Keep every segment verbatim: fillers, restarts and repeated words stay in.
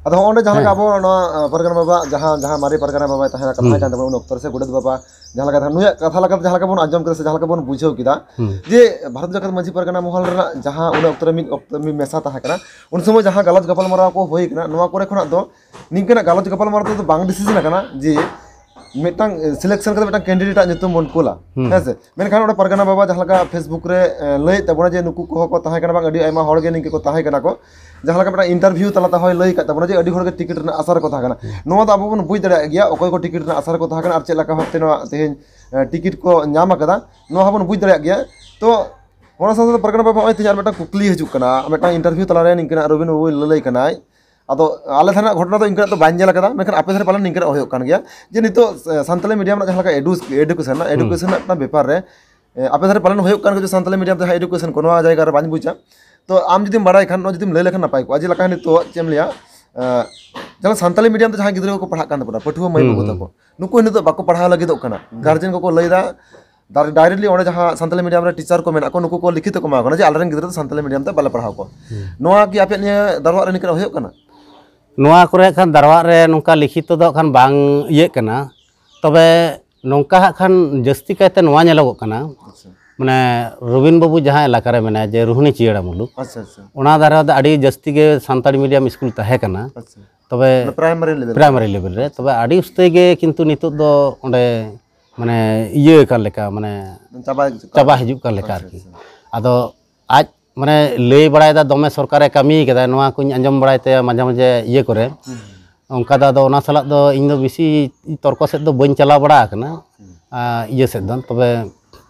ᱟᱫᱚ ᱦᱚᱸᱜᱼᱚ ᱱᱚᱰᱮ ᱡᱟᱦᱟᱸ ᱞᱮᱠᱟ ᱦᱮᱸ᱾ ᱟᱵᱚ ᱱᱚᱣᱟ, ᱟᱸ, ᱯᱟᱨᱜᱟᱱᱟ ᱵᱟᱵᱟ, ᱡᱟᱦᱟᱸ, ᱡᱟᱦᱟᱸ ᱢᱟᱨᱮ ᱯᱟᱨᱜᱟᱱᱟ ᱵᱟᱵᱟᱭ ᱛᱟᱦᱮᱸ ᱠᱟᱱ, ᱦᱩᱸ᱾ ᱛᱟᱦᱮᱸ ᱠᱟᱱ ᱛᱟᱵᱚᱱᱟ ᱩᱱ ᱚᱠᱛᱚ ᱨᱮ, ᱥᱮ ᱜᱚᱰᱮᱛ ᱵᱟᱵᱟ, ᱡᱟᱦᱟᱸ ᱞᱮᱠᱟ ᱱᱩᱭᱟᱜ ᱠᱟᱛᱷᱟ ᱞᱮᱠᱟᱛᱮ ᱡᱟᱦᱟᱸ ᱞᱮᱠᱟ ᱵᱚᱱ ᱟᱸᱡᱚᱢ ᱠᱮᱫᱟ, ᱥᱮ ᱡᱟᱦᱟᱸ ᱞᱮᱠᱟ ᱵᱚᱱ ᱵᱩᱡᱷᱟᱹᱣ ᱠᱮᱫᱟ, ᱦᱩᱸ᱾ ᱡᱮ ᱵᱷᱟᱨᱚᱛ ᱡᱟᱠᱟᱛ ᱢᱟᱹᱡᱷᱤ ᱯᱟᱨᱜᱟᱱᱟ ᱢᱚᱦᱚᱞ ᱨᱮᱱᱟᱜ ᱡᱟᱦᱟᱸ ᱩᱱ ᱚᱠᱛᱚ ᱨᱮ ᱢᱤᱫ ᱚᱠᱛᱚ ᱢᱤᱫ ᱢᱮᱥᱟ ᱛᱟᱦᱮᱸ ᱠᱟᱱᱟ, ᱩᱱ ᱥᱚᱢᱚᱭ ᱡᱟᱦᱟᱸ ᱜᱟᱞᱚᱪ ᱜᱟᱯᱟᱞᱢᱟᱨᱟᱣ ᱠᱚ ᱦᱩᱭ ᱠᱟᱱᱟ, ᱱᱚᱣᱟ ᱠᱚᱨᱮ ᱠᱷᱚᱱᱟᱜ ᱫᱚ ᱱᱤᱝᱠᱟᱹᱱᱟᱜ ᱜᱟᱞᱚᱪ ᱜᱟᱯᱟᱞᱢᱟᱨᱟᱣ ᱛᱮᱫᱚ ᱵᱟᱝ decision ᱟᱠᱟᱱᱟ ᱡᱮ ᱢᱤᱫᱴᱟᱝ, ᱮ, selection ᱠᱟᱛᱮ ᱢᱤᱫᱴᱟᱝ candidate ᱟᱜ ᱧᱩᱛᱩᱢ ᱵᱚᱱ ᱠᱩᱞᱟ, ᱦᱩᱸ᱾ ᱦᱮᱸ ᱥᱮ? ᱢᱮᱱᱠᱷᱟᱱ ᱚᱸᱰᱮ ᱯᱟᱨᱜᱟᱱᱟ ᱵᱟᱵᱟ ᱡᱟᱦᱟᱸ ᱞᱮᱠᱟ Facebook ᱨᱮ, ᱮ, ᱞᱟᱹᱭᱮᱫ ᱛᱟᱵᱚᱱᱟ ᱡᱮ ᱱᱩᱠᱩ ᱠᱚᱦᱚᱸ ᱠᱚ ᱛᱟᱦᱮᱸ ᱠᱟᱱᱟ, ᱵᱟᱝ ᱟᱹᱰᱤ ᱟᱭᱢᱟ ᱦᱚᱲ ᱜᱮ ᱱᱤᱝᱠᱟᱹ ᱠᱚ ᱛᱟᱦᱮᱸ ᱠᱟᱱᱟ ᱠᱚ, ᱡᱟᱦᱟᱸ ᱞᱮᱠᱟ ᱢᱤᱫᱴᱟᱝ interview ᱛᱟᱞᱟᱛᱮ ᱦᱚᱸᱭ ᱞᱟᱹᱭ ᱟᱠᱟᱫ ᱛᱟᱵᱚᱱᱟ ᱡᱮ ᱟᱹᱰᱤ ᱦᱚᱲ ᱜᱮ ᱴᱤᱠᱤᱴ ᱨᱮᱱᱟᱜ ᱟᱥᱟ ᱨᱮᱠᱚ ᱛᱟᱦᱮᱸ ᱠᱟᱱᱟ᱾ ᱦᱩᱸ᱾ ᱱᱚᱣᱟ ᱫᱚ ᱟᱵᱚ ᱵᱚᱱ ᱵᱩᱡᱽ ᱫᱟᱲᱮᱭᱟᱜ ᱜᱮᱭᱟ ᱚᱠᱚᱭ ᱠᱚ ᱴᱤᱠᱤᱴ ᱨᱮᱱᱟᱜ ᱟᱥᱟ ᱨᱮᱠᱚ ᱛᱟᱦᱮᱸ ᱠᱟᱱᱟ ᱟᱨ ᱪᱮᱫ ᱞᱮᱠᱟ ᱵᱷᱟᱵᱛᱮ ᱱᱚᱣᱟ ᱛᱮᱦᱮᱧ, ᱮ, ᱴᱤᱠᱤᱴ ᱠᱚ ᱧᱟᱢ ᱟᱠᱟᱫᱟ, ᱱᱚᱣᱟ ᱦᱚᱸᱵᱚᱱ ᱵᱩᱡᱽ ᱫᱟᱲᱮᱭᱟᱜ ᱜᱮᱭᱟ᱾ ᱛᱚ ᱚᱱᱟ ᱥᱟᱶ ᱥᱟᱶᱛᱮ ᱯᱟᱨᱜᱟᱱᱟ ᱵᱟᱵᱟ, ᱱᱚᱜᱼᱚᱭ ᱛᱮᱦᱮᱧ ᱟᱨ ᱢᱤᱫᱴᱟᱝ ᱠᱩᱠᱞᱤ ᱦᱤᱡᱩᱜ ᱠᱟᱱᱟ, ᱢᱤᱫᱴᱟᱝ interview ᱛᱟᱞᱟᱨᱮ ᱱᱤᱝᱠᱟᱹᱱᱟᱜ ᱨᱚᱵᱤᱱ ᱵᱟᱵᱩᱭ ᱞᱟᱹᱞᱟᱹᱭ ᱠᱟᱱᱟᱭ᱾ ᱟᱫᱚ ᱟᱞᱮ ᱫᱷᱟᱨᱮᱱᱟᱜ ᱜᱷᱚᱴᱚᱱᱟ ᱫᱚ ᱤᱱᱠᱟᱹᱱᱟᱜ ᱫᱚ ᱵᱟᱹᱧ ᱧᱮᱞ ᱟᱠᱟᱫᱟ, ᱢᱮᱱᱠᱷᱟᱱ ᱟᱯᱮ ᱫᱷᱟᱨᱮ ᱯᱟᱞᱮᱱ ᱱᱤᱝᱠᱟᱹᱱᱟᱜ ᱦᱩᱭᱩᱜ ᱠᱟᱱ ᱜᱮᱭᱟ, ᱡᱮ ᱱᱤᱛᱚᱜ, ᱮ, ᱥᱟᱱᱛᱟᱞᱤ medium ᱨᱮᱱᱟᱜ ᱡᱟᱦᱟᱸ ᱞᱮᱠᱟ ᱮᱰᱩ-, education ᱨᱮᱱᱟᱜ, ᱦᱩᱸ᱾ Education ᱨᱮᱱᱟᱜ ᱢᱤᱫᱴᱟᱝ ᱵᱮᱯᱟᱨ ᱨᱮ, ᱮ, ᱟᱯᱮ ᱫᱷᱟᱨᱮ ᱯᱟᱞᱮᱱ ᱦᱩᱭᱩᱜ ᱠᱟᱱ ᱜᱮᱭᱟ ᱡᱮ ᱥᱟᱱᱛᱟᱞᱤ medium ᱛᱮ ᱡᱟᱦᱟᱸ education ᱠᱚ, ᱱᱚᱣᱟ ᱡᱟᱭᱜᱟ ᱨᱮ ᱵᱟᱹᱧ ᱵᱩᱡᱟ᱾ ᱛᱚ ᱟᱢ ᱡᱩᱫᱤᱢ ᱵᱟᱲᱟᱭ ᱠᱷᱟᱱ, ᱱᱚᱣᱟ ᱡᱩᱫᱤᱢ ᱞᱟᱹᱭ ᱞᱮᱠᱷᱟᱱ ᱱᱟᱯᱟᱭ ᱠᱚᱜᱼᱟ, ᱡᱮ ᱞᱮᱠᱟ ᱱᱤᱛᱚᱜ ᱪᱮᱫ ᱮᱢ ᱞᱟᱹᱭᱟ, ᱮ, ᱡᱟᱦᱟᱸ ᱥᱟᱱᱛᱟᱞᱤ medium ᱛᱮ ᱡᱟᱦᱟᱸᱭ ᱜᱤᱫᱽᱨᱟᱹ ᱠᱚᱠᱚ ᱯᱟᱲᱦᱟᱜ ᱠᱟᱱ ᱛᱟᱵᱚᱱᱟ, ᱯᱟᱹᱴᱷᱩᱣᱟᱹ ᱢᱟᱹᱭ ᱦᱩᱸ, ᱵᱟᱹᱵᱩ ᱦᱩᱸ᱾ ᱛᱟᱠᱚ, ᱱᱩᱠᱩ ᱱᱤᱛᱚᱜ ᱵᱟᱠᱚ ᱯᱟᱲᱦᱟᱣ ᱞᱟᱹᱜᱤᱫᱚᱜ ᱠᱟᱱᱟ᱾ ᱦᱩᱸ᱾ Guardian ᱠᱚᱠᱚ ᱞᱟᱹᱭ ᱮᱫᱟ, ᱫᱟᱨ-, directly ᱚᱸᱰᱮ ᱡᱟᱦᱟᱸ ᱥᱟᱱᱛᱟᱞᱤ medium ᱨᱮ teacher ᱠᱚ ᱢᱮᱱᱟᱜ ᱠᱚ, ᱱᱩᱠᱩ ᱠᱚ ᱞᱤᱠᱷᱤᱛ ᱠᱚ ᱮᱢᱟ ᱠᱚ ᱠᱟᱱᱟ ᱡᱮ ᱟᱞᱮᱨᱮᱱ ᱜᱤᱫᱽᱨᱟᱹ ᱫᱚ ᱥᱟᱱᱛᱟᱞᱤ medium ᱛᱮ ᱵᱟᱞᱮ ᱯᱟᱲᱦᱟᱣ ᱠᱚᱣᱟ᱾ ᱦᱩᱸ᱾ ᱱᱚᱣᱟ ᱠᱤ ᱟᱯᱮᱭᱟᱜ ᱱᱤᱭᱟᱹ ᱫᱟᱨᱣᱟᱜ ᱨᱮ ᱱᱤᱝᱠᱟᱹᱱᱟᱜ ᱦᱩᱭᱩᱜ ᱠᱟᱱᱟ? ᱱᱚᱣᱟ ᱠᱚᱨᱮ ᱠᱷᱟᱱ ᱫᱟᱨᱣᱟᱜ ᱨᱮ ᱱᱚᱝᱠᱟ ᱞᱤᱠᱷᱤᱛ ᱛᱮᱫᱚ ᱠᱷᱟᱱ ᱵᱟᱝ ᱤᱭᱟᱹᱜ ᱠᱟᱱᱟ, ᱛᱚᱵᱮ ᱱᱚᱝᱠᱟ ᱦᱟᱸᱜ ᱠᱷᱟᱱ ᱡᱟᱹᱥᱛᱤ ᱠᱟᱭᱛᱮ ᱱᱚᱣᱟ ᱧᱮᱞᱚᱜᱚᱜ ᱠᱟᱱᱟ, ᱟᱪᱪᱷᱟ᱾ ᱢᱟᱱᱮ ᱨᱚᱵᱤᱱ ᱵᱟᱹᱵᱩ ᱡᱟᱦᱟᱸ ᱮᱞᱟᱠᱟ ᱨᱮ ᱢᱮᱱᱟᱭᱟ, ᱡᱮ ᱨᱳᱦᱤᱱᱤ ᱪᱤᱭᱟᱲᱟ ᱢᱩᱞᱩᱠ, ᱟᱪᱪᱷᱟ, ᱟᱪᱪᱷᱟ᱾ ᱚᱱᱟ ᱫᱷᱟᱨᱮ ᱫᱚ ᱟᱹᱰᱤ ᱡᱟᱹᱥᱛᱤ ᱜᱮ ᱥᱟᱱᱛᱟᱲᱤ medium ᱥᱠᱩᱞ ᱛᱟᱦᱮᱸ ᱠᱟᱱᱟ᱾ ᱟᱪᱪᱷᱟ᱾ ᱛᱚᱵᱮ ᱢᱟᱱᱮ primary level ᱨᱮ? Primary level ᱨᱮ, ᱛᱚᱵᱮ ᱟᱹᱰᱤ ᱩᱥᱛᱟᱹᱭ ᱜᱮ ᱠᱤᱱᱛᱩ ᱱᱤᱛᱚᱜ ᱫᱚ ᱚᱸᱰᱮ ᱢᱟᱱᱮ ᱤᱭᱟᱹ ᱟᱠᱟᱱ ᱞᱮᱠᱟ, ᱢᱟᱱᱮ ᱪᱟᱵᱟ ᱦᱤᱡᱩᱜ ᱠᱟᱱᱟ᱾ ᱪᱟᱵᱟ ᱦᱤᱡᱩᱜ ᱠᱟᱱ ᱞᱮᱠᱟ ᱟᱪᱪᱷᱟ, ᱟᱨᱠᱤ᱾ ᱟᱪᱪᱷᱟ᱾ ᱟᱫᱚ ᱟᱡ ᱢᱟᱱᱮ ᱞᱟᱹᱭ ᱵᱟᱲᱟᱭᱮᱫᱟ ᱫᱚᱢᱮ ᱥᱚᱨᱠᱟᱨᱮ ᱠᱟᱹᱢᱤ ᱠᱟᱫᱟ, ᱱᱚᱣᱟ ᱠᱚᱧ ᱟᱸᱡᱚᱢ ᱵᱟᱲᱟᱭ ᱛᱟᱭᱟ ᱢᱟᱡᱷᱮ ᱢᱟᱡᱷᱮ ᱤᱭᱟᱹ ᱠᱚᱨᱮ᱾ ᱦᱩᱸ᱾ ᱚᱱᱠᱟ ᱫᱚ ᱟᱫᱚ ᱚᱱᱟ ᱥᱟᱞᱟᱜ ᱫᱚ ᱤᱧ ᱫᱚ ᱵᱮᱥᱤ ᱛᱚᱨᱠᱚ ᱥᱮᱫ ᱫᱚ ᱵᱟᱹᱧ ᱪᱟᱞᱟᱣ ᱵᱟᱲᱟ ᱟᱠᱟᱱᱟ, ᱦᱩᱸ᱾ ᱟ, ᱤᱭᱟᱹ ᱥᱮᱫ ᱫᱚ᱾ ᱛᱚᱵᱮ,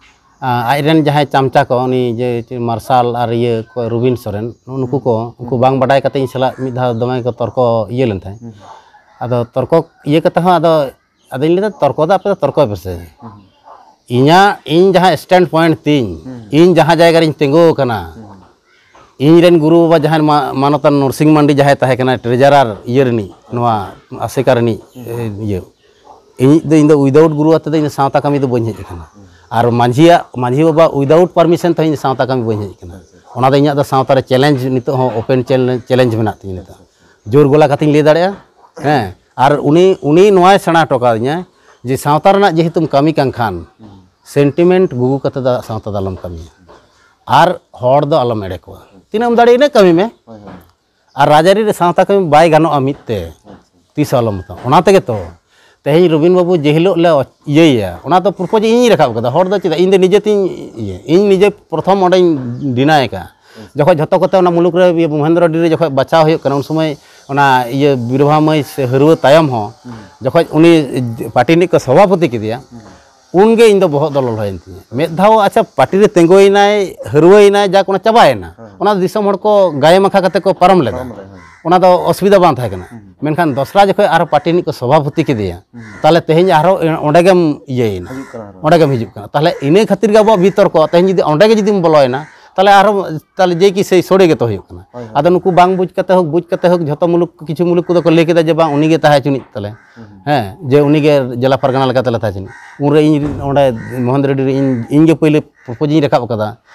ᱟ, ᱟᱡᱨᱮᱱ ᱡᱟᱦᱟᱸᱭ ᱪᱟᱢᱪᱟ ᱠᱚ, ᱩᱱᱤ ᱡᱮ ᱪᱮᱫ ᱢᱟᱨᱥᱟᱞ ᱟᱨ ᱤᱭᱟᱹ ᱠᱚ, ᱨᱚᱵᱤᱱ ᱥᱚᱨᱮᱱ, ᱱᱩᱜᱼᱩ ᱱᱩᱠᱩ ᱦᱩᱸ᱾ ᱠᱚ, ᱩᱱᱠᱩ ᱦᱩᱸ᱾ ᱵᱟᱝ ᱵᱟᱰᱟᱭ ᱠᱟᱛᱮ ᱤᱧ ᱥᱟᱞᱟᱜ ᱢᱤᱫ ᱫᱷᱟᱣ ᱫᱚᱢᱮ ᱠᱚ ᱛᱚᱨᱠᱚ ᱤᱭᱟᱹ ᱞᱮᱱ ᱛᱟᱦᱮᱸᱫ᱾ ᱦᱩᱸ᱾ ᱟᱫᱚ ᱛᱚᱨᱠᱚ ᱤᱭᱟᱹ ᱠᱟᱛᱮ ᱦᱚᱸ ᱟᱫᱚ, ᱟᱫᱚᱧ ᱞᱟᱹᱭᱫᱟ, "ᱛᱚᱨᱠᱚ ᱫᱚ ᱟᱯᱮ ᱫᱚ ᱛᱚᱨᱠᱚᱭ ᱯᱮᱥᱮ᱾ ᱦᱩᱸ᱾ ᱤᱧᱟᱹᱜ, ᱤᱧ ᱡᱟᱦᱟᱸ stand point ᱛᱤᱧ, ᱦᱩᱸ᱾ ᱤᱧ ᱡᱟᱦᱟᱸ ᱡᱟᱭᱜᱟ ᱨᱤᱧ ᱛᱤᱸᱜᱩ ᱟᱠᱟᱱᱟ, ᱦᱩᱸ᱾ ᱤᱧ ᱨᱮᱱ ᱜᱩᱨᱩ ᱵᱟᱵᱟ ᱡᱟᱦᱟᱸᱭ ᱢᱟ-, ᱢᱟᱱᱚᱛᱟᱱ ᱱᱚᱨᱥᱤᱝ ᱢᱟᱱᱰᱤ ᱡᱟᱦᱟᱸᱭ ᱛᱟᱦᱮᱸ ᱠᱟᱱᱟᱭ treasurer ᱤᱭᱟᱹ ᱨᱤᱱᱤᱡ, ᱱᱚᱣᱟ ᱟᱥᱮᱠᱟ ᱨᱤᱱᱤᱡ, ᱦᱩᱸ᱾ ᱮ, ᱤᱭᱟᱹ, ᱤᱧ ᱫᱚ, ᱤᱧ ᱫᱚ without ᱜᱩᱨᱩ ᱟᱛᱮ ᱫᱚ ᱤᱧ ᱫᱚ ᱥᱟᱶᱛᱟ ᱠᱟᱹᱢᱤ ᱫᱚ ᱵᱟᱹᱧ ᱦᱮᱡ ᱟᱠᱟᱱᱟ᱾ ᱦᱩᱸ᱾ ᱟᱨ ᱢᱟᱹᱡᱷᱤᱭᱟᱜ, ᱢᱟᱹᱡᱷᱤ ᱵᱟᱵᱟ without permission ᱛᱮᱦᱚᱸ ᱤᱧ ᱫᱚ ᱥᱟᱶᱛᱟ ᱠᱟᱹᱢᱤ ᱵᱟᱹᱧ ᱦᱮᱡ ᱟᱠᱟᱱᱟ᱾ ᱟᱪᱪᱷᱟ᱾ ᱚᱱᱟ ᱫᱚ ᱤᱧᱟᱹᱜ ᱫᱚ ᱥᱟᱶᱛᱟ ᱨᱮ challenge, ᱱᱤᱛᱚᱜ ᱦᱚᱸ open challenge, challenge ᱢᱮᱱᱟᱜ ᱛᱤᱧᱟᱹ ᱱᱤᱛᱚᱜ᱾ ᱟᱪᱪᱷᱟ᱾ ᱡᱳᱨ ᱜᱚᱞᱟ ᱠᱟᱛᱮᱧ ᱞᱟᱹᱭ ᱫᱟᱲᱮᱭᱟᱜᱼᱟ᱾ ᱦᱮᱸ, ᱟᱨ ᱩᱱᱤ ᱩᱱᱤ ᱱᱚᱣᱟᱭ ᱥᱮᱬᱟ ᱦᱚᱴᱚ ᱠᱟᱣᱫᱤᱧᱟ ᱡᱮ ᱥᱟᱶᱛᱟ ᱨᱮᱱᱟᱜ ᱡᱮᱦᱮᱛᱩᱢ ᱠᱟᱹᱢᱤ ᱠᱟᱱ ᱠᱷᱟᱱ, ᱥᱮᱱᱴᱤᱢᱮᱱᱴ ᱜᱩᱜᱩ ᱠᱟᱛᱮ ᱫᱚ ᱥᱟᱶᱛᱟ ᱫᱚ ᱟᱞᱚᱢ ᱠᱟᱹᱢᱤᱭᱟ᱾ ᱟᱨ ᱦᱚᱲ ᱫᱚ ᱟᱞᱚᱢ ᱮᱲᱮ ᱠᱚᱣᱟ᱾ ᱛᱤᱱᱟᱹᱜ ᱮᱢ ᱫᱟᱲᱮᱭᱟᱜᱼᱟ ᱤᱱᱟᱹᱜ ᱠᱟᱹᱢᱤ ᱢᱮ᱾ ᱦᱳᱭ, ᱦᱳᱭ᱾ ᱟᱨ ᱨᱟᱡᱽᱟᱹᱨᱤ ᱨᱮ ᱥᱟᱶᱛᱟ ᱠᱟᱹᱢᱤ ᱵᱟᱭ ᱜᱟᱱᱚᱜᱼᱟ ᱢᱤᱫ ᱛᱮ᱾ ᱟᱪᱪᱷᱟ᱾ ᱛᱤᱥ ᱦᱚᱸ ᱟᱞᱚᱢ ᱢᱮᱛᱟᱢᱟ᱾ ᱚᱱᱟ ᱛᱮᱜᱮ ᱛᱚ ᱛᱮᱦᱮᱧ ᱨᱚᱵᱤᱱ ᱵᱟᱹᱵᱩ ᱡᱮ ᱦᱤᱞᱳᱜ ᱞᱮ ᱚ-, ᱤᱭᱟᱹᱭᱟ, ᱚᱱᱟ ᱫᱚ ᱯᱨᱚᱯᱳᱡᱽ ᱤᱧᱤᱧ ᱨᱟᱠᱟᱵ ᱠᱟᱫᱟ᱾ ᱦᱚᱲ ᱫᱚ ᱪᱮᱫᱟᱜ? ᱤᱧ ᱫᱚ ᱱᱤᱡᱮ ᱛᱤᱧ ᱤᱭᱟᱹ, ᱤᱧ ᱱᱤᱡᱮ ᱯᱨᱚᱛᱷᱚᱢ ᱚᱸᱰᱮᱧ ᱰᱤᱱᱟᱭ ᱟᱠᱟᱫᱼᱟ᱾ ᱡᱚᱠᱷᱚᱱ ᱡᱷᱚᱛᱚ ᱠᱚᱛᱮ ᱚᱱᱟ ᱢᱩᱞᱩᱠ ᱨᱮ, ᱤᱭᱟᱹ, ᱢᱚᱦᱮᱱᱫᱨᱚ ᱰᱤ ᱨᱮ ᱡᱚᱠᱷᱚᱱ ᱵᱟᱪᱷᱟᱣ ᱦᱩᱭᱩᱜ ᱠᱟᱱᱟ, ᱩᱱ ᱥᱚᱢᱚᱭ ᱚᱱᱟ ᱤᱭᱟᱹ ᱵᱤᱨᱵᱟᱦᱟ ᱢᱟᱹᱭ ᱥᱮ ᱦᱟᱹᱨᱣᱟᱹ ᱛᱟᱭᱚᱢ ᱦᱚᱸ ᱦᱩᱸ᱾ ᱡᱚᱠᱷᱚᱱ ᱩᱱᱤ ᱯᱟᱨᱴᱤ ᱨᱤᱱᱤᱡ ᱠᱚ ᱥᱚᱵᱷᱟᱯᱚᱛᱤ ᱠᱮᱫᱮᱭᱟ, ᱦᱩᱸ᱾ ᱩᱱᱜᱮ ᱤᱧ ᱫᱚ ᱵᱚᱦᱚᱜ ᱫᱚ ᱞᱚᱞᱚᱭᱮᱱ ᱛᱤᱧᱟᱹ᱾ ᱢᱤᱫ ᱫᱷᱟᱣ, ᱟᱪᱪᱷᱟ, ᱯᱟᱨᱴᱤ ᱨᱮ ᱛᱤᱸᱜᱩᱭᱮᱱᱟᱭ, ᱦᱟᱹᱨᱣᱟᱹᱭᱮᱱᱟᱭ, ᱡᱟᱠ, ᱚᱱᱟ ᱪᱟᱵᱟᱭᱮᱱᱟ᱾ ᱦᱮᱸ᱾ ᱚᱱᱟ ᱫᱚ ᱫᱤᱥᱚᱢ ᱦᱚᱲ ᱠᱚ ᱜᱟᱭᱮ ᱢᱟᱠᱷᱟ ᱠᱟᱛᱮ ᱠᱚ ᱯᱟᱨᱚᱢ ᱞᱮᱫᱟ᱾ ᱯᱟᱨᱚᱢ ᱞᱮᱫᱟ, ᱦᱮᱸ᱾ ᱚᱱᱟ ᱫᱚ ᱚᱥᱩᱵᱤᱫᱷᱟ ᱵᱟᱝ ᱛᱟᱦᱮᱸ ᱠᱟᱱᱟ᱾ ᱦᱩᱸ᱾ ᱢᱮᱱᱠᱷᱟᱱ ᱫᱚᱥᱨᱟ ᱡᱚᱠᱷᱚᱱ ᱟᱨᱦᱚᱸ ᱯᱟᱨᱴᱤ ᱨᱤᱱᱤᱡ ᱠᱚ ᱥᱚᱵᱷᱟᱯᱚᱛᱤ ᱠᱮᱫᱮᱭᱟ, ᱦᱩᱸ᱾ ᱛᱟᱦᱚᱞᱮ ᱛᱮᱦᱮᱧ ᱟᱨᱦᱚᱸ ᱚᱸᱰᱮ ᱜᱮᱢ ᱤᱭᱟᱹᱭᱮᱱᱟ᱾ ᱦᱤᱡᱩᱜ ᱠᱟᱱᱟ ᱟᱨᱦᱚᱸ᱾ ᱚᱸᱰᱮ ᱜᱮᱢ ᱦᱤᱡᱩᱜ ᱠᱟᱱᱟ᱾ ᱛᱟᱦᱚᱞᱮ ᱤᱱᱟᱹ ᱠᱷᱟᱹᱛᱤᱨ ᱜᱮ ᱟᱵᱚᱣᱟᱜ ᱵᱤᱛᱚᱨᱠᱚ, ᱛᱮᱦᱮᱧ ᱡᱩᱫᱤ ᱚᱸᱰᱮ ᱜᱮ ᱡᱩᱫᱤᱢ ᱵᱚᱞᱚᱭᱮᱱᱟ, ᱛᱟᱦᱚᱞᱮ ᱟᱨᱦᱚᱸ, ᱛᱟᱦᱚᱞᱮ ᱡᱮ ᱠᱤ ᱥᱮᱭ ᱥᱚᱲᱮ ᱜᱮᱛᱚ ᱦᱩᱭᱩᱜ ᱠᱟᱱᱟ᱾ ᱦᱳᱭ, ᱦᱳᱭ᱾ ᱟᱫᱚ ᱱᱩᱠᱩ ᱵᱟᱝ ᱵᱩᱡᱽ ᱠᱟᱛᱮ ᱦᱳᱠ, ᱵᱩᱡᱽ ᱠᱟᱛᱮ ᱦᱳᱠ, ᱡᱷᱚᱛᱚ ᱢᱩᱞᱩᱠ, ᱠᱤᱪᱷᱩ ᱢᱩᱞᱩᱠ ᱠᱚᱫᱚ ᱠᱚ ᱞᱟᱹᱭ ᱠᱮᱫᱟ ᱡᱮ, "ᱵᱟᱝ, ᱩᱱᱤ ᱜᱮ ᱛᱟᱦᱮᱸ ᱦᱚᱪᱚᱱᱤᱡ ᱛᱟᱞᱮ᱾" ᱦᱩᱸ, ᱦᱩᱸ᱾ ᱦᱮᱸ, ᱡᱮ ᱩᱱᱤ ᱜᱮ ᱡᱮᱞᱟ ᱯᱟᱨᱜᱟᱱᱟ ᱞᱮᱠᱟᱛᱮ ᱞᱮ ᱛᱟᱦᱮᱸ ᱦᱚᱪᱚᱱᱤᱡ᱾ ᱩᱱᱨᱮ ᱤᱧ ᱚᱸᱰᱮ ᱢᱚᱦᱮᱱᱫᱨᱚ ᱰᱤ ᱨᱮ ᱤᱧ, ᱤᱧ ᱜᱮ ᱯᱳᱭᱞᱳ ᱯᱨᱚᱯᱳᱡᱽ ᱤᱧ ᱨᱟᱠᱟᱵ ᱟᱠᱟᱫᱟ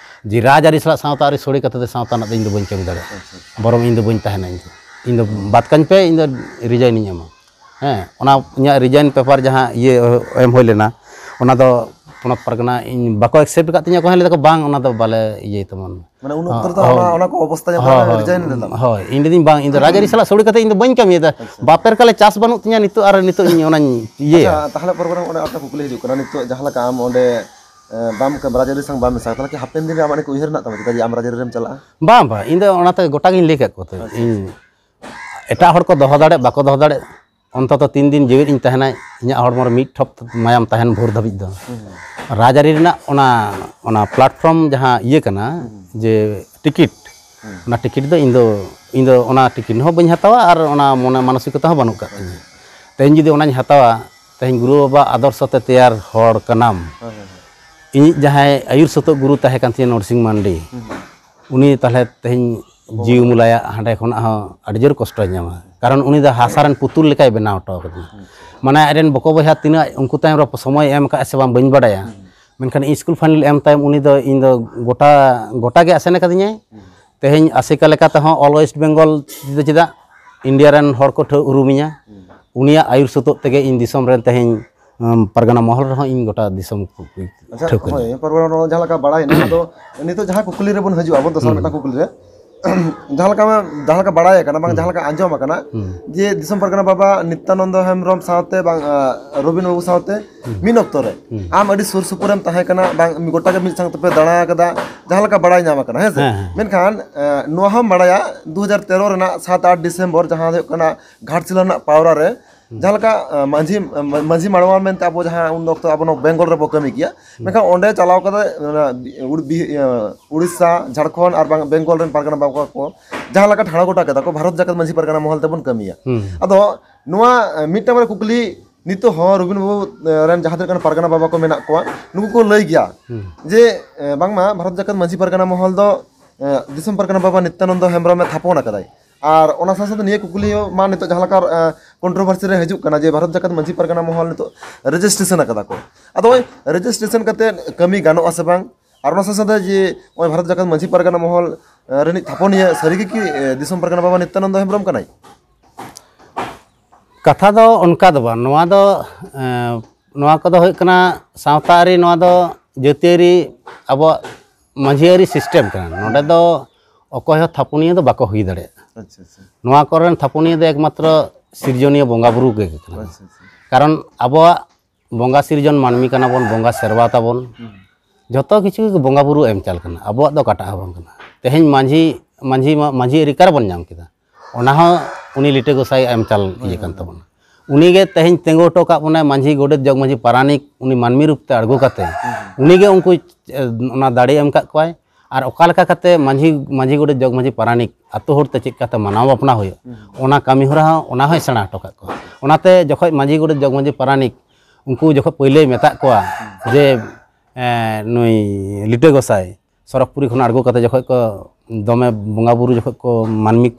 ᱡᱮ, ᱨᱟᱡᱽᱟᱹᱨᱤ ᱥᱟᱞᱟᱜ ᱥᱟᱶᱛᱟ ᱟᱹᱨᱤ ᱥᱚᱲᱮ ᱠᱟᱛᱮ ᱫᱚ ᱥᱟᱶᱛᱟ ᱨᱮᱱᱟᱜ ᱫᱚ ᱤᱧ ᱫᱚ ᱵᱟᱹᱧ ᱠᱟᱹᱢᱤ ᱫᱟᱲᱮᱭᱟᱜᱼᱟ᱾ ᱟᱪᱪᱷᱟ, ᱟᱪᱪᱷᱟ᱾ ᱵᱚᱨᱚᱝ ᱤᱧ ᱫᱚ ᱵᱟᱹᱧ ᱛᱟᱦᱮᱱᱟ, ᱤᱧ ᱫᱚ, ᱤᱧ ᱫᱚ ᱵᱟᱫ ᱠᱟᱹᱧ ᱯᱮ, ᱤᱧ ᱫᱚ ᱨᱤᱡᱟᱭᱤᱱ ᱤᱧ ᱮᱢᱟ᱾ ᱦᱮᱸ, ᱚᱱᱟ ᱤᱧᱟᱹᱜ ᱨᱤᱡᱟᱭᱤᱱ ᱯᱮᱯᱟᱨ ᱡᱟᱦᱟᱸ ᱤᱭᱟᱹ ᱮᱢ ᱦᱩᱭ ᱞᱮᱱᱟ, ᱚᱱᱟ ᱫᱚ ᱯᱚᱱᱚᱛ ᱯᱟᱨᱜᱟᱱᱟ ᱤᱧ ᱵᱟᱠᱚ ᱮᱠᱥᱮᱯᱴ ᱟᱠᱟᱫ ᱛᱤᱧᱟᱹ, ᱚᱠᱚᱭ ᱦᱚᱸ ᱞᱟᱹᱭ ᱫᱟᱠᱚ, "ᱵᱟᱝ, ᱚᱱᱟ ᱫᱚ ᱵᱟᱞᱮ ᱤᱭᱟᱹᱭ ᱛᱟᱵᱚᱱ᱾" ᱢᱟᱱᱮ ᱩᱱ ᱚᱠᱛᱚ ᱨᱮᱫᱚ ᱦᱳᱭ, ᱚᱱᱟ, ᱚᱱᱟ ᱠᱚ ᱚᱵᱚᱥᱛᱟ ᱧᱮᱞ ᱦᱳᱭ, ᱠᱟᱛᱮ ᱦᱳᱭ, ᱨᱤᱡᱟᱭᱤᱱ ᱞᱮᱫᱟ? ᱦᱳᱭ, ᱤᱧ ᱞᱟᱹᱭᱫᱟᱹᱧ, "ᱵᱟᱝ, ᱤᱧ ᱫᱚ ᱨᱟᱡᱽᱟᱹᱨᱤ ᱥᱟᱞᱟᱜ ᱥᱚᱲᱮ ᱠᱟᱛᱮ ᱤᱧ ᱫᱚ ᱵᱟᱹᱧ ᱠᱟᱹᱢᱤᱭᱮᱫᱟ, ᱟᱪᱪᱷᱟ᱾ ᱵᱟᱯᱮᱨ ᱠᱟᱞᱮ ᱪᱟᱥ ᱵᱟᱹᱱᱩᱜ ᱛᱤᱧᱟᱹ ᱱᱤᱛᱚᱜ, ᱟᱨ ᱱᱤᱛᱚᱜ ᱤᱧ ᱚᱱᱟᱧ ᱤᱭᱟᱹᱭᱟ?" ᱟᱪᱪᱷᱟ, ᱛᱟᱦᱚᱞᱮ ᱯᱚᱨᱮ ᱯᱚᱨᱮ ᱚᱸᱰᱮ ᱟᱨ ᱠᱩᱠᱞᱤ ᱦᱤᱡᱩᱜ ᱠᱟᱱᱟ, ᱱᱤᱛᱚᱜ ᱡᱟᱦᱟᱸ ᱞᱮᱠᱟ ᱟᱢ ᱚᱸᱰᱮ, ᱮ, ᱵᱟᱢ ᱠᱟᱹᱢᱤ, ᱨᱟᱡᱽᱟᱹᱨᱤ ᱥᱟᱶ ᱵᱟᱢ ᱢᱮᱥᱟ, ᱛᱟᱦᱚᱞᱮ ᱠᱤ ᱦᱟᱯᱮᱱ ᱫᱤᱱ ᱨᱮ ᱟᱢᱟᱜ ᱱᱤᱭᱟᱹ ᱠᱚ ᱩᱭᱦᱟᱹᱨ ᱦᱮᱱᱟᱜ ᱛᱟᱢᱟ, ᱪᱮᱫᱟᱜ ᱡᱮ ᱟᱢ ᱨᱟᱡᱽᱟᱹᱨᱤ ᱨᱮᱢ ᱪᱟᱞᱟᱜᱼᱟ? ᱵᱟᱝ, ᱵᱟᱝ, ᱤᱧ ᱫᱚ ᱚᱱᱟᱛᱮ ᱜᱚᱴᱟ ᱜᱤᱧ ᱞᱟᱹᱭ ᱠᱟᱜ ᱠᱚᱣᱟ ᱛᱚ, ᱟᱪᱪᱷᱟ, ᱤᱧ ᱟᱪᱪᱷᱟ᱾ ᱮᱴᱟᱜ ᱦᱚᱲ ᱠᱚ ᱫᱚᱦᱚ ᱫᱟᱲᱮᱜ, ᱵᱟᱠᱚ ᱫᱚᱦᱚ ᱫᱟᱲᱮᱜ, ᱚᱱᱛᱚᱛᱚ ᱛᱤᱱ ᱫᱤᱱ ᱡᱤᱣᱮᱫ ᱤᱧ ᱛᱟᱦᱮᱱᱟ, ᱤᱧᱟᱹᱜ ᱦᱚᱲᱢᱚ ᱨᱮ ᱢᱤᱫ ᱴᱷᱚᱯ ᱢᱟᱭᱟᱢ ᱛᱟᱦᱮᱱ ᱵᱷᱳᱨ ᱫᱷᱟᱹᱵᱤᱡ ᱫᱚ᱾ ᱦᱩᱸ, ᱦᱩᱸ᱾ ᱨᱟᱡᱽᱟᱹᱨᱤ ᱨᱮᱱᱟᱜ ᱚᱱᱟ, ᱚᱱᱟ ᱯᱞᱟᱴᱯᱷᱨᱚᱢ ᱡᱟᱦᱟᱸ ᱤᱭᱟᱹ ᱠᱟᱱᱟ, ᱦᱩᱸ, ᱦᱩᱸ᱾ ᱡᱮ ᱴᱤᱠᱤᱴ, ᱦᱩᱸ᱾ ᱚᱱᱟ ᱴᱤᱠᱤᱴ ᱫᱚ ᱤᱧ ᱫᱚ, ᱤᱧ ᱫᱚ ᱚᱱᱟ ᱴᱤᱠᱤᱴ ᱦᱚᱸ ᱵᱟᱹᱧ ᱦᱟᱛᱟᱣᱟ ᱟᱨ ᱚᱱᱟ ᱢᱚᱱᱮ ᱢᱟᱱᱚᱥᱤᱠᱚᱛᱟ ᱦᱚᱸ ᱵᱟᱹᱱᱩᱜ ᱠᱟᱜ ᱛᱤᱧᱟᱹ᱾ ᱛᱮᱦᱮᱧ ᱡᱩᱫᱤ ᱚᱱᱟᱧ ᱦᱟᱛᱟᱣᱟ, ᱛᱮᱦᱮᱧ ᱜᱩᱨᱩ ᱵᱟᱵᱟ ᱟᱫᱚᱨᱥᱚ ᱛᱮ ᱛᱮᱭᱟᱨ ᱦᱚᱲ ᱠᱟᱱᱟᱢ᱾ ᱦᱳᱭ, ᱦᱳᱭ, ᱦᱳᱭ᱾ ᱤᱧᱤᱡ ᱡᱟᱦᱟᱸᱭ ᱟᱹᱭᱩᱨ ᱥᱩᱛᱩᱜ ᱜᱩᱨᱩ ᱛᱟᱦᱮᱸ ᱠᱟᱱ ᱛᱤᱧᱟᱹ ᱱᱚᱨᱥᱤᱝ ᱢᱟᱱᱰᱤ, ᱦᱩᱸ, ᱦᱩᱸ᱾ ᱩᱱᱤ ᱛᱟᱦᱚᱞᱮ ᱛᱮᱦᱮᱧ ᱵᱚᱸᱜᱟ ᱡᱤᱣᱤ ᱵᱩᱨᱩ᱾ ᱢᱩᱞᱟᱭᱟᱜ ᱦᱟᱸᱰᱮ ᱠᱷᱚᱱᱟᱜ ᱦᱚᱸ ᱟᱹᱰᱤ ᱡᱳᱨ ᱠᱚᱥᱴᱚᱭ ᱧᱟᱢᱟ, ᱠᱟᱨᱚᱱ ᱩᱱᱤ ᱫᱚ ᱦᱟᱥᱟ ᱨᱮᱱ ᱯᱩᱛᱩᱞ ᱞᱮᱠᱟᱭ ᱵᱮᱱᱟᱣ ᱦᱚᱴᱚ ᱠᱟᱫᱤᱧᱟ᱾ ᱦᱩᱸ᱾ ᱢᱟᱱᱮ ᱟᱡᱨᱮᱱ ᱵᱚᱠᱚ ᱵᱚᱭᱦᱟ ᱛᱤᱱᱟᱹᱜ ᱩᱱᱠᱩ ᱛᱟᱭᱚᱢ ᱨᱮ ᱥᱚᱢᱚᱭ ᱮᱢ ᱠᱟᱜᱼᱟ ᱥᱮ ᱵᱟᱝ ᱵᱟᱹᱧ ᱵᱟᱰᱟᱭᱟ, ᱦᱩᱸ᱾ ᱢᱮᱱᱠᱷᱟᱱ ᱤᱧ ᱥᱠᱩᱞ ᱯᱷᱟᱭᱱᱮᱞ ᱮᱢ ᱛᱟᱭᱚᱢ ᱩᱱᱤ ᱫᱚ, ᱤᱧ ᱫᱚ ᱜᱚᱴᱟ, ᱜᱚᱴᱟ ᱜᱮ ᱟᱥᱮᱱ ᱟᱠᱟᱫᱤᱧᱟᱭ᱾ ᱦᱩᱸ᱾ ᱛᱮᱦᱮᱧ ᱟᱥᱮᱠᱟ ᱞᱮᱠᱟ ᱛᱮᱦᱚᱸ All West Bengal ᱫᱚ ᱪᱮᱫᱟᱜ, ᱤᱱᱰᱤᱭᱟ ᱨᱮᱱ ᱦᱚᱲ ᱠᱚ ᱴᱷᱟᱹᱣ ᱩᱨᱩᱢᱤᱧᱟ᱾ ᱩᱱᱤᱭᱟᱜ ᱟᱹᱭᱩᱨ ᱥᱩᱛᱩᱜ ᱛᱮᱜᱮ ᱤᱧ ᱫᱤᱥᱚᱢ ᱨᱮᱱ ᱛᱮᱦᱮᱧ, ᱩᱢ, ᱯᱟᱨᱜᱟᱱᱟ ᱢᱚᱦᱚᱞ ᱨᱮᱦᱚᱸ ᱤᱧ ᱜᱚᱴᱟ ᱫᱤᱥᱚᱢ ᱠᱚ ᱟᱪᱪᱷᱟ, ᱴᱷᱟᱹᱣᱠᱟᱹᱧᱟ᱾ ᱦᱳᱭ, ᱯᱟᱨᱜᱟᱱᱟ ᱢᱚᱦᱚᱞ ᱡᱟᱦᱟᱸ ᱞᱮᱠᱟ ᱵᱟᱲᱟᱭᱮᱱᱟ, ᱟᱫᱚ ᱱᱤᱛᱚᱜ ᱡᱟᱦᱟᱸ ᱠᱩᱠᱞᱤ ᱨᱮᱵᱚᱱ ᱦᱤᱡᱩᱜᱼᱟ ᱟᱵᱚ ᱫᱚᱥᱟᱨ ᱦᱩᱸ᱾ ᱢᱤᱫᱴᱟᱝ ᱠᱩᱠᱞᱤ ᱨᱮ, ᱡᱟᱦᱟᱸ ᱞᱮᱠᱟ, ᱡᱟᱦᱟᱸ ᱞᱮᱠᱟ ᱵᱟᱲᱟᱭ ᱟᱠᱟᱱᱟ, ᱵᱟᱝ, ᱦᱩᱸ᱾ ᱡᱟᱦᱟᱸ ᱞᱮᱠᱟ ᱟᱸᱡᱚᱢ ᱟᱠᱟᱱᱟ, ᱦᱩᱸ᱾ ᱡᱮ ᱫᱤᱥᱚᱢ ᱯᱟᱨᱜᱟᱱᱟ ᱵᱟᱵᱟ ᱱᱤᱛᱭᱟᱱᱚᱱᱫᱚ ᱦᱮᱢᱵᱨᱚᱢ ᱥᱟᱶᱛᱮ, ᱵᱟᱝ, ᱟ, ᱨᱚᱵᱤᱱ ᱵᱟᱹᱵᱩ ᱥᱟᱶᱛᱮ ᱦᱩᱸ᱾ ᱢᱤᱫ ᱚᱠᱛᱚ ᱨᱮ ᱦᱩᱸ᱾ ᱟᱢ ᱟᱹᱰᱤ ᱥᱩᱨ ᱥᱩᱯᱩᱨᱮᱢ ᱛᱟᱦᱮᱸ ᱠᱟᱱᱟ, ᱵᱟᱝ, ᱜᱚᱴᱟ ᱜᱮ ᱢᱤᱫ ᱥᱟᱶ ᱛᱮᱯᱮ ᱫᱟᱬᱟ ᱟᱠᱟᱫᱟ, ᱡᱟᱦᱟᱸ ᱞᱮᱠᱟ ᱵᱟᱲᱟᱭ ᱧᱟᱢ ᱟᱠᱟᱱᱟ, ᱦᱮᱸ ᱥᱮ? ᱦᱮᱸ, ᱦᱮᱸ᱾ ᱢᱮᱱᱠᱷᱟᱱ, ᱟ, ᱱᱚᱣᱟ ᱦᱚᱸᱢ ᱵᱟᱲᱟᱭᱟ, ᱫᱩ ᱦᱟᱡᱟᱨ ᱛᱮᱨᱚ ᱨᱮᱱᱟᱜ ᱥᱟᱛ ᱟᱴ ᱰᱤᱥᱮᱢᱵᱚᱨ, ᱡᱟᱦᱟᱸ ᱫᱚ ᱦᱩᱭᱩᱜ ᱠᱟᱱᱟ ᱜᱷᱟᱴᱥᱤᱞᱟᱹ ᱨᱮᱱᱟᱜ ᱯᱟᱣᱨᱟ ᱨᱮ, ᱦᱩᱸ᱾ ᱡᱟᱦᱟᱸ ᱞᱮᱠᱟ, ᱟ, ᱢᱟᱹᱡᱷᱤ, ᱢᱟ-, ᱢᱟᱹᱡᱷᱤ ᱢᱟᱲᱣᱟ ᱢᱮᱱᱛᱮ ᱟᱵᱚ ᱡᱟᱦᱟᱸ ᱩᱱ ᱚᱠᱛᱚ ᱟᱵᱚ ᱱᱚᱣᱟ ᱵᱮᱝᱜᱚᱞ ᱨᱮᱵᱚ ᱠᱟᱹᱢᱤ ᱜᱮᱭᱟ, ᱦᱩᱸ᱾ ᱢᱮᱱᱠᱷᱟᱱ ᱚᱸᱰᱮ ᱪᱟᱞᱟᱣ ᱠᱟᱛᱮ, ᱚᱱᱟ ᱵᱤ-, ᱩᱲ-, ᱵᱤ-, ᱤᱭᱟᱹ, ᱩᱲᱤᱥᱥᱟ, ᱡᱷᱟᱲᱠᱷᱚᱸᱰ ᱟᱨ ᱵᱟᱝ ᱵᱮᱝᱜᱚᱞ ᱨᱮᱱ ᱯᱟᱨᱜᱟᱱᱟ ᱵᱟᱵᱟ ᱠᱚ ᱡᱟᱦᱟᱸ ᱞᱮᱠᱟ ᱴᱷᱟᱲᱚ ᱜᱚᱴᱟ ᱠᱮᱫᱟ ᱠᱚ, ᱵᱷᱟᱨᱚᱛ ᱡᱟᱠᱟᱛ ᱢᱟᱹᱡᱷᱤ ᱯᱟᱨᱜᱟᱱᱟ ᱢᱚᱦᱚᱞ ᱛᱮᱵᱚᱱ ᱠᱟᱹᱢᱤᱭᱟ᱾ ᱦᱩᱸ᱾ ᱟᱫᱚ ᱱᱚᱣᱟ, ᱮ, ᱢᱤᱫᱴᱟᱝ ᱵᱟᱨᱭᱟ ᱠᱩᱠᱞᱤ ᱱᱤᱛᱚᱜ ᱦᱚᱸ ᱨᱚᱵᱤᱱ ᱵᱟᱹᱵᱩ, ᱮ, ᱨᱮᱱ ᱡᱟᱦᱟᱸ ᱛᱤᱱᱟᱹᱜ ᱜᱟᱱ ᱯᱟᱨᱜᱟᱱᱟ ᱵᱟᱵᱟ ᱠᱚ ᱢᱮᱱᱟᱜ ᱠᱚᱣᱟ, ᱱᱩᱠᱩ ᱠᱚ ᱞᱟᱹᱭ ᱜᱮᱭᱟ ᱦᱩᱸ᱾ ᱡᱮ, ᱮ, ᱵᱟᱝᱢᱟ ᱵᱷᱟᱨᱚᱛ ᱡᱟᱠᱟᱛ ᱢᱟᱹᱡᱷᱤ ᱯᱟᱨᱜᱟᱱᱟ ᱢᱚᱦᱚᱞ ᱫᱚ, ᱮ, ᱫᱤᱥᱚᱢ ᱯᱟᱨᱜᱟᱱᱟ ᱵᱟᱵᱟ ᱱᱤᱛᱭᱟᱱᱚᱱᱫᱚ ᱦᱮᱢᱵᱨᱚᱢᱮ ᱛᱷᱟᱯᱚᱱ ᱟᱠᱟᱫᱟᱭ᱾ ᱟᱨ ᱚᱱᱟ ᱥᱟᱶ ᱥᱟᱶᱛᱮ ᱱᱤᱭᱟᱹ ᱠᱩᱠᱞᱤ ᱦᱚᱸ ᱢᱟ ᱱᱤᱛᱚᱜ ᱡᱟᱦᱟᱸ ᱞᱮᱠᱟ, ᱮ, ᱠᱚᱱᱴᱨᱳᱵᱷᱟᱨᱥᱤ ᱨᱮ ᱦᱤᱡᱩᱜ ᱠᱟᱱᱟ ᱡᱮ ᱵᱷᱟᱨᱚᱛ ᱡᱟᱠᱟᱛ ᱢᱟᱹᱡᱷᱤ ᱯᱟᱨᱜᱟᱱᱟ ᱢᱚᱦᱚᱞ ᱱᱤᱛᱚᱜ ᱨᱮᱡᱤᱥᱴᱨᱮᱥᱚᱱ ᱟᱠᱟᱫᱟ ᱠᱚ᱾ ᱟᱫᱚ ᱱᱚᱜᱼᱚᱭ ᱨᱮᱡᱤᱥᱴᱨᱮᱥᱚᱱ ᱠᱟᱛᱮ ᱠᱟᱹᱢᱤ ᱜᱟᱱᱚᱜᱼᱟ ᱥᱮ ᱵᱟᱝ? ᱟᱨ ᱚᱱᱟ ᱥᱟᱶ ᱥᱟᱶᱛᱮ ᱡᱮ ᱱᱚᱜᱼᱚᱭ ᱵᱷᱟᱨᱚᱛ ᱡᱟᱠᱟᱛ ᱢᱟᱹᱡᱷᱤ ᱯᱟᱨᱜᱟᱱᱟ ᱢᱚᱦᱚᱞ, ᱮ, ᱨᱤᱱᱤᱡ ᱛᱷᱟᱯᱚᱱᱤᱭᱟᱹ ᱥᱟᱹᱨᱤᱜᱮ ᱠᱤ, ᱮ, ᱫᱤᱥᱚᱢ ᱯᱟᱨᱜᱟᱱᱟ ᱵᱟᱵᱟ ᱱᱤᱛᱭᱟᱱᱚᱱᱫᱚ ᱦᱮᱢᱵᱨᱚᱢ ᱠᱟᱱᱟᱭ? ᱠᱟᱛᱷᱟ ᱫᱚ ᱚᱱᱠᱟ ᱫᱚ ᱵᱟᱝ᱾ ᱱᱚᱣᱟ ᱫᱚ, ᱮ, ᱱᱚᱣᱟ ᱠᱚᱫᱚ ᱦᱩᱭᱩᱜ ᱠᱟᱱᱟ ᱥᱟᱶᱛᱟ ᱟᱹᱨᱤ, ᱱᱚᱣᱟ ᱫᱚ ᱡᱟᱹᱛᱤᱭᱟᱹᱨᱤ ᱟᱵᱚᱣᱟᱜ ᱢᱟᱹᱡᱷᱤ ᱟᱹᱨᱤ ᱥᱤᱥᱴᱮᱢ ᱠᱟᱱᱟ᱾ ᱱᱚᱰᱮ ᱫᱚ ᱚᱠᱚᱭ ᱦᱚᱸ ᱛᱷᱟᱯᱚᱱᱤᱭᱟᱹ ᱫᱚ ᱵᱟᱠᱚ ᱦᱩᱭ ᱫᱟᱲᱮᱭᱟᱜᱼᱟ᱾ ᱟᱪᱪᱷᱟ, ᱟᱪᱪᱷᱟ᱾ ᱱᱚᱣᱟ ᱠᱚᱨᱮᱱ ᱛᱷᱟᱯᱚᱱᱤᱭᱟᱹ ᱫᱚ ᱮᱠᱢᱟᱛᱨᱚ ᱥᱤᱨᱡᱚᱱᱤᱭᱟᱹ ᱵᱚᱸᱜᱟ ᱵᱩᱨᱩ ᱜᱮ ᱠᱟᱱᱟ᱾ ᱟᱪᱪᱷᱟ, ᱟᱪᱪᱷᱟ᱾ ᱠᱟᱨᱚᱱ ᱟᱵᱚᱣᱟᱜ ᱵᱚᱸᱜᱟ ᱥᱤᱨᱡᱚᱱ ᱢᱟᱹᱱᱢᱤ ᱠᱟᱱᱟ ᱵᱚᱱ, ᱵᱚᱸᱜᱟ ᱥᱮᱨᱣᱟ ᱛᱟᱵᱚᱱ᱾ ᱦᱩᱸ᱾ ᱡᱷᱚᱛᱚ ᱠᱤᱪᱷᱩ ᱜᱮ ᱵᱚᱸᱜᱟ ᱵᱩᱨᱩ ᱮᱢ ᱪᱟᱞ ᱠᱟᱱᱟ, ᱟᱵᱚᱣᱟᱜ ᱫᱚ ᱚᱠᱟᱴᱟᱜ ᱦᱚᱸ ᱵᱟᱝ ᱠᱟᱱᱟ᱾ ᱛᱮᱦᱮᱧ ᱢᱟᱹᱡᱷᱤ, ᱢᱟᱹᱡᱷᱤ ᱢᱟ, ᱢᱟᱹᱡᱷᱤ ᱟᱹᱨᱤ ᱚᱠᱟ ᱨᱮᱵᱚᱱ ᱧᱟᱢ ᱠᱮᱫᱟ? ᱚᱱᱟ ᱦᱚᱸ ᱩᱱᱤ ᱞᱤᱴᱟᱹ ᱜᱚᱸᱥᱟᱭ ᱮᱢ ᱪᱟᱞ ᱦᱳᱭ, ᱤᱭᱟᱹ ᱠᱟᱱ ᱦᱳᱭ, ᱛᱟᱵᱚᱱᱟ᱾ ᱩᱱᱤ ᱜᱮ ᱛᱮᱦᱮᱧ ᱛᱤᱸᱜᱩ ᱦᱚᱴᱚ ᱠᱟᱜ ᱵᱚᱱᱟᱭ ᱢᱟᱹᱡᱷᱤ, ᱜᱚᱰᱮᱛ, ᱡᱚᱜᱽ ᱢᱟᱹᱡᱷᱤ, ᱯᱟᱨᱟᱱᱤᱠ, ᱩᱱᱤ ᱢᱟᱹᱱᱢᱤ ᱨᱩᱯ ᱛᱮ ᱟᱬᱜᱚ ᱠᱟᱛᱮ ᱦᱩᱸ᱾ ᱩᱱᱤ ᱜᱮ ᱩᱱᱠᱩ, ᱮ, ᱚᱱᱟ ᱫᱟᱲᱮ ᱮᱢ ᱠᱟᱜ ᱠᱚᱣᱟᱭ᱾ ᱟᱨ ᱚᱠᱟ ᱞᱮᱠᱟ ᱠᱟᱛᱮ ᱢᱟᱹᱡᱷᱤ, ᱢᱟᱹᱡᱷᱤ, ᱜᱚᱰᱮᱛ, ᱡᱚᱜᱽ ᱢᱟᱹᱡᱷᱤ, ᱯᱟᱨᱟᱱᱤᱠ ᱟᱛᱳ ᱦᱚᱲ ᱛᱮ ᱪᱮᱫ ᱠᱟᱛᱮ ᱢᱟᱱᱟᱣ ᱵᱟᱯᱱᱟ ᱦᱩᱭᱩᱜ, ᱦᱩᱸ᱾ ᱚᱱᱟ ᱠᱟᱹᱢᱤ ᱦᱚᱨᱟ ᱦᱚᱸ, ᱚᱱᱟ ᱦᱚᱸᱭ ᱥᱮᱬᱟ ᱦᱚᱴᱚ ᱠᱟᱜ ᱠᱚᱣᱟ᱾ ᱚᱱᱟᱛᱮ ᱡᱚᱠᱷᱚᱡ ᱢᱟᱹᱡᱷᱤ, ᱜᱚᱰᱮᱛ, ᱡᱚᱜᱽ ᱢᱟᱹᱡᱷᱤ, ᱯᱟᱨᱟᱱᱤᱠ ᱩᱱᱠᱩ ᱡᱚᱠᱷᱚᱡ ᱯᱳᱭᱞᱳᱭ ᱢᱮᱛᱟᱜ ᱠᱚᱣᱟ ᱦᱩᱸ᱾ ᱡᱮ, ᱮ, ᱱᱩᱭ ᱞᱤᱴᱟᱹ ᱜᱚᱸᱥᱟᱭ ᱥᱚᱨᱚᱜᱽᱯᱩᱨᱤ ᱠᱷᱚᱱ ᱟᱬᱜᱚ ᱠᱟᱛᱮ ᱡᱚᱠᱷᱚᱡ ᱠᱚ ᱫᱚᱢᱮ ᱵᱚᱸᱜᱟ ᱵᱩᱨᱩ, ᱡᱚᱠᱷᱚᱡ ᱠᱚ ᱢᱟᱹᱱᱢᱤ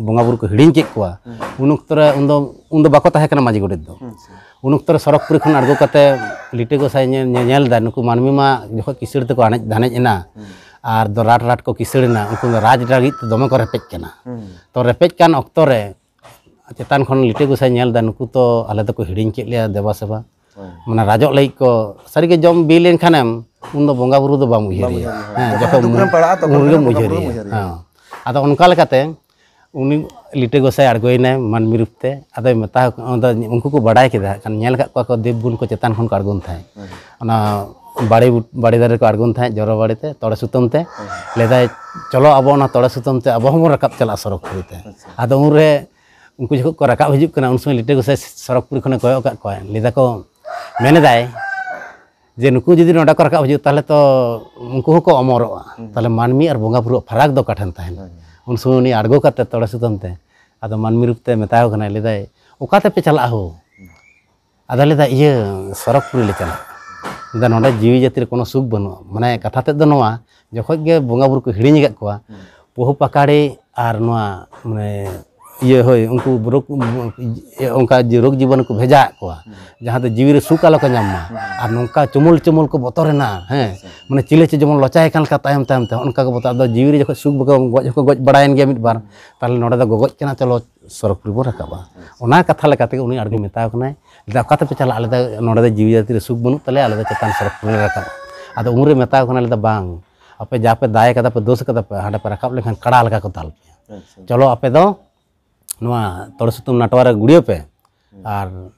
ᱵᱚᱸᱜᱟ ᱵᱩᱨᱩ ᱠᱚ ᱦᱤᱲᱤᱧ ᱠᱮᱫ ᱠᱚᱣᱟ, ᱦᱩᱸ᱾ ᱩᱱ ᱚᱠᱛᱚ ᱨᱮ ᱩᱱᱫᱚ, ᱩᱱᱫᱚ ᱵᱟᱠᱚ ᱛᱟᱦᱮᱸ ᱠᱟᱱᱟ ᱢᱟᱹᱡᱷᱤ ᱜᱚᱰᱮᱛ ᱫᱚ᱾ ᱟᱪᱪᱷᱟ᱾ ᱩᱱ ᱚᱠᱛᱚ ᱨᱮ ᱥᱚᱨᱚᱜᱽᱯᱩᱨᱤ ᱠᱷᱚᱱ ᱟᱬᱜᱚ ᱠᱟᱛᱮ ᱞᱤᱴᱟᱹ ᱜᱚᱸᱥᱟᱭ ᱧᱮᱞ, ᱧᱮ-, ᱧᱮᱞ ᱮᱫᱟ, ᱱᱩᱠᱩ ᱢᱟᱹᱱᱢᱤ ᱢᱟ ᱡᱚᱠᱷᱚᱡ ᱠᱤᱥᱟᱹᱬ ᱛᱮᱠᱚ ᱟᱱᱮᱡ ᱫᱷᱟᱱᱮᱡ ᱮᱱᱟ, ᱦᱩᱸ᱾ ᱟᱨ ᱫᱚ ᱨᱟᱴ ᱨᱟᱴ ᱠᱚ ᱠᱤᱥᱟᱹᱬ ᱮᱱᱟ, ᱩᱱᱠᱩ ᱫᱚ ᱨᱟᱡᱽ ᱞᱟᱹᱜᱤᱫ ᱛᱮ ᱫᱚᱢᱮ ᱠᱚ ᱨᱮᱯᱮᱡ ᱠᱟᱱᱟ᱾ ᱦᱩᱸ᱾ ᱛᱚ ᱨᱮᱯᱮᱡ ᱠᱟᱱ ᱚᱠᱛᱚ ᱨᱮ ᱪᱮᱛᱟᱱ ᱠᱷᱚᱱ ᱞᱤᱴᱟᱹ ᱜᱚᱸᱥᱟᱭ ᱧᱮᱞ ᱮᱫᱟ, ᱱᱩᱠᱩ ᱛᱚ ᱟᱞᱮ ᱫᱚᱠᱚ ᱦᱤᱲᱤᱧ ᱠᱮᱫ ᱞᱮᱭᱟ ᱫᱮᱵᱟ ᱥᱮᱵᱟ᱾ ᱦᱳᱭ᱾ ᱢᱟᱱᱮ ᱨᱟᱡᱚᱜ ᱞᱟᱹᱜᱤᱫ ᱠᱚ, ᱥᱟᱹᱨᱤᱜᱮ ᱡᱚᱢ ᱵᱤ ᱞᱮᱱᱠᱷᱟᱱᱮᱢ ᱩᱱ ᱫᱚ ᱵᱚᱸᱜᱟ ᱵᱩᱨᱩ ᱫᱚ ᱵᱟᱢ ᱩᱭᱦᱟᱹᱨᱮᱭᱟ᱾ ᱦᱮᱸ, ᱡᱚᱠᱷᱚᱱ ᱡᱚᱠᱷᱚᱱ ᱫᱩᱠ ᱨᱮᱢ ᱯᱟᱲᱟᱜᱼᱟ, ᱛᱚᱠᱷᱚᱱ ᱩᱱ ᱜᱮᱢ ᱜᱮ ᱵᱚᱸᱜᱟ ᱩᱭᱦᱟᱹᱨᱮᱭᱟ᱾ ᱵᱩᱨᱩᱢ ᱩᱭᱦᱟᱹᱨᱮᱭᱟ᱾ ᱦᱮᱸ᱾ ᱟᱫᱚ ᱚᱱᱠᱟ ᱞᱮᱠᱟᱛᱮ ᱩᱱᱤ ᱞᱤᱴᱟᱹ ᱜᱚᱸᱥᱟᱭ ᱟᱬᱜᱚᱭᱮᱱᱟᱭ ᱢᱟᱹᱱᱢᱤ ᱨᱩᱯ ᱛᱮ᱾ ᱟᱫᱚᱭ ᱢᱮᱛᱟ ᱠᱚ-, ᱟᱫᱚ ᱩᱱᱠᱩ ᱠᱚ ᱵᱟᱰᱟᱭ ᱠᱮᱫᱟ, ᱠᱷᱟᱱ ᱧᱮᱞ ᱟᱠᱟᱫ ᱠᱚᱣᱟ ᱠᱚ ᱫᱮᱵ ᱵᱚᱱ ᱠᱚ ᱪᱮᱛᱟᱱ ᱠᱷᱚᱱ ᱠᱚ ᱟᱬᱜᱚᱱ ᱛᱟᱦᱮᱸᱫ᱾ ᱦᱮᱸ᱾ ᱚᱱᱟ ᱵᱟᱲᱮ ᱵᱩᱴ-, ᱵᱟᱲᱮ ᱫᱟᱨᱮ ᱨᱮᱠᱚ ᱟᱬᱜᱚᱱ ᱛᱟᱦᱮᱸᱫ, ᱡᱚᱨᱚ ᱵᱟᱲᱮ ᱛᱮ, ᱛᱚᱲᱮ ᱥᱩᱛᱟᱹᱢ ᱛᱮ᱾ ᱦᱮᱸ᱾ ᱞᱟᱹᱭᱫᱟᱭ, "ᱪᱚᱞᱚ ᱟᱵᱚ ᱚᱱᱟ ᱛᱚᱲᱮ ᱥᱩᱛᱟᱹᱢ ᱛᱮ ᱟᱵᱚ ᱦᱚᱸᱵᱚᱱ ᱨᱟᱠᱟᱵ ᱪᱟᱞᱟᱜᱼᱟ ᱥᱚᱨᱚᱜᱽᱯᱩᱨᱤ ᱛᱮ᱾" ᱟᱪᱪᱷᱟ᱾ ᱟᱫᱚ ᱩᱱᱨᱮ ᱩᱱᱠᱩ ᱡᱚᱠᱷᱚᱱ ᱠᱚ ᱨᱟᱠᱟᱵ ᱦᱤᱡᱩᱜ ᱠᱟᱱᱟ, ᱩᱱ ᱥᱚᱢᱚᱭ ᱞᱤᱴᱟᱹ ᱜᱚᱸᱥᱟᱭ ᱥᱚᱨᱚᱜᱽᱯᱩᱨᱤ ᱠᱷᱚᱱᱮ ᱠᱚᱭᱚᱜ ᱟᱠᱟᱫ ᱠᱚᱣᱟ, ᱞᱟᱹᱭ ᱫᱟᱠᱚ, ᱢᱮᱱᱮᱫᱟᱭ ᱡᱮ ᱱᱩᱠᱩ ᱡᱩᱫᱤ ᱱᱚᱰᱮ ᱠᱚ ᱨᱟᱠᱟᱵ ᱦᱤᱡᱩᱜᱼᱟ, ᱛᱟᱦᱚᱞᱮ ᱛᱚ ᱩᱱᱠᱩ ᱦᱚᱸᱠᱚ ᱚᱢᱚᱨᱚᱜᱼᱟ᱾ ᱦᱩᱸ᱾ ᱛᱟᱦᱚᱞᱮ ᱢᱟᱹᱱᱢᱤ ᱟᱨ ᱵᱚᱸᱜᱟ ᱵᱩᱨᱩᱣᱟᱜ ᱯᱷᱟᱨᱟᱠ ᱫᱚ ᱚᱠᱟ ᱴᱷᱮᱱ ᱛᱟᱦᱮᱱᱟ? ᱦᱳᱭ᱾ ᱩᱱ ᱥᱚᱢᱚᱭ ᱩᱱᱤ ᱟᱬᱜᱚ ᱠᱟᱛᱮ ᱛᱚᱲᱮ ᱥᱩᱛᱟᱹᱢ ᱛᱮ ᱟᱫᱚ ᱢᱟᱹᱱᱢᱤ ᱨᱩᱯ ᱛᱮ ᱢᱮᱛᱟᱣ ᱠᱟᱱᱟᱭ, ᱞᱟᱹᱭᱫᱟᱭ, "ᱚᱠᱟ ᱛᱮᱯᱮ ᱪᱟᱞᱟᱜᱼᱟ ᱦᱳ?" ᱦᱩᱸ᱾ ᱟᱫᱚ ᱞᱟᱹᱭᱫᱟ, "ᱤᱭᱟᱹ, ᱥᱚᱨᱚᱜᱽᱯᱩᱨᱤ ᱞᱮ ᱪᱟᱞᱟᱜᱼᱟ᱾" ᱞᱟᱹᱭᱫᱟ, "ᱱᱚᱰᱮ ᱡᱤᱣᱤ ᱡᱟᱹᱛᱤ ᱨᱮ ᱠᱳᱱᱳ ᱥᱩᱠ ᱵᱟᱹᱱᱩᱜᱼᱟ᱾" ᱢᱟᱱᱮ ᱠᱟᱛᱷᱟ ᱛᱮᱫ ᱫᱚ ᱱᱚᱣᱟ, ᱡᱚᱠᱷᱚᱡ ᱜᱮ ᱵᱚᱸᱜᱟ ᱵᱩᱨᱩ ᱠᱚ ᱦᱤᱲᱤᱧ ᱟᱠᱟᱫ ᱠᱚᱣᱟ, ᱦᱩᱸ᱾ ᱯᱚᱦᱩ ᱯᱟᱠᱟᱲᱤ ᱟᱨ ᱱᱚᱣᱟ, ᱢᱟᱱᱮ, ᱤᱭᱟᱹ, ᱦᱳᱭ, ᱩᱱᱠᱩ ᱨᱳᱜᱽ, ᱚᱱᱠᱟ ᱡᱮ ᱨᱳᱜᱽ ᱡᱤᱵᱟᱱᱩ ᱠᱚ ᱵᱷᱮᱡᱟᱣᱟᱫ ᱠᱚᱣᱟ, ᱦᱩᱸ᱾ ᱡᱟᱦᱟᱸ ᱫᱚ ᱡᱤᱣᱤ ᱨᱮ ᱥᱩᱠ ᱟᱞᱚ ᱠᱚ ᱧᱟᱢ ᱢᱟ᱾ ᱦᱩᱸ᱾ ᱟᱨ ᱱᱚᱝᱠᱟ ᱪᱩᱢᱩᱞ ᱪᱩᱢᱩᱞ ᱠᱚ ᱵᱚᱛᱚᱨᱮᱱᱟ, ᱦᱮᱸ, ᱟᱪᱪᱷᱟ᱾ ᱢᱟᱱᱮ ᱪᱤᱞᱤ ᱪᱚ ᱡᱮᱢᱚᱱ ᱞᱚᱪᱟᱭ ᱠᱟᱱ ᱞᱮᱠᱟ ᱛᱟᱭᱚᱢ ᱛᱟᱭᱚᱢ ᱛᱮ, ᱚᱱᱠᱟ ᱠᱚ ᱵᱚᱛᱚᱨ᱾ ᱟᱫᱚ ᱡᱤᱣᱤ ᱨᱮ ᱡᱚᱠᱷᱚᱡ ᱥᱩᱠ ᱵᱟᱠᱚ ᱜᱚᱡ ᱦᱚᱸᱠᱚ ᱜᱚᱡ ᱵᱟᱲᱟᱭᱮᱱ ᱜᱮᱭᱟ ᱢᱤᱫ ᱵᱟᱨ, ᱦᱩᱸ᱾ ᱛᱟᱦᱚᱞᱮ ᱱᱚᱰᱮ ᱫᱚ ᱜᱚᱜᱚᱡ ᱠᱟᱱᱟ, ᱪᱚᱞᱚ ᱥᱚᱨᱚᱜᱽᱯᱩᱨᱤ ᱵᱚᱱ ᱨᱟᱠᱟᱵᱟ᱾ ᱟᱪᱪᱷᱟ᱾ ᱚᱱᱟ ᱠᱟᱛᱷᱟ ᱞᱮᱠᱟ ᱛᱮᱜᱮ ᱩᱱᱤ ᱟᱬᱜᱚ ᱢᱮᱛᱟᱣ ᱠᱟᱱᱟᱭ, ᱞᱟᱹᱭᱫᱟ, "ᱚᱠᱟ ᱛᱮᱯᱮ ᱪᱟᱞᱟᱜᱼᱟ?" ᱞᱟᱹᱭᱫᱟ, "ᱱᱚᱰᱮ ᱫᱚ ᱡᱤᱣᱤ ᱡᱟᱹᱛᱤ ᱨᱮ ᱥᱩᱠ ᱵᱟᱹᱱᱩᱜ ᱛᱟᱞᱮᱭᱟ, ᱟᱞᱮ ᱫᱚ ᱪᱮᱛᱟᱱ ᱥᱚᱨᱚᱜᱽᱯᱩᱨᱤ ᱞᱮ ᱨᱟᱠᱟᱵᱟ᱾" ᱟᱫᱚ ᱩᱱᱨᱮ ᱢᱮᱛᱟᱣ ᱠᱟᱱᱟ, ᱞᱟᱹᱭᱫᱟ, "ᱵᱟᱝ, ᱟᱯᱮ ᱡᱟ ᱯᱮ ᱫᱟᱭ ᱠᱟᱫᱟ ᱯᱮ, ᱫᱳᱥ ᱠᱟᱫᱟ ᱯᱮ, ᱦᱟᱸᱰᱮ ᱯᱮ ᱨᱟᱠᱟᱵ ᱞᱮᱱᱠᱷᱟᱱ ᱠᱟᱲᱟ ᱞᱮᱠᱟ ᱠᱚ ᱫᱟᱞ ᱯᱮᱭᱟ᱾ ᱟᱪᱪᱷᱟ᱾ ᱪᱚᱞᱚ ᱟᱯᱮ ᱫᱚ ᱱᱚᱣᱟ ᱛᱚᱲᱮ ᱥᱩᱛᱟᱹᱢ ᱱᱟᱴᱣᱟ ᱨᱮ ᱜᱩᱲᱤᱭᱟᱹ ᱯᱮ, ᱦᱩᱸ᱾ ᱟᱨ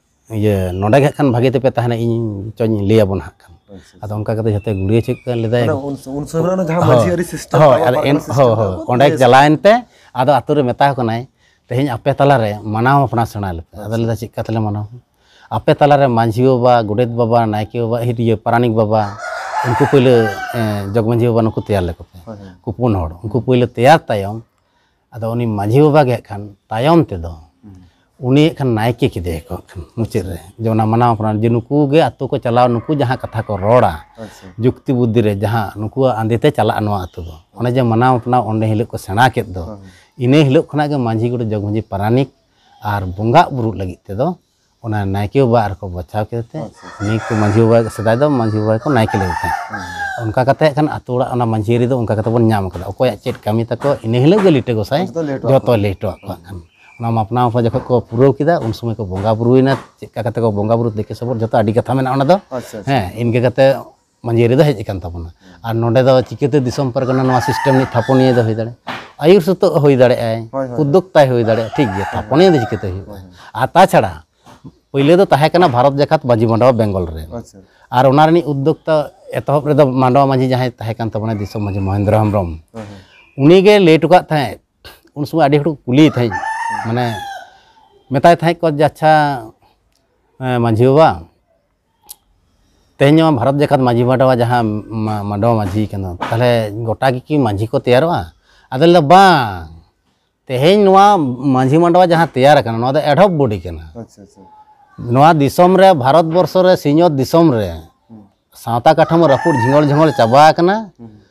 ᱤᱭᱟᱹ, ᱱᱚᱰᱮ ᱜᱮ ᱦᱟᱸᱜ ᱠᱷᱟᱱ ᱵᱷᱟᱜᱮ ᱛᱮᱯᱮ ᱛᱟᱦᱮᱱᱟ, ᱤᱧ ᱪᱚᱧ ᱞᱟᱹᱭ ᱟᱵᱚᱱᱟ ᱦᱟᱸᱜ ᱠᱷᱟᱱ᱾" ᱟᱪᱪᱷᱟ, ᱟᱫᱚ ᱟᱪᱪᱷᱟ᱾ ᱚᱱᱠᱟ ᱠᱟᱛᱮ ᱡᱷᱚᱛᱚᱭ ᱜᱩᱲᱤᱭᱟᱹ ᱪᱮᱫ ᱠᱚ ᱞᱮᱫᱟᱭ᱾ ᱢᱟᱱᱮ ᱩᱱ ᱥᱚ-, ᱩᱱ ᱥᱚᱢᱚᱭ ᱨᱮ ᱚᱱᱟ ᱡᱟᱦᱟᱸ ᱦᱳᱭ᱾ ᱢᱟᱹᱡᱷᱤ ᱟᱹᱨᱤ system ᱦᱳᱭ, ᱛᱟᱵᱚ ᱟᱨ ᱯᱟᱨᱜᱟᱱᱟ ᱮᱱ-, system ᱦᱳᱭ, ᱦᱳᱭ, ᱛᱟᱵᱚ ᱚᱸᱰᱮ ᱤᱭᱟᱹ ᱪᱟᱞᱟᱣᱮᱱ ᱛᱮ ᱟᱫᱚ ᱟᱛᱳ ᱨᱮ ᱢᱮᱛᱟ ᱠᱚ ᱠᱟᱱᱟᱭ, "ᱛᱮᱦᱮᱧ ᱟᱯᱮ ᱛᱟᱞᱟᱨᱮ ᱢᱟᱱᱟᱣ ᱟᱯᱱᱟᱨ ᱥᱮᱬᱟ ᱞᱮᱯᱮ᱾" ᱟᱫᱚ ᱟᱪᱪᱷᱟ᱾ ᱞᱟᱹᱭᱫᱟ, "ᱪᱮᱫ ᱠᱟ ᱛᱟᱞᱮ ᱢᱟᱱᱟᱣ?" "ᱟᱯᱮ ᱛᱟᱞᱟᱨᱮ ᱢᱟᱹᱡᱷᱤ ᱵᱟᱵᱟ, ᱜᱚᱰᱮᱛ ᱵᱟᱵᱟ, ᱱᱟᱭᱠᱮ ᱵᱟᱵᱟ, ᱤᱭᱟᱹ, ᱯᱟᱨᱟᱱᱤᱠ ᱵᱟᱵᱟ, ᱩᱱᱠᱩ ᱯᱳᱭᱞᱳ, ᱮ, ᱡᱚᱜᱽ ᱢᱟᱹᱡᱷᱤ ᱵᱟᱵᱟ ᱱᱩᱠᱩ ᱛᱮᱭᱟᱨ ᱞᱮᱠᱚ ᱯᱮ᱾ ᱦᱳᱭ, ᱦᱳᱭ᱾ ᱩᱱᱠᱩ ᱯᱩᱱ ᱦᱚᱲ, ᱩᱱᱠᱩ ᱦᱩᱸ᱾ ᱯᱳᱭᱞᱳ ᱛᱮᱭᱟᱨ ᱛᱟᱭᱚᱢ, ᱟᱫᱚ ᱩᱱᱤ ᱢᱟᱹᱡᱷᱤ ᱵᱟᱵᱟ ᱜᱮ ᱦᱟᱸᱜ ᱠᱷᱟᱱ ᱛᱟᱭᱚᱢ ᱛᱮᱫᱚ ᱦᱩᱸ᱾ ᱩᱱᱤ ᱦᱟᱸᱜ ᱠᱷᱟᱱ ᱱᱟᱭᱠᱮ ᱠᱮᱫᱮᱭᱟᱠᱚ ᱦᱟᱸᱜ ᱠᱷᱟᱱ ᱢᱩᱪᱟᱹᱫ ᱨᱮ, ᱡᱮ ᱚᱱᱟ ᱢᱟᱱᱟᱣ ᱟᱯᱱᱟᱨ, ᱡᱮ ᱱᱩᱠᱩ ᱜᱮ ᱟᱛᱳ ᱠᱚ ᱪᱟᱞᱟᱣ, ᱱᱩᱠᱩ ᱡᱟᱦᱟᱸ ᱠᱟᱛᱷᱟ ᱠᱚ ᱨᱚᱲᱟ, ᱟᱪᱪᱷᱟ᱾ ᱡᱩᱠᱛᱤ ᱵᱩᱫᱽᱫᱷᱤ ᱨᱮ ᱡᱟᱦᱟᱸ ᱱᱩᱠᱩᱣᱟᱜ ᱟᱸᱫᱮ ᱛᱮ ᱪᱟᱞᱟᱜᱼᱟ ᱱᱚᱣᱟ ᱟᱛᱳ ᱫᱚ, ᱚᱱᱮ ᱡᱮ ᱢᱟᱱᱟᱣ ᱟᱯᱱᱟᱨ ᱚᱸᱰᱮ ᱦᱤᱞᱳᱜ ᱠᱚ ᱥᱮᱬᱟ ᱠᱮᱫ ᱫᱚ, ᱦᱳᱭ᱾ ᱤᱱᱟᱹ ᱦᱤᱞᱳᱜ ᱠᱷᱚᱱᱟᱜ ᱜᱮ ᱢᱟᱹᱡᱷᱤ, ᱜᱚᱰᱮᱛ, ᱡᱚᱜᱽ ᱢᱟᱹᱡᱷᱤ, ᱯᱟᱨᱟᱱᱤᱠ ᱟᱨ ᱵᱚᱸᱜᱟ ᱵᱩᱨᱩᱜ ᱞᱟᱹᱜᱤᱫ ᱛᱮᱫᱚ ᱚᱱᱟ ᱱᱟᱭᱠᱮ ᱵᱟᱵᱟ ᱟᱨ ᱠᱚ ᱵᱟᱪᱷᱟᱣ ᱠᱮᱫᱮ ᱛᱮ, ᱟᱪᱪᱷᱟ, ᱟᱪᱪᱷᱟ᱾ ᱱᱩᱭ ᱠᱚ ᱢᱟᱹᱡᱷᱤ ᱵᱟᱵᱟ, ᱥᱮᱫᱟᱭ ᱫᱚ ᱢᱟᱹᱡᱷᱤ ᱵᱟᱵᱟ ᱠᱚ ᱱᱟᱭᱠᱮ ᱞᱮᱫᱮ ᱛᱟᱦᱮᱸᱫ᱾ ᱦᱩᱸ᱾ ᱚᱱᱠᱟ ᱠᱟᱛᱮ ᱦᱟᱸᱜ ᱠᱷᱟᱱ ᱟᱛᱳ ᱚᱲᱟᱜ ᱚᱱᱟ ᱢᱟᱹᱡᱷᱤ ᱟᱹᱨᱤ ᱫᱚ ᱚᱱᱠᱟ ᱠᱟᱛᱮ ᱵᱚᱱ ᱧᱟᱢ ᱠᱟᱫᱟ᱾ ᱚᱠᱚᱭᱟᱜ ᱪᱮᱫ ᱠᱟᱹᱢᱤ ᱛᱟᱠᱚ, ᱤᱱᱟᱹ ᱦᱤᱞᱳᱜ ᱜᱮ ᱞᱤᱴᱟᱹ ᱜᱚᱸᱥᱟᱭ ᱡᱚᱛᱚ ᱞᱟᱹᱭ ᱦᱚᱴᱚ ᱡᱚᱛᱚ ᱟᱠᱚ᱾ ᱞᱟᱹᱭ ᱦᱚᱴᱚ ᱟᱠᱚ ᱦᱟᱸᱜ ᱠᱷᱟᱱ᱾ ᱚᱱᱟ ᱢᱟᱯᱱᱟ ᱢᱟᱯᱟ ᱡᱚᱠᱷᱚᱱ ᱠᱚ ᱯᱩᱨᱟᱹᱣ ᱠᱮᱫᱟ, ᱩᱱ ᱥᱚᱢᱚᱭ ᱠᱚ ᱵᱚᱸᱜᱟ ᱵᱩᱨᱩᱭᱮᱱᱟ᱾ ᱪᱮᱫ ᱞᱮᱠᱟ ᱠᱟᱛᱮ ᱠᱚ ᱵᱚᱸᱜᱟ ᱵᱩᱨᱩ, ᱫᱮᱠᱮ ᱥᱚᱵᱚᱨ, ᱡᱚᱛᱚ ᱟᱹᱰᱤ ᱠᱟᱛᱷᱟ ᱢᱮᱱᱟᱜᱼᱟ ᱚᱱᱟ ᱫᱚ᱾ ᱟᱪᱪᱷᱟ, ᱟᱪᱪᱷᱟ᱾ ᱦᱮᱸ, ᱤᱱᱠᱟᱹ ᱠᱟᱛᱮ ᱢᱟᱹᱡᱷᱤ ᱟᱹᱨᱤ ᱫᱚ ᱦᱮᱡ ᱟᱠᱟᱱ ᱛᱟᱵᱚᱱᱟ᱾ ᱟᱨ ᱱᱚᱰᱮ ᱫᱚ ᱪᱤᱠᱟᱹᱛᱮ ᱫᱤᱥᱚᱢ ᱯᱟᱨᱜᱟᱱᱟ ᱱᱚᱣᱟ system ᱨᱤᱱᱤᱡ ᱛᱷᱟᱯᱚᱱᱤᱭᱟᱹ ᱫᱚ ᱦᱩᱭ ᱫᱟᱲᱮᱭᱟᱜᱼᱟ? ᱟᱹᱭᱩᱨ ᱥᱩᱛᱩᱜ ᱦᱩᱭ ᱫᱟᱲᱮᱭᱟᱜᱼᱟᱭ, ᱦᱳᱭ, ᱦᱳᱭ, ᱦᱳᱭ᱾ ᱩᱫᱽᱫᱳᱠᱛᱟᱭ ᱦᱩᱭ ᱫᱟᱲᱮᱭᱟᱜᱼᱟ, ᱴᱷᱤᱠ ᱜᱮᱭᱟ, ᱦᱳᱭ, ᱦᱳᱭ᱾ ᱛᱷᱟᱯᱚᱱᱤᱭᱟᱹ ᱫᱚ ᱪᱤᱠᱟᱹᱛᱮ ᱦᱩᱭᱩᱜᱼᱟ? ᱦᱳᱭ, ᱦᱳᱭ᱾ ᱟᱨ ᱛᱟᱪᱷᱟᱲᱟ ᱯᱳᱭᱞᱳ ᱫᱚ ᱛᱟᱦᱮᱸ ᱠᱟᱱᱟ ᱵᱷᱟᱨᱚᱛ ᱡᱟᱠᱟᱛ ᱢᱟᱹᱡᱷᱤ ᱢᱟᱰᱣᱟ ᱵᱮᱝᱜᱚᱞ ᱨᱮ᱾ ᱟᱪᱪᱷᱟ᱾ ᱟᱨ ᱚᱱᱟ ᱨᱤᱱᱤᱡ ᱩᱫᱽᱫᱳᱠᱛᱟ ᱮᱛᱚᱦᱚᱵ ᱨᱮᱫᱚ ᱢᱟᱰᱣᱟ ᱢᱟᱹᱡᱷᱤ ᱡᱟᱦᱟᱸᱭ ᱛᱟᱦᱮᱸ ᱠᱟᱱ ᱛᱟᱵᱚᱱᱟ, ᱫᱤᱥᱚᱢ ᱢᱟᱹᱡᱷᱤ ᱢᱚᱦᱮᱱᱫᱨᱚ ᱦᱮᱢᱵᱨᱚᱢ, ᱦᱳᱭ, ᱦᱳᱭ᱾ ᱩᱱᱤᱜᱮ ᱞᱟᱹᱭ ᱦᱚᱴᱚ ᱠᱟᱜ ᱛᱟᱦᱮᱸᱫ᱾ ᱩᱱ ᱥᱚᱢᱚᱭ ᱟᱹᱰᱤ ᱦᱚᱲ ᱠᱚ ᱠᱩᱞᱤᱭᱮ ᱛᱟᱦᱮᱸᱫ, ᱢᱟᱱᱮ ᱢᱮᱛᱟᱭ ᱛᱟᱦᱮᱸᱫ ᱠᱚ ᱡᱮ, "ᱟᱪᱪᱷᱟ, ᱮᱸ, ᱢᱟᱹᱡᱷᱤ ᱵᱟᱵᱟ, ᱛᱮᱦᱮᱧ ᱱᱚᱣᱟ ᱵᱷᱟᱨᱚᱛ ᱡᱟᱠᱟᱛ ᱢᱟᱹᱡᱷᱤ ᱢᱟᱰᱣᱟ ᱡᱟᱦᱟᱸ ᱢᱟ-, ᱢᱟᱰᱣᱟ ᱢᱟᱹᱡᱷᱤ ᱠᱟᱱᱟ, ᱛᱟᱦᱚᱞᱮ ᱜᱚᱴᱟ ᱜᱮᱠᱤ ᱢᱟᱹᱡᱷᱤ ᱠᱚ ᱛᱮᱭᱟᱨᱚᱜᱼᱟ?" ᱟᱫᱚ ᱞᱟᱹᱭ ᱫᱟ, "ᱵᱟᱝ, ᱛᱮᱦᱮᱧ ᱱᱚᱣᱟ ᱢᱟᱹᱡᱷᱤ ᱢᱟᱰᱣᱟ ᱡᱟᱦᱟᱸ ᱛᱮᱭᱟᱨ ᱟᱠᱟᱱᱟ, ᱱᱚᱣᱟ ᱫᱚ ad hoc body ᱠᱟᱱᱟ᱾ ᱟᱪᱪᱷᱟ, ᱟᱪᱪᱷᱟ᱾ ᱱᱚᱣᱟ ᱫᱤᱥᱚᱢ ᱨᱮ, ᱵᱷᱟᱨᱚᱛ ᱵᱚᱨᱥᱚ ᱨᱮ, ᱥᱤᱧᱚᱛ ᱫᱤᱥᱚᱢ ᱨᱮ ᱦᱩᱸ᱾ ᱥᱟᱶᱛᱟ ᱠᱟᱴᱷᱟᱹᱢᱚ ᱨᱟᱹᱯᱩᱫ ᱡᱷᱤᱸᱜᱚᱲ ᱡᱷᱚᱸᱜᱚᱲ ᱪᱟᱵᱟ ᱟᱠᱟᱱᱟ᱾ ᱦᱩᱸ᱾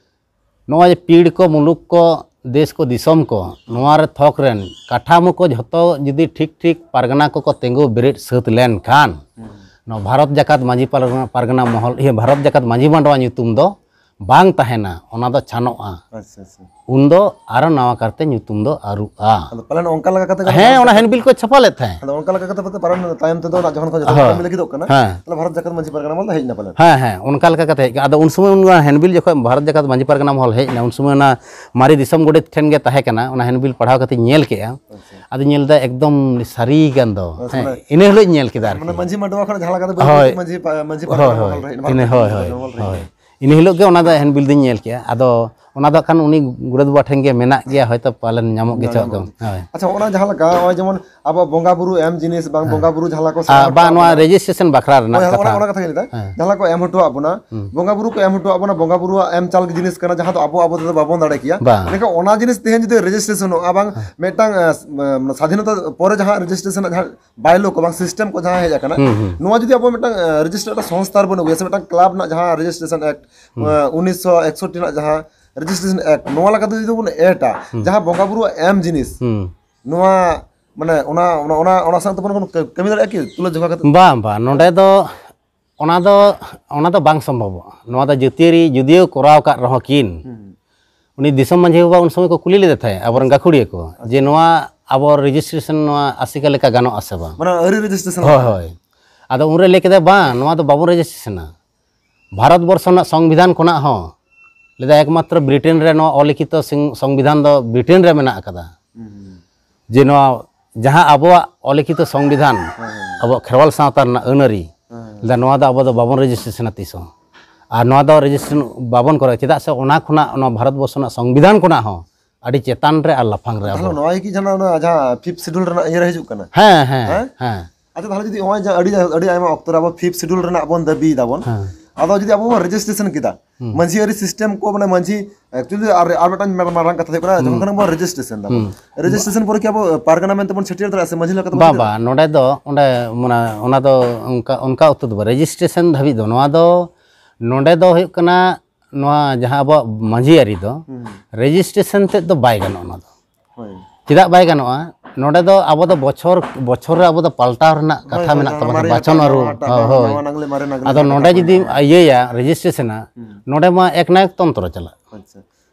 ᱱᱚᱜᱼᱚᱭ ᱡᱮ ᱯᱤᱲ ᱠᱚ, ᱢᱩᱞᱩᱠ ᱠᱚ, ᱫᱮᱥ ᱠᱚ, ᱫᱤᱥᱚᱢ ᱠᱚ, ᱱᱚᱣᱟ ᱨᱮ ᱛᱷᱚᱠ ᱨᱮᱱ ᱠᱟᱴᱷᱟᱢᱳ ᱠᱚ ᱡᱷᱚᱛᱚ ᱡᱩᱫᱤ ᱴᱷᱤᱠ ᱴᱷᱤᱠ ᱯᱟᱨᱜᱟᱱᱟ ᱠᱚᱠᱚ ᱛᱤᱸᱜᱩ ᱵᱮᱨᱮᱫ ᱥᱟᱹᱛ ᱞᱮᱱᱠᱷᱟᱱ, ᱦᱩᱸ᱾ ᱱᱚᱣᱟ ᱵᱷᱟᱨᱚᱛ ᱡᱟᱠᱟᱛ ᱢᱟᱹᱡᱷᱤ ᱯᱟᱨᱜᱟᱱᱟ, ᱯᱟᱨᱜᱟᱱᱟ ᱢᱚᱦᱚᱞ, ᱤᱭᱟᱹ, ᱵᱷᱟᱨᱚᱛ ᱡᱟᱠᱟᱛ ᱢᱟᱹᱡᱷᱤ ᱢᱟᱰᱣᱟ ᱧᱩᱛᱩᱢ ᱫᱚ ᱵᱟᱝ ᱛᱟᱦᱮᱱᱟ, ᱚᱱᱟ ᱫᱚ ᱪᱷᱟᱱᱚᱜᱼᱟ᱾ ᱟᱪᱪᱷᱟ, ᱟᱪᱪᱷᱟ᱾ ᱩᱱᱫᱚ ᱟᱨᱚ ᱱᱟᱣᱟ ᱠᱟᱨᱛᱮ ᱧᱩᱛᱩᱢ ᱫᱚ ᱟᱹᱨᱩᱜᱼᱟ᱾ ᱟᱫᱚ ᱯᱟᱞᱮᱱ ᱚᱱᱠᱟ ᱞᱮᱠᱟ ᱠᱟᱛᱮ ᱜᱮ ᱦᱮᱸ, ᱵᱷᱟᱨᱚᱛ ᱚᱱᱟ ᱡᱟᱠᱟᱛ ᱦᱮᱱᱰᱵᱤᱞ ᱠᱚ ᱪᱷᱟᱯᱟ ᱞᱮᱫ ᱛᱟᱦᱮᱸᱫ᱾ ᱟᱫᱚ ᱚᱱᱠᱟ ᱞᱮᱠᱟ ᱠᱟᱛᱮ ᱯᱟᱞᱮᱱ ᱛᱟᱭᱚᱢ ᱛᱮᱫᱚ ᱱᱟᱜ ᱡᱚᱠᱷᱚᱱ ᱠᱷᱚᱱ ᱡᱚᱛᱚ ᱦᱳᱭ᱾ ᱠᱟᱹᱢᱤ ᱞᱟᱹᱜᱤᱫᱚᱜ ᱠᱟᱱᱟ, ᱦᱮᱸ᱾ ᱛᱟᱦᱞᱮ ᱵᱷᱟᱨᱚᱛ ᱡᱟᱠᱟᱛ ᱢᱟᱹᱡᱷᱤ ᱯᱟᱨᱜᱟᱱᱟ ᱢᱚᱦᱚᱞ ᱫᱚ ᱦᱮᱡ ᱮᱱᱟ ᱯᱟᱞᱮᱱ᱾ ᱦᱮᱸ, ᱦᱮᱸ, ᱚᱱᱠᱟ ᱞᱮᱠᱟ ᱠᱟᱛᱮ ᱦᱮᱡ ᱠᱟᱱᱟ᱾ ᱟᱫᱚ ᱩᱱ ᱥᱚᱢᱚᱭ ᱩᱱ ᱦᱮᱱᱰᱵᱤᱞ ᱡᱚᱠᱷᱚᱱ ᱵᱷᱟᱨᱚᱛ ᱡᱟᱠᱟᱛ ᱢᱟᱹᱡᱷᱤ ᱯᱟᱨᱜᱟᱱᱟ ᱢᱚᱦᱚᱞ ᱦᱮᱡ ᱮᱱᱟ, ᱩᱱ ᱥᱚᱢᱚᱭ ᱚᱱᱟ ᱢᱟᱨᱮ ᱫᱤᱥᱚᱢ ᱜᱚᱰᱮᱛ ᱴᱷᱮᱱ ᱜᱮ ᱛᱟᱦᱮᱸ ᱠᱟᱱᱟ, ᱚᱱᱟ ᱦᱮᱱᱰᱵᱤᱞ ᱯᱟᱲᱦᱟᱣ ᱠᱟᱛᱮᱧ ᱧᱮᱞ ᱠᱮᱜᱼᱟ᱾ ᱟᱪᱪᱷᱟ᱾ ᱟᱫᱚᱧ ᱧᱮᱞ ᱮᱫᱟ ᱮᱠᱫᱚᱢ ᱥᱟᱹᱨᱤ ᱜᱟᱱ ᱫᱚ᱾ ᱟᱪᱪᱷᱟ, ᱦᱮᱸ, ᱢᱟᱱᱮ ᱤᱱᱟᱹ ᱦᱤᱞᱳᱜ ᱤᱧ ᱧᱮᱞ ᱠᱮᱫᱟ ᱟᱨᱠᱤ᱾ ᱢᱟᱱᱮ ᱢᱟᱹᱡᱷᱤ ᱢᱟᱰᱣᱟ ᱠᱷᱚᱱ ᱡᱟᱦᱟᱸ ᱞᱮᱠᱟᱛᱮ ᱵᱟᱹᱭ ᱦᱳᱭ᱾ ᱵᱟᱹᱭᱛᱮ ᱢᱟᱹᱡᱷᱤ ᱯᱟ-, ᱢᱟᱹᱡᱷᱤ ᱦᱳᱭ, ᱯᱟᱨᱜᱟᱱᱟ ᱦᱳᱭ᱾ ᱢᱚᱦᱚᱞ ᱨᱮ ᱦᱮᱡ ᱮᱱᱟ, ᱤᱱᱟᱹ, ᱵᱷᱟᱨᱚᱛ ᱦᱳᱭ, ᱡᱟᱠᱟᱛ ᱦᱳᱭ, ᱢᱟᱹᱡᱷᱤ ᱢᱟᱰᱣᱟ ᱦᱳᱭ᱾ ᱢᱚᱦᱚᱞ ᱨᱮ ᱦᱮᱡ ᱮᱱᱟ᱾ ᱤᱱᱟᱹ ᱦᱤᱞᱳᱜ ᱜᱮ ᱚᱱᱟ ᱫᱚ ᱦᱮᱱᱰᱵᱤᱞ ᱫᱚᱧ ᱧᱮᱞ ᱠᱮᱜᱼᱟ᱾ ᱟᱫᱚ ᱚᱱᱟ ᱫᱚ ᱠᱷᱟᱱ ᱩᱱᱤ ᱜᱚᱰᱮᱛ ᱵᱟᱵᱟ ᱴᱷᱮᱱ ᱜᱮ ᱢᱮᱱᱟᱜ ᱜᱮᱭᱟ, ᱦᱚᱭᱛᱳ ᱯᱟᱞᱮᱱ ᱧᱟᱢᱚᱜ ᱜᱮ ᱪᱚ᱾ ᱧᱟᱢᱚᱜ ᱜᱮ᱾ ᱦᱳᱭ᱾ ᱟᱪᱪᱷᱟ, ᱚᱱᱟ ᱡᱟᱦᱟᱸ ᱞᱮᱠᱟ ᱱᱚᱜᱼᱚᱭ ᱡᱮᱢᱚᱱ ᱟᱵᱚ ᱵᱚᱸᱜᱟ ᱵᱩᱨᱩ ᱮᱢ ᱡᱤᱱᱤᱥ ᱵᱟᱝ ᱦᱮᱸ᱾ ᱵᱚᱸᱜᱟ ᱵᱩᱨᱩ ᱡᱟᱦᱟᱸ ᱞᱮᱠᱟ ᱟᱨ ᱥᱟᱢᱟᱱ ᱵᱟᱝ, ᱱᱚᱣᱟ ᱠᱚ ᱨᱮᱡᱤᱥᱴᱨᱮᱥᱚᱱ ᱵᱟᱠᱷᱨᱟ ᱨᱮᱱᱟᱜ ᱦᱳᱭ, ᱠᱟᱛᱷᱟ᱾ ᱚᱱᱟ ᱠᱟᱛᱷᱟ ᱜᱮ ᱞᱟᱹᱭ ᱫᱟ᱾ ᱦᱮᱸ᱾ ᱡᱟᱦᱟᱸ ᱞᱮᱠᱟ ᱠᱚ ᱮᱢ ᱦᱚᱴᱚᱣᱟᱜ ᱵᱚᱱᱟ, ᱦᱩᱸ᱾ ᱵᱚᱸᱜᱟ ᱵᱩᱨᱩ ᱠᱚ ᱮᱢ ᱦᱚᱴᱚᱣᱟᱜ ᱵᱚᱱᱟ, ᱵᱚᱸᱜᱟ ᱵᱩᱨᱩᱣᱟᱜ ᱮᱢ ᱪᱟᱞ ᱡᱤᱱᱤᱥ ᱠᱟᱱᱟ, ᱡᱟᱦᱟᱸ ᱫᱚ ᱟᱵᱚ, ᱟᱵᱚ ᱛᱮᱫᱚ ᱵᱟᱵᱚᱱ ᱫᱟᱲᱮ ᱠᱮᱭᱟ᱾ ᱵᱟᱝ᱾ ᱢᱮᱱᱠᱷᱟᱱ ᱚᱱᱟ ᱡᱤᱱᱤᱥ ᱛᱮᱦᱮᱧ ᱡᱩᱫᱤ ᱨᱮᱡᱤᱥᱴᱨᱮᱥᱚᱱᱚᱜᱼᱟ, ᱵᱟᱝ, ᱦᱮᱸ᱾ ᱢᱤᱫᱴᱟᱝ, ᱮ, ᱥ-, ᱮ, ᱥᱟᱫᱷᱤᱱᱚᱛᱟ ᱯᱚᱨᱮ ᱡᱟᱦᱟᱸ ᱨᱮᱡᱤᱥᱴᱨᱮᱥᱚᱱ ᱨᱮᱱᱟᱜ ᱡᱟᱦᱟᱸ ᱵᱟᱭᱞᱚ ᱠᱚ ᱵᱟᱝ ᱥᱤᱥᱴᱮᱢ ᱠᱚ ᱡᱟᱦᱟᱸ ᱦᱮᱡ ᱟᱠᱟᱱᱟ, ᱦᱩᱸ, ᱦᱩᱸ᱾ ᱱᱚᱣᱟ ᱡᱩᱫᱤ ᱟᱵᱚ ᱢᱤᱫᱴᱟᱝ, ᱮ, ᱨᱮᱡᱤᱥᱴᱟᱨ ᱢᱤᱫᱴᱟᱝ ᱥᱚᱝᱥᱛᱷᱟ ᱨᱮᱵᱚᱱ ᱟᱹᱜᱩᱭᱟ, ᱥᱮ ᱢᱤᱫᱴᱟᱝ ᱠᱞᱟᱵᱽ ᱨᱮᱱᱟᱜ ᱡᱟᱦᱟᱸ ᱨᱮᱡᱤᱥᱴᱨᱮᱥᱚᱱ ᱮᱠᱴ, ᱦᱩᱸ᱾ ᱮ, ᱩᱱᱤᱥᱥᱚ ᱮᱠᱥᱚᱴᱴᱤ ᱨᱮᱱᱟᱜ ᱡᱟᱦᱟᱸ ᱨᱮᱡᱤᱥᱴᱨᱮᱥᱚᱱ ᱮᱠᱴ, ᱱᱚᱣᱟ ᱞᱮᱠᱟᱛᱮ ᱡᱩᱫᱤ ᱵᱚᱱ ᱮᱰᱟ, ᱦᱩᱸ᱾ ᱡᱟᱦᱟᱸ ᱵᱚᱸᱜᱟ ᱵᱩᱨᱩᱣᱟᱜ ᱮᱢ ᱡᱤᱱᱤᱥ, ᱦᱩᱸ᱾ ᱱᱚᱣᱟ, ᱢᱟᱱᱮ, ᱚᱱᱟ, ᱚᱱᱟ, ᱚᱱᱟ, ᱚᱱᱟ ᱥᱟᱶ ᱛᱮᱵᱚᱱ ᱠᱳᱱᱳ ᱠᱟᱹ-, ᱠᱟᱹᱢᱤ ᱫᱟᱲᱮᱭᱟᱜᱼᱟ ᱠᱤ ᱛᱩᱞᱟᱹ ᱡᱚᱠᱷᱟ ᱠᱟᱛᱮ? ᱵᱟᱝ, ᱵᱟᱝ, ᱱᱚᱰᱮ ᱫᱚ, ᱚᱱᱟ ᱫᱚ, ᱚᱱᱟ ᱫᱚ ᱵᱟᱝ ᱥᱚᱢᱵᱷᱚᱵᱚᱜᱼᱟ᱾ ᱱᱚᱣᱟ ᱫᱚ ᱡᱟᱹᱛᱤᱭᱟᱹᱨᱤ ᱡᱩᱫᱤᱭᱳ ᱠᱚᱨᱟᱣ ᱟᱠᱟᱫ ᱨᱮᱦᱚᱸ ᱠᱤᱱ, ᱦᱩᱸ᱾ ᱩᱱᱤ ᱫᱤᱥᱚᱢ ᱢᱟᱺᱡᱷᱤ ᱵᱟᱵᱟ ᱩᱱ ᱥᱚᱢᱚᱭ ᱠᱚ ᱠᱩᱞᱤ ᱞᱮᱫᱮ ᱛᱟᱦᱮᱸᱫ ᱟᱵᱚᱨᱮᱱ ᱜᱟᱹᱠᱷᱩᱲᱤᱭᱟᱹ ᱠᱚ, ᱡᱮ ᱱᱚᱣᱟ ᱟᱵᱚ ᱨᱮᱡᱤᱥᱴᱨᱮᱥᱚᱱ ᱱᱚᱣᱟ ᱟᱥᱮᱠᱟ ᱞᱮᱠᱟ ᱜᱟᱱᱚᱜ ᱟᱥᱮ ᱵᱟᱝ? ᱢᱟᱱᱮ ᱟᱹᱣᱨᱤ ᱨᱮᱡᱤᱥᱴᱨᱮᱥᱚᱱ ᱦᱳᱭ ᱦᱳᱭ᱾ ᱟᱫᱚ ᱩᱱᱨᱮ ᱞᱟᱹᱭ ᱠᱮᱫᱟ, ᱵᱟᱝ, ᱱᱚᱣᱟ ᱫᱚ ᱵᱟᱵᱚᱱ ᱨᱮᱡᱤᱥᱴᱨᱮᱥᱚᱱᱟ᱾ ᱵᱷᱟᱨᱚᱛ ᱵᱚᱨᱥᱚ ᱨᱮᱱᱟᱜ ᱥᱚᱝᱵᱤᱫᱷᱟᱱ ᱠᱷᱚᱱᱟᱜ ᱦᱚᱸ, ᱞᱟᱹᱭᱫᱟ, ᱮᱠᱢᱟᱛᱨᱚ ᱵᱨᱤᱴᱮᱱ ᱨᱮ ᱱᱚᱣᱟ ᱚᱞᱤᱠᱷᱤᱛᱚ ᱥᱤᱝ- ᱥᱚᱝᱵᱤᱫᱷᱟᱱ ᱫᱚ ᱵᱨᱤᱴᱮᱱ ᱨᱮ ᱢᱮᱱᱟᱜ ᱟᱠᱟᱫᱟ, ᱡᱮ ᱱᱚᱣᱟ ᱡᱟᱦᱟᱸ ᱟᱵᱚᱣᱟᱜ ᱚᱞᱤᱠᱷᱤᱛᱚ ᱥᱚᱝᱵᱤᱫᱷᱟᱱ, ᱟᱵᱚᱣᱟᱜ ᱠᱷᱮᱨᱣᱟᱞ ᱥᱟᱶᱛᱟ ᱨᱮᱱᱟᱜ ᱟᱹᱱ ᱟᱹᱨᱤ, ᱞᱟᱹᱭᱫᱟ, ᱱᱚᱣᱟ ᱫᱚ ᱟᱵᱚ ᱫᱚ ᱵᱟᱵᱚᱱ ᱨᱮᱡᱤᱥᱴᱨᱮᱥᱚᱱᱟ ᱛᱤᱥ ᱦᱚᱸ᱾ ᱟᱨ ᱱᱚᱣᱟ ᱫᱚ ᱨᱮᱡᱤᱥᱴᱨᱮᱥᱚᱱ ᱵᱟᱵᱚᱱ ᱠᱚᱨᱟᱣᱟ, ᱪᱮᱫᱟᱜ ᱥᱮ ᱚᱱᱟ ᱠᱷᱚᱱᱟᱜ ᱱᱚᱣᱟ ᱵᱷᱟᱨᱚᱛ ᱵᱚᱨᱥᱚ ᱨᱮᱱᱟᱜ ᱥᱚᱝᱵᱤᱫᱷᱟᱱ ᱠᱷᱚᱱᱟᱜ ᱦᱚᱸ ᱟᱹᱰᱤ ᱪᱮᱛᱟᱱ ᱨᱮ ᱟᱨ ᱞᱟᱯᱷᱟᱝ ᱨᱮ ᱟᱵᱚ᱾ ᱛᱟᱦᱚᱞᱮ ᱱᱚᱣᱟ ᱜᱮ ᱡᱟᱦᱟᱸ ᱚᱱᱟ ᱡᱟᱦᱟᱸ ᱯᱷᱤᱯᱛᱷ ᱥᱤᱰᱩᱞ ᱨᱮᱱᱟᱜ ᱤᱭᱟᱹ ᱨᱮ ᱦᱤᱡᱩᱜ ᱠᱟᱱᱟ? ᱦᱮᱸ ᱦᱮᱸ ᱦᱮᱸ᱾ ᱟᱪᱪᱷᱟ, ᱛᱟᱦᱚᱞᱮ ᱡᱩᱫᱤ ᱱᱚᱜᱼᱚᱭ ᱡᱮ ᱟᱹᱰᱤ ᱟᱹᱰᱤ ᱟᱭᱢᱟ ᱚᱠᱛᱚ ᱨᱮ ᱟᱵᱚ ᱯᱷᱤᱯᱛᱷ ᱥᱤᱰᱩᱞ ᱨᱮᱱᱟᱜ ᱵᱚᱱ ᱫᱟᱹᱵᱤᱭ ᱫᱟᱵᱚᱱ, ᱦᱮᱸ᱾ ᱟᱫᱚ ᱡᱩᱫᱤ ᱟᱵᱚ ᱵᱚᱱ ᱨᱮᱡᱤᱥᱴᱨᱮᱥᱚᱱ ᱠᱮᱫᱟ, ᱢᱟᱹᱡᱷᱤ ᱟᱹᱨᱤ ᱥᱤᱥᱴᱮᱢ ᱠᱚ, ᱢᱟᱱᱮ ᱢᱟᱹᱡᱷᱤ, actually ᱟᱨ ᱟᱨ ᱢᱤᱫᱴᱟᱝ ᱢᱟᱨᱟᱝ ᱠᱟᱛᱷᱟ ᱦᱩᱭᱩᱜ ᱠᱟᱱᱟ, ᱡᱚᱠᱷᱚᱱ ᱠᱷᱚᱱ ᱵᱚᱱ ᱨᱮᱡᱤᱥᱴᱨᱮᱥᱚᱱ ᱫᱟᱵᱚᱱ, ᱨᱮᱡᱤᱥᱴᱨᱮᱥᱚᱱ ᱯᱚᱨᱮ ᱠᱤ ᱟᱵᱚ ᱯᱟᱨᱜᱟᱱᱟ ᱢᱮᱱᱛᱮ ᱵᱚᱱ ᱪᱷᱟᱹᱴᱭᱟᱹᱨ ᱫᱟᱲᱮᱭᱟᱜᱼᱟ ᱥᱮ ᱢᱟᱹᱡᱷᱤ ᱞᱮᱠᱟᱛᱮ ᱵᱚᱱ ᱵᱟᱝ ᱵᱟᱝ, ᱱᱚᱰᱮ ᱫᱚ ᱚᱸᱰᱮ ᱢᱟᱱᱮ ᱚᱱᱟ ᱫᱚ ᱚᱱᱠᱟ ᱚᱱᱠᱟ ᱩᱛᱟᱹᱨ ᱫᱚ ᱵᱟᱝ, ᱨᱮᱡᱤᱥᱴᱨᱮᱥᱚᱱ ᱫᱷᱟᱹᱵᱤᱡ ᱫᱚ ᱱᱚᱣᱟ ᱫᱚ, ᱱᱚᱰᱮ ᱫᱚ ᱦᱩᱭᱩᱜ ᱠᱟᱱᱟ ᱱᱚᱣᱟ ᱡᱟᱦᱟᱸ ᱟᱵᱚᱣᱟᱜ ᱢᱟᱹᱡᱷᱤ ᱟᱹᱨᱤ ᱫᱚ ᱨᱮᱡᱤᱥᱴᱨᱮᱥᱚᱱ ᱛᱮᱫ ᱫᱚ ᱵᱟᱭ ᱜᱟᱱᱚᱜᱼᱟ᱾ ᱚᱱᱟ ᱫᱚ ᱦᱳᱭ᱾ ᱪᱮᱫᱟᱜ ᱵᱟᱭ ᱜᱟᱱᱚᱜᱼᱟ? ᱱᱚᱰᱮ ᱫᱚ ᱟᱵᱚ ᱫᱚ ᱵᱚᱪᱷᱚᱨ ᱵᱚᱪᱷᱚᱨ ᱨᱮ ᱟᱵᱚ ᱫᱚ ᱯᱟᱞᱴᱟᱣ ᱨᱮᱱᱟᱜ ᱠᱟᱛᱷᱟ ᱦᱳᱭ, ᱢᱮᱱᱟᱜ ᱦᱳᱭ, ᱛᱟᱵᱚᱱᱟ, ᱢᱟᱨᱮ ᱵᱟᱪᱷᱚᱱ ᱦᱟᱴᱟᱜ, ᱟᱹᱨᱩ᱾ ᱱᱟᱣᱟ ᱦᱟᱴᱟᱜ, ᱦᱳᱭ, ᱱᱟᱣᱟ ᱦᱳᱭ᱾ ᱱᱟᱣᱟ ᱱᱟᱝᱞᱮ, ᱢᱟᱨᱮ ᱱᱟᱝᱞᱮ ᱟᱫᱚ ᱢᱮᱱᱟᱜ ᱱᱚᱰᱮ ᱛᱟᱵᱚᱱᱟ᱾ ᱡᱩᱫᱤ ᱤᱭᱟᱹᱭᱟ, ᱨᱮᱡᱤᱥᱴᱨᱮᱥᱚᱱᱟ, ᱱᱚᱰᱮ ᱢᱟ ᱮᱠ ᱱᱟᱭᱚᱠ ᱛᱚᱱᱛᱨᱚ ᱪᱟᱞᱟᱜ᱾ ᱟᱪᱪᱷᱟ᱾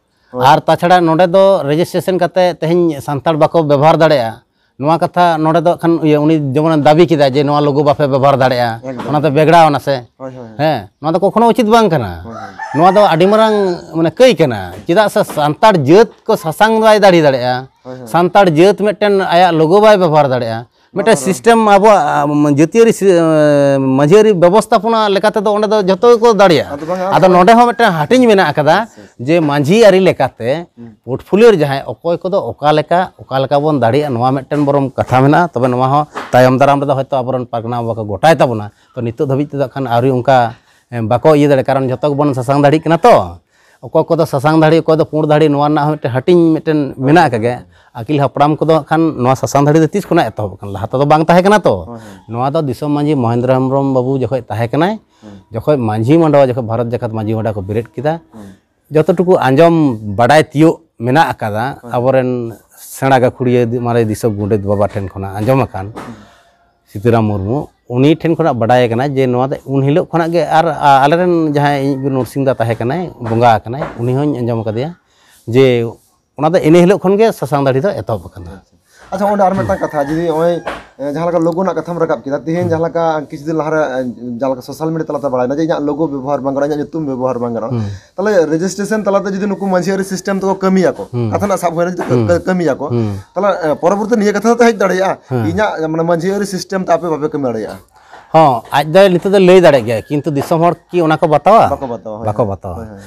ᱟᱨ ᱛᱟᱪᱷᱟᱲᱟ ᱱᱚᱰᱮ ᱫᱚ ᱨᱮᱡᱤᱥᱴᱨᱮᱥᱚᱱ ᱠᱟᱛᱮ ᱛᱮᱦᱮᱧ ᱥᱟᱱᱛᱟᱲ ᱵᱟᱠᱚ ᱵᱮᱵᱚᱦᱟᱨ ᱫᱟᱲᱮᱭᱟᱜᱼᱟ, ᱱᱚᱣᱟ ᱠᱟᱛᱷᱟ ᱱᱚᱰᱮ ᱫᱚ ᱠᱷᱟᱱ ᱤᱭᱟᱹ ᱩᱱᱤ ᱡᱮᱢᱚᱱᱮ ᱫᱟᱹᱵᱤ ᱠᱮᱫᱟ ᱡᱮ ᱱᱚᱣᱟ ᱞᱳᱜᱳ ᱵᱟᱯᱮ ᱵᱮᱵᱚᱦᱟᱨ ᱫᱟᱲᱮᱭᱟᱜᱼᱟ, ᱮᱠᱫᱚᱢ᱾ ᱚᱱᱟ ᱫᱚ ᱵᱮᱜᱽᱲᱟᱣ ᱮᱱᱟ ᱥᱮ? ᱦᱳᱭ, ᱦᱳᱭ, ᱦᱳᱭ᱾ ᱦᱮᱸ, ᱱᱚᱣᱟ ᱫᱚ ᱠᱚᱠᱷᱚᱱᱳ ᱩᱪᱤᱛ ᱵᱟᱝ ᱠᱟᱱᱟ᱾ ᱦᱳᱭ, ᱦᱳᱭ᱾ ᱱᱚᱣᱟ ᱫᱚ ᱟᱹᱰᱤ ᱢᱟᱨᱟᱝ ᱢᱟᱱᱮ ᱠᱟᱹᱭ ᱠᱟᱱᱟ᱾ ᱪᱮᱫᱟᱜ ᱥᱮ ᱥᱟᱱᱛᱟᱲ ᱡᱟᱹᱛ ᱠᱚ ᱥᱟᱥᱟᱝ ᱵᱟᱭ ᱫᱟᱲᱮ ᱫᱟᱲᱮᱭᱟᱜᱼᱟ, ᱦᱳᱭ, ᱦᱳᱭ᱾ ᱥᱟᱱᱛᱟᱲ ᱡᱟᱹᱛ ᱢᱤᱫᱴᱮᱱ ᱟᱭᱟᱜ ᱞᱳᱜᱳ ᱵᱟᱭ ᱵᱮᱵᱚᱦᱟᱨ ᱫᱟᱲᱮᱭᱟᱜᱼᱟ, ᱢᱤᱫᱴᱮᱱ ᱵᱟᱝ, ᱥᱤᱥᱴᱮᱢ ᱟᱵᱚᱣᱟᱜ ᱟᱢ, ᱡᱟᱹᱛᱤᱭᱟᱹᱨᱤ ᱥᱤ-, ᱟᱢ, ᱢᱟᱹᱡᱷᱤᱭᱟᱹᱨᱤ ᱵᱮᱵᱚᱥᱛᱷᱟᱯᱚᱱᱟ ᱞᱮᱠᱟ ᱛᱮᱫᱚ ᱚᱸᱰᱮ ᱫᱚ ᱡᱚᱛᱚ ᱜᱮᱠᱚ ᱫᱟᱲᱮᱭᱟᱜᱼᱟ᱾ ᱟᱫᱚ ᱵᱟᱝ, ᱟᱫᱚ ᱟᱫᱚ ᱱᱚᱰᱮ ᱦᱚᱸ ᱢᱤᱫᱴᱮᱱ ᱦᱟᱹᱴᱤᱧ ᱢᱮᱱᱟᱜ ᱟᱠᱟᱫᱟ ᱟᱪᱪᱷᱟ, ᱟᱪᱪᱷᱟ᱾ ᱡᱮ ᱢᱟᱹᱡᱷᱤ ᱟᱹᱨᱤ ᱞᱮᱠᱟᱛᱮ ᱯᱳᱨᱴᱯᱷᱳᱞᱤᱭᱳ ᱨᱮ ᱡᱟᱦᱟᱸᱭ ᱚᱠᱚᱭ ᱠᱚᱫᱚ ᱚᱠᱟ ᱞᱮᱠᱟ, ᱚᱠᱟ ᱞᱮᱠᱟ ᱵᱚᱱ ᱫᱟᱲᱮᱭᱟᱜᱼᱟ, ᱱᱚᱣᱟ ᱢᱤᱫᱴᱮᱱ ᱵᱚᱨᱚᱢ ᱠᱟᱛᱷᱟ ᱢᱮᱱᱟᱜᱼᱟ᱾ ᱛᱚᱵᱮ ᱱᱚᱣᱟ ᱦᱚᱸ ᱛᱟᱭᱚᱢ ᱫᱟᱨᱟᱢ ᱨᱮᱫᱚ ᱦᱚᱭᱛᱳ ᱟᱵᱚᱨᱮᱱ ᱯᱟᱨᱜᱟᱱᱟ ᱵᱟᱵᱟ ᱠᱚ ᱜᱚᱴᱟᱭ ᱛᱟᱵᱚᱱᱟ᱾ ᱛᱚ ᱱᱤᱛᱚᱜ ᱫᱷᱟᱹᱵᱤᱡ ᱛᱮᱫᱚ ᱠᱷᱟᱱ ᱟᱹᱣᱨᱤ ᱚᱱᱠᱟ, ᱮ, ᱵᱟᱠᱚ ᱤᱭᱟᱹ ᱫᱟᱲᱮᱭᱟᱜᱼᱟ, ᱠᱟᱨᱚᱱ ᱡᱚᱛᱚ ᱜᱮᱵᱚᱱ ᱥᱟᱥᱟᱝ ᱫᱟᱲᱮᱜ ᱠᱟᱱᱟ ᱛᱚ᱾ ᱚᱠᱚᱭ ᱠᱚᱫᱚ ᱥᱟᱥᱟᱝ ᱫᱟᱲᱮ, ᱚᱠᱚᱭ ᱫᱚ ᱯᱩᱸᱰ ᱫᱟᱲᱮ, ᱱᱚᱣᱟ ᱨᱮᱱᱟᱜ ᱦᱚᱸ ᱢᱤᱫᱴᱮᱱ ᱦᱟᱹᱴᱤᱧ ᱢᱤᱫᱴᱮᱱ ᱢᱮᱱᱟᱜ ᱟᱠᱟᱫ ᱜᱮ᱾ ᱟᱹᱠᱤᱞ ᱦᱟᱯᱲᱟᱢ ᱠᱚᱫᱚ ᱦᱟᱸᱜ ᱠᱷᱟᱱ ᱱᱚᱣᱟ ᱥᱟᱥᱟᱝ ᱫᱟᱲᱮ ᱫᱚ ᱛᱤᱥ ᱠᱷᱚᱱᱟᱜ ᱮᱛᱚᱦᱚᱵ ᱟᱠᱟᱱᱟ? ᱞᱟᱦᱟ ᱛᱮᱫᱚ ᱵᱟᱝ ᱛᱟᱦᱮᱸ ᱠᱟᱱᱟ ᱛᱚ᱾ ᱦᱳᱭ, ᱦᱳᱭ᱾ ᱱᱚᱣᱟ ᱫᱚ ᱫᱤᱥᱚᱢ ᱢᱟᱹᱡᱷᱤ ᱢᱚᱦᱮᱱᱫᱨᱚ ᱦᱮᱢᱵᱨᱚᱢ ᱵᱟᱹᱵᱩ ᱡᱚᱠᱷᱚᱡ ᱛᱟᱦᱮᱸ ᱠᱟᱱᱟᱭ, ᱡᱚᱠᱷᱚᱡ ᱢᱟᱹᱡᱷᱤ ᱢᱟᱰᱣᱟ, ᱡᱚᱠᱷᱚᱡ ᱵᱷᱟᱨᱚᱛ ᱡᱟᱠᱟᱛ ᱢᱟᱹᱡᱷᱤ ᱢᱟᱰᱣᱟ ᱠᱚ ᱵᱮᱨᱮᱫ ᱠᱮᱫᱟ, ᱡᱚᱛᱚ ᱴᱩᱠᱩ ᱟᱸᱡᱚᱢ ᱵᱟᱰᱟᱭ ᱛᱤᱭᱳᱜ ᱢᱮᱱᱟᱜ ᱟᱠᱟᱫᱟ, ᱟᱵᱚᱨᱮᱱ ᱥᱮᱬᱟ ᱜᱟᱹᱠᱷᱩᱲᱤᱭᱟᱹ ᱫᱤ-, ᱢᱟᱨᱮ ᱫᱤᱥᱚᱢ ᱜᱚᱰᱮᱛ ᱵᱟᱵᱟ ᱴᱷᱮᱱ ᱠᱷᱚᱱᱟᱜ ᱟᱸᱡᱚᱢ ᱟᱠᱟᱱ, ᱥᱤᱛᱟᱹᱨᱟᱢ ᱢᱩᱨᱢᱩ, ᱩᱱᱤ ᱴᱷᱮᱱ ᱠᱷᱚᱱᱟᱜ ᱵᱟᱰᱟᱭ ᱟᱠᱟᱱᱟ ᱡᱮ ᱱᱚᱣᱟ ᱫᱚ ᱩᱱ ᱦᱤᱞᱳᱜ ᱠᱷᱚᱱᱟᱜ ᱜᱮ, ᱟᱨ, ᱟ-, ᱟᱞᱮᱨᱮᱱ ᱡᱟᱦᱟᱸᱭ ᱤᱧᱤᱡ ᱜᱩᱨᱩ ᱱᱚᱨᱥᱤᱝ ᱫᱟ ᱛᱟᱦᱮᱸ ᱠᱟᱱᱟᱭ, ᱵᱚᱸᱜᱟ ᱟᱠᱟᱱᱟᱭ, ᱩᱱᱤ ᱦᱚᱸᱧ ᱟᱸᱡᱚᱢ ᱟᱠᱟᱫᱮᱭᱟ᱾ ᱡᱮ ᱚᱱᱟ ᱫᱚ ᱤᱱᱟᱹ ᱦᱤᱞᱳᱜ ᱠᱷᱚᱱ ᱜᱮ ᱥᱟᱥᱟᱝ ᱫᱟᱲᱦᱤ ᱫᱚ ᱮᱛᱚᱦᱚᱵ ᱟᱠᱟᱱᱟ᱾ ᱟᱪᱪᱷᱟ, ᱚᱸᱰᱮ ᱟᱨ ᱢᱤᱫᱴᱟᱝ ᱠᱟᱛᱷᱟ, ᱡᱩᱫᱤ ᱱᱚᱜᱼᱚᱭ, ᱮ, ᱡᱟᱦᱟᱸ ᱞᱮᱠᱟ ᱞᱳᱜᱳ ᱨᱮᱱᱟᱜ ᱠᱟᱛᱷᱟᱢ ᱨᱟᱠᱟᱵ ᱠᱮᱫᱟ, ᱛᱮᱦᱮᱧ ᱡᱟᱦᱟᱸ ᱞᱮᱠᱟ, ᱮ, ᱡᱟᱦᱟᱸ ᱞᱮᱠᱟ ᱥᱳᱥᱟᱞ ᱢᱤᱰᱤᱭᱟ ᱛᱟᱞᱟᱛᱮ ᱵᱟᱲᱟᱭᱮᱱᱟ ᱡᱮ ᱤᱧᱟᱹᱜ ᱞᱳᱜᱳ ᱵᱮᱵᱚᱦᱟᱨ ᱵᱟᱝ ᱜᱟᱱᱚᱜᱼᱟ, ᱤᱧᱟᱹᱜ ᱧᱩᱛᱩᱢ ᱵᱮᱵᱚᱦᱟᱨ ᱵᱟᱝ ᱜᱟᱱᱚᱜᱼᱟ, ᱛᱟᱦᱚᱞᱮ ᱨᱮᱡᱤᱥᱴᱨᱮᱥᱚᱱ ᱛᱟᱞᱟᱛᱮ ᱡᱩᱫᱤ ᱱᱩᱠᱩ ᱢᱟᱹᱡᱷᱤ ᱟᱹᱨᱤ ᱥᱤᱥᱴᱮᱢ ᱛᱮᱠᱚ ᱠᱟᱹᱢᱤᱭᱟᱠᱚ, ᱠᱟᱛᱷᱟ ᱨᱮᱱᱟᱜ ᱥᱟᱵ ᱦᱩᱭᱱᱟ, ᱡᱩᱫᱤ ᱠᱚ ᱠᱟᱹᱢᱤᱭᱟᱠᱚ, ᱛᱟᱦᱚᱞᱮ, ᱮ, ᱯᱚᱨᱚᱵᱚᱨᱛᱤ ᱱᱤᱭᱟᱹ ᱠᱟᱛᱷᱟ ᱫᱚ ᱦᱮᱡ ᱫᱟᱲᱮᱭᱟᱜᱼᱟ, ᱤᱧᱟᱹᱜ, ᱢᱟᱱᱮ, ᱢᱟᱹᱡᱷᱤ ᱟᱹᱨᱤ ᱥᱤᱥᱴᱮᱢ ᱛᱮ ᱟᱯᱮ ᱵᱟᱯᱮ ᱠᱟᱹᱢᱤ ᱫᱟᱲᱮᱭᱟᱜᱼᱟ᱾ ᱦᱚᱸ, ᱟᱡ ᱫᱚ ᱱᱤᱛᱚᱜ ᱫᱚ ᱞᱟᱹᱭ ᱫᱟᱲᱮᱭᱟᱜ ᱜᱮᱭᱟ, ᱠᱤᱱᱛᱩ ᱫᱤᱥᱚᱢ ᱦᱚᱲ ᱠᱤ ᱚᱱᱟ ᱠᱚ ᱵᱟᱛᱟᱣᱟ? ᱵᱟᱠᱚ ᱵᱟᱛᱟᱣᱟ, ᱦᱳᱭ, ᱵᱟᱠᱚ ᱦᱳᱭ᱾ ᱵᱟᱛᱟᱣᱟ᱾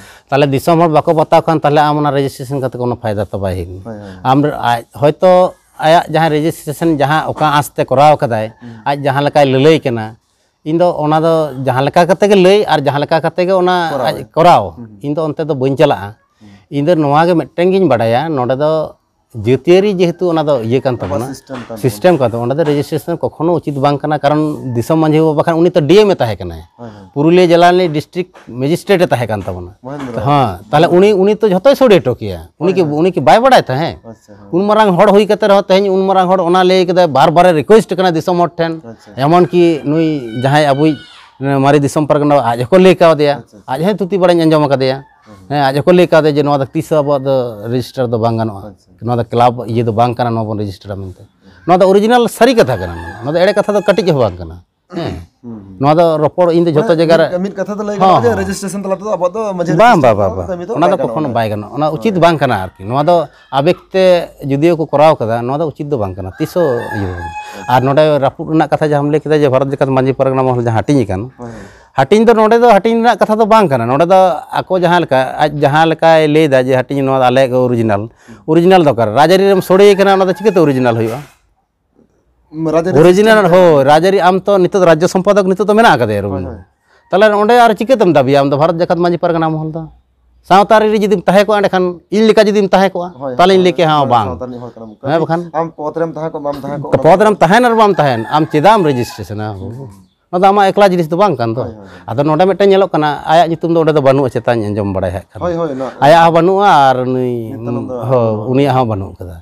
ᱛᱟᱦᱚᱞᱮ ᱫᱤᱥᱚᱢ ᱦᱚᱲ ᱵᱟᱠᱚ ᱵᱟᱛᱟᱣ ᱠᱷᱟᱱ, ᱛᱟᱦᱚᱞᱮ ᱟᱢ ᱚᱱᱟ ᱨᱮᱡᱤᱥᱴᱨᱮᱥᱚᱱ ᱠᱟᱛᱮ ᱠᱳᱱᱳ ᱯᱷᱟᱭᱫᱟ ᱛᱚ ᱵᱟᱭ ᱦᱩᱭᱩᱜᱼᱟ᱾ ᱦᱳᱭ, ᱦᱳᱭ᱾ ᱟᱢ ᱨᱮ-, ᱟᱡ ᱦᱚᱭᱛᱚ ᱟᱭᱟᱜ ᱡᱟᱦᱟᱸ ᱨᱮᱡᱤᱥᱴᱨᱮᱥᱚᱱ, ᱡᱟᱦᱟᱸ ᱚᱠᱟ ᱟᱸᱥ ᱛᱮ ᱠᱚᱨᱟᱣ ᱠᱟᱫᱟᱭ, ᱟᱡ ᱡᱟᱦᱟᱸ ᱞᱮᱠᱟᱭ ᱞᱟᱹᱞᱟᱹᱭ ᱠᱟᱱᱟ, ᱤᱧ ᱫᱚ ᱚᱱᱟ ᱫᱚ ᱡᱟᱦᱟᱸ ᱞᱮᱠᱟ ᱠᱟᱛᱮ ᱜᱮ ᱞᱟᱹᱭ ᱟᱨ ᱡᱟᱦᱟᱸ ᱞᱮᱠᱟ ᱠᱟᱛᱮ ᱜᱮ ᱚᱱᱟ ᱠᱚᱨᱟᱣ᱾ ᱟᱡ ᱠᱚᱨᱟᱣ, ᱤᱧ ᱫᱚ ᱚᱱᱛᱮ ᱫᱚ ᱵᱟᱹᱧ ᱪᱟᱞᱟᱜᱼᱟ᱾ ᱤᱧ ᱫᱚ ᱱᱚᱣᱟ ᱜᱮ ᱢᱤᱫᱴᱮᱱ ᱜᱤᱧ ᱵᱟᱰᱟᱭᱟ, ᱱᱚᱰᱮ ᱫᱚ ᱡᱟᱹᱛᱤᱭᱟᱹᱨᱤ ᱡᱮᱦᱮᱛᱩ ᱚᱱᱟ ᱫᱚ ᱤᱭᱟᱹ ᱠᱟᱱ ᱟᱵᱚᱣᱟᱜ ᱛᱟᱵᱚᱱᱟ, ᱥᱤᱥᱴᱮᱢ ᱠᱟᱱ ᱛᱟᱵᱚᱱᱟ᱾ ᱥᱤᱥᱴᱮᱢ ᱠᱟᱱ ᱛᱟᱵᱚᱱᱟ, ᱚᱸᱰᱮ ᱫᱚ ᱨᱮᱡᱤᱥᱴᱨᱮᱥᱚᱱ ᱠᱚᱠᱷᱚᱱᱳ ᱩᱪᱤᱛ ᱵᱟᱝ ᱠᱟᱱᱟ, ᱠᱟᱨᱚᱱ ᱫᱤᱥᱚᱢ ᱢᱟᱹᱡᱷᱤ ᱵᱟᱵᱟ ᱵᱟᱠᱷᱟᱱ ᱩᱱᱤ ᱛᱚ ᱰᱤ ᱮᱢ ᱮ ᱛᱟᱦᱮᱸ ᱠᱟᱱᱟᱭ, ᱦᱳᱭ, ᱦᱳᱭ᱾ ᱯᱩᱨᱩᱞᱤᱭᱟᱹ ᱡᱮᱞᱟ ᱨᱤᱱᱤᱡ ᱰᱤᱥᱴᱨᱤᱠᱴ ᱢᱮᱡᱤᱥᱴᱨᱮᱴ ᱮ ᱛᱟᱦᱮᱸ ᱠᱟᱱ ᱛᱟᱵᱚᱱᱟ᱾ ᱢᱚᱦᱮᱱᱫᱨᱚ᱾ ᱦᱮᱸ, ᱛᱟᱦᱚᱞᱮ ᱩᱱᱤ, ᱩᱱᱤ ᱛᱚ ᱡᱷᱚᱛᱚᱭ ᱥᱳᱲᱮ ᱦᱚᱴᱚ ᱠᱮᱭᱟ, ᱩᱱᱤ ᱠᱤ, ᱦᱳᱭ, ᱦᱳᱭ᱾ ᱩᱱᱤ ᱠᱤ ᱵᱟᱭ ᱵᱟᱲᱟᱭ ᱛᱟᱦᱮᱸᱫ? ᱟᱪᱪᱷᱟ, ᱦᱳᱭ᱾ ᱩᱱ ᱢᱟᱨᱟᱝ ᱦᱚᱲ ᱦᱩᱭ ᱠᱟᱛᱮ ᱨᱮᱦᱚᱸ ᱛᱮᱦᱮᱧ ᱩᱱ ᱢᱟᱨᱟᱝ ᱦᱚᱲ ᱚᱱᱟ ᱞᱟᱹᱭ ᱠᱮᱫᱟᱭ, ᱵᱟᱨ ᱵᱟᱨᱮ ᱨᱤᱠᱩᱭᱮᱥᱴ ᱠᱟᱱᱟ ᱫᱤᱥᱚᱢ ᱦᱚᱲ ᱴᱷᱮᱱ, ᱟᱪᱪᱷᱟ᱾ ᱮᱢᱚᱱ ᱠᱤ ᱱᱩᱭ ᱡᱟᱦᱟᱸᱭ ᱟᱵᱚᱭᱤᱡ ᱢᱟᱨᱮ ᱫᱤᱥᱚᱢ ᱯᱟᱨᱜᱟᱱᱟ ᱟᱡ ᱦᱚᱸᱠᱚ ᱞᱟᱹᱭ ᱠᱟᱣᱫᱮᱭᱟ, ᱟᱪᱪᱷᱟ, ᱟᱪᱪᱷᱟ᱾ ᱟᱡ ᱦᱚᱸ ᱛᱷᱩᱛᱤ ᱵᱟᱲᱟᱧ ᱟᱸᱡᱚᱢ ᱟᱠᱟᱫᱮᱭᱟ᱾ ᱦᱮᱸ, ᱦᱮᱸ᱾ ᱦᱮᱸ, ᱟᱡ ᱦᱚᱸᱠᱚ ᱞᱟᱹᱭ ᱠᱟᱣᱫᱮᱭᱟ ᱡᱮ ᱱᱚᱣᱟ ᱫᱚ ᱛᱤᱥ ᱦᱚᱸ ᱟᱵᱚᱣᱟᱜ ᱫᱚ ᱨᱮᱡᱤᱥᱴᱟᱨ ᱫᱚ ᱵᱟᱝ ᱜᱟᱱᱚᱜᱼᱟ, ᱟᱪᱪᱷᱟ᱾ ᱱᱚᱣᱟ ᱫᱚ ᱠᱞᱟᱵᱽ ᱤᱭᱟᱹ ᱫᱚ ᱵᱟᱝ ᱠᱟᱱᱟ, ᱱᱚᱣᱟ ᱵᱚᱱ ᱨᱮᱡᱤᱥᱴᱟᱨᱟ ᱢᱮᱱᱛᱮ᱾ ᱱᱚᱣᱟ ᱫᱚ ᱚᱨᱤᱡᱤᱱᱟᱞ ᱥᱟᱹᱨᱤ ᱠᱟᱛᱷᱟ ᱠᱟᱱᱟ, ᱱᱚᱣᱟ ᱫᱚ ᱮᱲᱮ ᱠᱟᱛᱷᱟ ᱫᱚ ᱠᱟᱹᱴᱤᱡ ᱦᱚᱸ ᱵᱟᱝ ᱠᱟᱱᱟ᱾ ᱦᱮᱸ᱾ ᱦᱩᱸ, ᱦᱩᱸ᱾ ᱱᱚᱣᱟ ᱫᱚ ᱨᱚᱯᱚᱲ ᱤᱧ ᱫᱚ ᱡᱷᱚᱛᱚ ᱢᱟᱱᱮ ᱡᱟᱭᱜᱟ ᱨᱮ ᱢᱤᱫ, ᱢᱤᱫ ᱠᱟᱛᱷᱟ ᱫᱚ ᱞᱟᱹᱭ ᱦᱚᱸ, ᱜᱟᱱᱚᱜᱼᱟ ᱡᱮ ᱦᱚᱸ᱾ ᱨᱮᱡᱤᱥᱴᱨᱮᱥᱚᱱ ᱛᱟᱞᱟ ᱛᱮᱫᱚ ᱟᱵᱚᱣᱟᱜ ᱫᱚ ᱢᱟᱹᱡᱷᱤ ᱵᱟᱝ, ᱨᱮᱡᱤᱥᱴᱨᱮᱥᱚᱱ ᱵᱟᱝ, ᱵᱟᱝ, ᱛᱟᱞᱟ ᱛᱮ ᱵᱟᱝ᱾ ᱠᱟᱹᱢᱤ ᱫᱚ ᱚᱱᱟ ᱫᱚ ᱵᱟᱭ ᱠᱚᱠᱷᱚᱱᱳ ᱜᱟᱱᱚᱜᱼᱟ᱾ ᱵᱟᱭ ᱜᱟᱱᱚᱜᱼᱟ, ᱚᱱᱟ ᱩᱪᱤᱛ ᱦᱳᱭ᱾ ᱵᱟᱝ ᱠᱟᱱᱟ ᱟᱨᱠᱤ᱾ ᱱᱚᱣᱟ ᱫᱚ ᱟᱵᱮᱜᱽ ᱛᱮ ᱡᱩᱫᱤᱭᱳ ᱠᱚ ᱠᱚᱨᱟᱣ ᱠᱟᱫᱟ, ᱱᱚᱣᱟ ᱫᱚ ᱩᱪᱤᱛ ᱫᱚ ᱵᱟᱝ ᱠᱟᱱᱟ, ᱛᱤᱥ ᱦᱚᱸ ᱤᱭᱟᱹ ᱵᱟᱝ᱾ ᱟᱨ ᱱᱚᱰᱮ ᱨᱟᱹᱯᱩᱫ ᱨᱮᱱᱟᱜ ᱠᱟᱛᱷᱟ ᱡᱟᱦᱟᱸᱢ ᱞᱟᱹᱭ ᱠᱮᱫᱟ ᱡᱮ ᱵᱷᱟᱨᱚᱛ ᱡᱟᱠᱟᱛ ᱢᱟᱹᱡᱷᱤ ᱯᱟᱨᱜᱟᱱᱟ ᱢᱚᱦᱚᱞ ᱡᱟᱦᱟᱸ ᱦᱟᱹᱴᱤᱧ ᱟᱠᱟᱱ, ᱦᱳᱭ, ᱦᱳᱭ᱾ ᱦᱟᱹᱴᱤᱧ ᱫᱚ ᱱᱚᱰᱮ ᱫᱚ ᱦᱟᱹᱴᱤᱧ ᱨᱮᱱᱟᱜ ᱠᱟᱛᱷᱟ ᱫᱚ ᱵᱟᱝ ᱠᱟᱱᱟ᱾ ᱱᱚᱰᱮ ᱫᱚ ᱟᱠᱚ ᱡᱟᱦᱟᱸ ᱞᱮᱠᱟ, ᱟᱡ ᱡᱟᱦᱟᱸ ᱞᱮᱠᱟᱭ ᱞᱟᱹᱭ ᱮᱫᱟ ᱡᱮ ᱦᱟᱹᱴᱤᱧ ᱱᱚᱣᱟ ᱫᱚ ᱟᱞᱮᱭᱟᱜ ᱜᱮ ᱚᱨᱤᱡᱤᱱᱟᱞ, ᱦᱩᱸ᱾ ᱚᱨᱤᱡᱤᱱᱟᱞ ᱫᱚ ᱚᱠᱟᱨᱮ? ᱨᱟᱡᱽᱟᱹᱨᱤ ᱨᱮᱢ ᱥᱳᱲᱮ ᱠᱟᱱᱟ, ᱚᱱᱟ ᱫᱚ ᱪᱤᱠᱟᱹᱛᱮ ᱚᱨᱤᱡᱤᱱᱟᱞ ᱦᱩᱭᱩᱜᱼᱟ? ᱨᱟᱡᱽᱟᱹᱨᱤ ᱚᱨᱤᱡᱤᱱᱟᱞ, ᱥᱤᱥᱴᱮᱢ ᱛᱮ᱾ ᱦᱳᱭ, ᱨᱟᱡᱽᱟᱹᱨᱤ, ᱟᱢ ᱛᱚ ᱱᱤᱛᱚᱜ ᱫᱚ ᱨᱟᱡᱽᱡᱚ ᱥᱚᱢᱯᱟᱫᱚᱠ ᱱᱤᱛᱚᱜ ᱫᱚ ᱢᱮᱱᱟᱜ ᱟᱠᱟᱫᱮᱭᱟ ᱦᱳᱭ, ᱨᱚᱵᱤᱱᱫᱨᱚ᱾ ᱦᱳᱭ᱾ ᱛᱟᱦᱚᱞᱮ ᱚᱸᱰᱮ ᱟᱨ ᱪᱤᱠᱟᱹᱛᱮᱢ ᱫᱟᱹᱵᱤᱭᱟ ᱟᱢ ᱫᱚ ᱵᱷᱟᱨᱚᱛ ᱡᱟᱠᱟᱛ ᱢᱟᱹᱡᱷᱤ ᱯᱟᱨᱜᱟᱱᱟ ᱢᱚᱦᱚᱞ ᱫᱚ? ᱥᱟᱶᱛᱟ ᱟᱹᱨᱤ ᱨᱮ ᱡᱩᱫᱤᱢ ᱛᱟᱦᱮᱸ ᱠᱚᱜᱼᱟ, ᱮᱸᱰᱮᱠᱷᱟᱱ ᱤᱧ ᱞᱮᱠᱟ ᱡᱩᱫᱤᱢ ᱛᱟᱦᱮᱸ ᱠᱚᱜᱼᱟ, ᱦᱳᱭ, ᱛᱟᱦᱚᱞᱮᱧ ᱦᱳᱭ, ᱞᱟᱹᱭ ᱠᱮᱭᱟ, ᱦᱮᱸ, ᱦᱳᱭ, ᱵᱟᱝ᱾ ᱥᱟᱶᱛᱟ ᱨᱤᱱᱤᱡ ᱦᱚᱲ ᱠᱟᱱᱟᱢ᱾ ᱦᱮᱸ, ᱵᱟᱠᱷᱟᱱ᱾ ᱟᱢ ᱯᱚᱫᱽ ᱨᱮᱢ ᱛᱟᱦᱮᱸ ᱠᱚᱜ, ᱵᱟᱢ ᱛᱟᱦᱮᱸ ᱠᱚᱜ, ᱯᱚᱫᱽ ᱨᱮᱢ ᱛᱟᱦᱮᱱ ᱟᱨ ᱵᱟᱢ ᱛᱟᱦᱮᱱ, ᱟᱢ ᱪᱮᱫᱟᱜ ᱮᱢ ᱨᱮᱡᱤᱥᱴᱨᱮᱥᱚᱱᱟ? ᱦᱩᱸ, ᱦᱩᱸ᱾ ᱱᱚᱣᱟ ᱫᱚ ᱟᱢᱟᱜ ᱮᱠᱞᱟ ᱡᱤᱱᱤᱥ ᱫᱚ ᱵᱟᱝ ᱠᱟᱱ ᱫᱚ᱾ ᱦᱳᱭ, ᱦᱳᱭ, ᱦᱳᱭ᱾ ᱟᱫᱚ ᱱᱚᱰᱮ ᱢᱤᱫᱴᱮᱱ ᱧᱮᱞᱚᱜ ᱠᱟᱱᱟ, ᱟᱭᱟᱜ ᱧᱩᱛᱩᱢ ᱫᱚ ᱚᱸᱰᱮ ᱫᱚ ᱵᱟᱹᱱᱩᱜᱼᱟ, ᱪᱮᱛᱟᱱ ᱟᱸᱡᱚᱢ ᱵᱟᱲᱟᱭ ᱦᱟᱸᱜ ᱠᱷᱟᱱ᱾ ᱦᱳᱭ, ᱦᱳᱭ, ᱱᱚᱣᱟ ᱟᱭᱟᱜ ᱦᱚᱸ ᱵᱟᱹᱱᱩᱜᱼᱟ ᱟᱨ ᱩᱱᱤ, ᱱᱤᱛᱚᱜ ᱫᱚ ᱦᱳᱭ, ᱵᱟᱹᱱᱩᱜᱼᱟ᱾ ᱩᱱᱤᱭᱟᱜ ᱦᱚᱸ ᱵᱟᱹᱱᱩᱜ ᱠᱟᱫᱟ᱾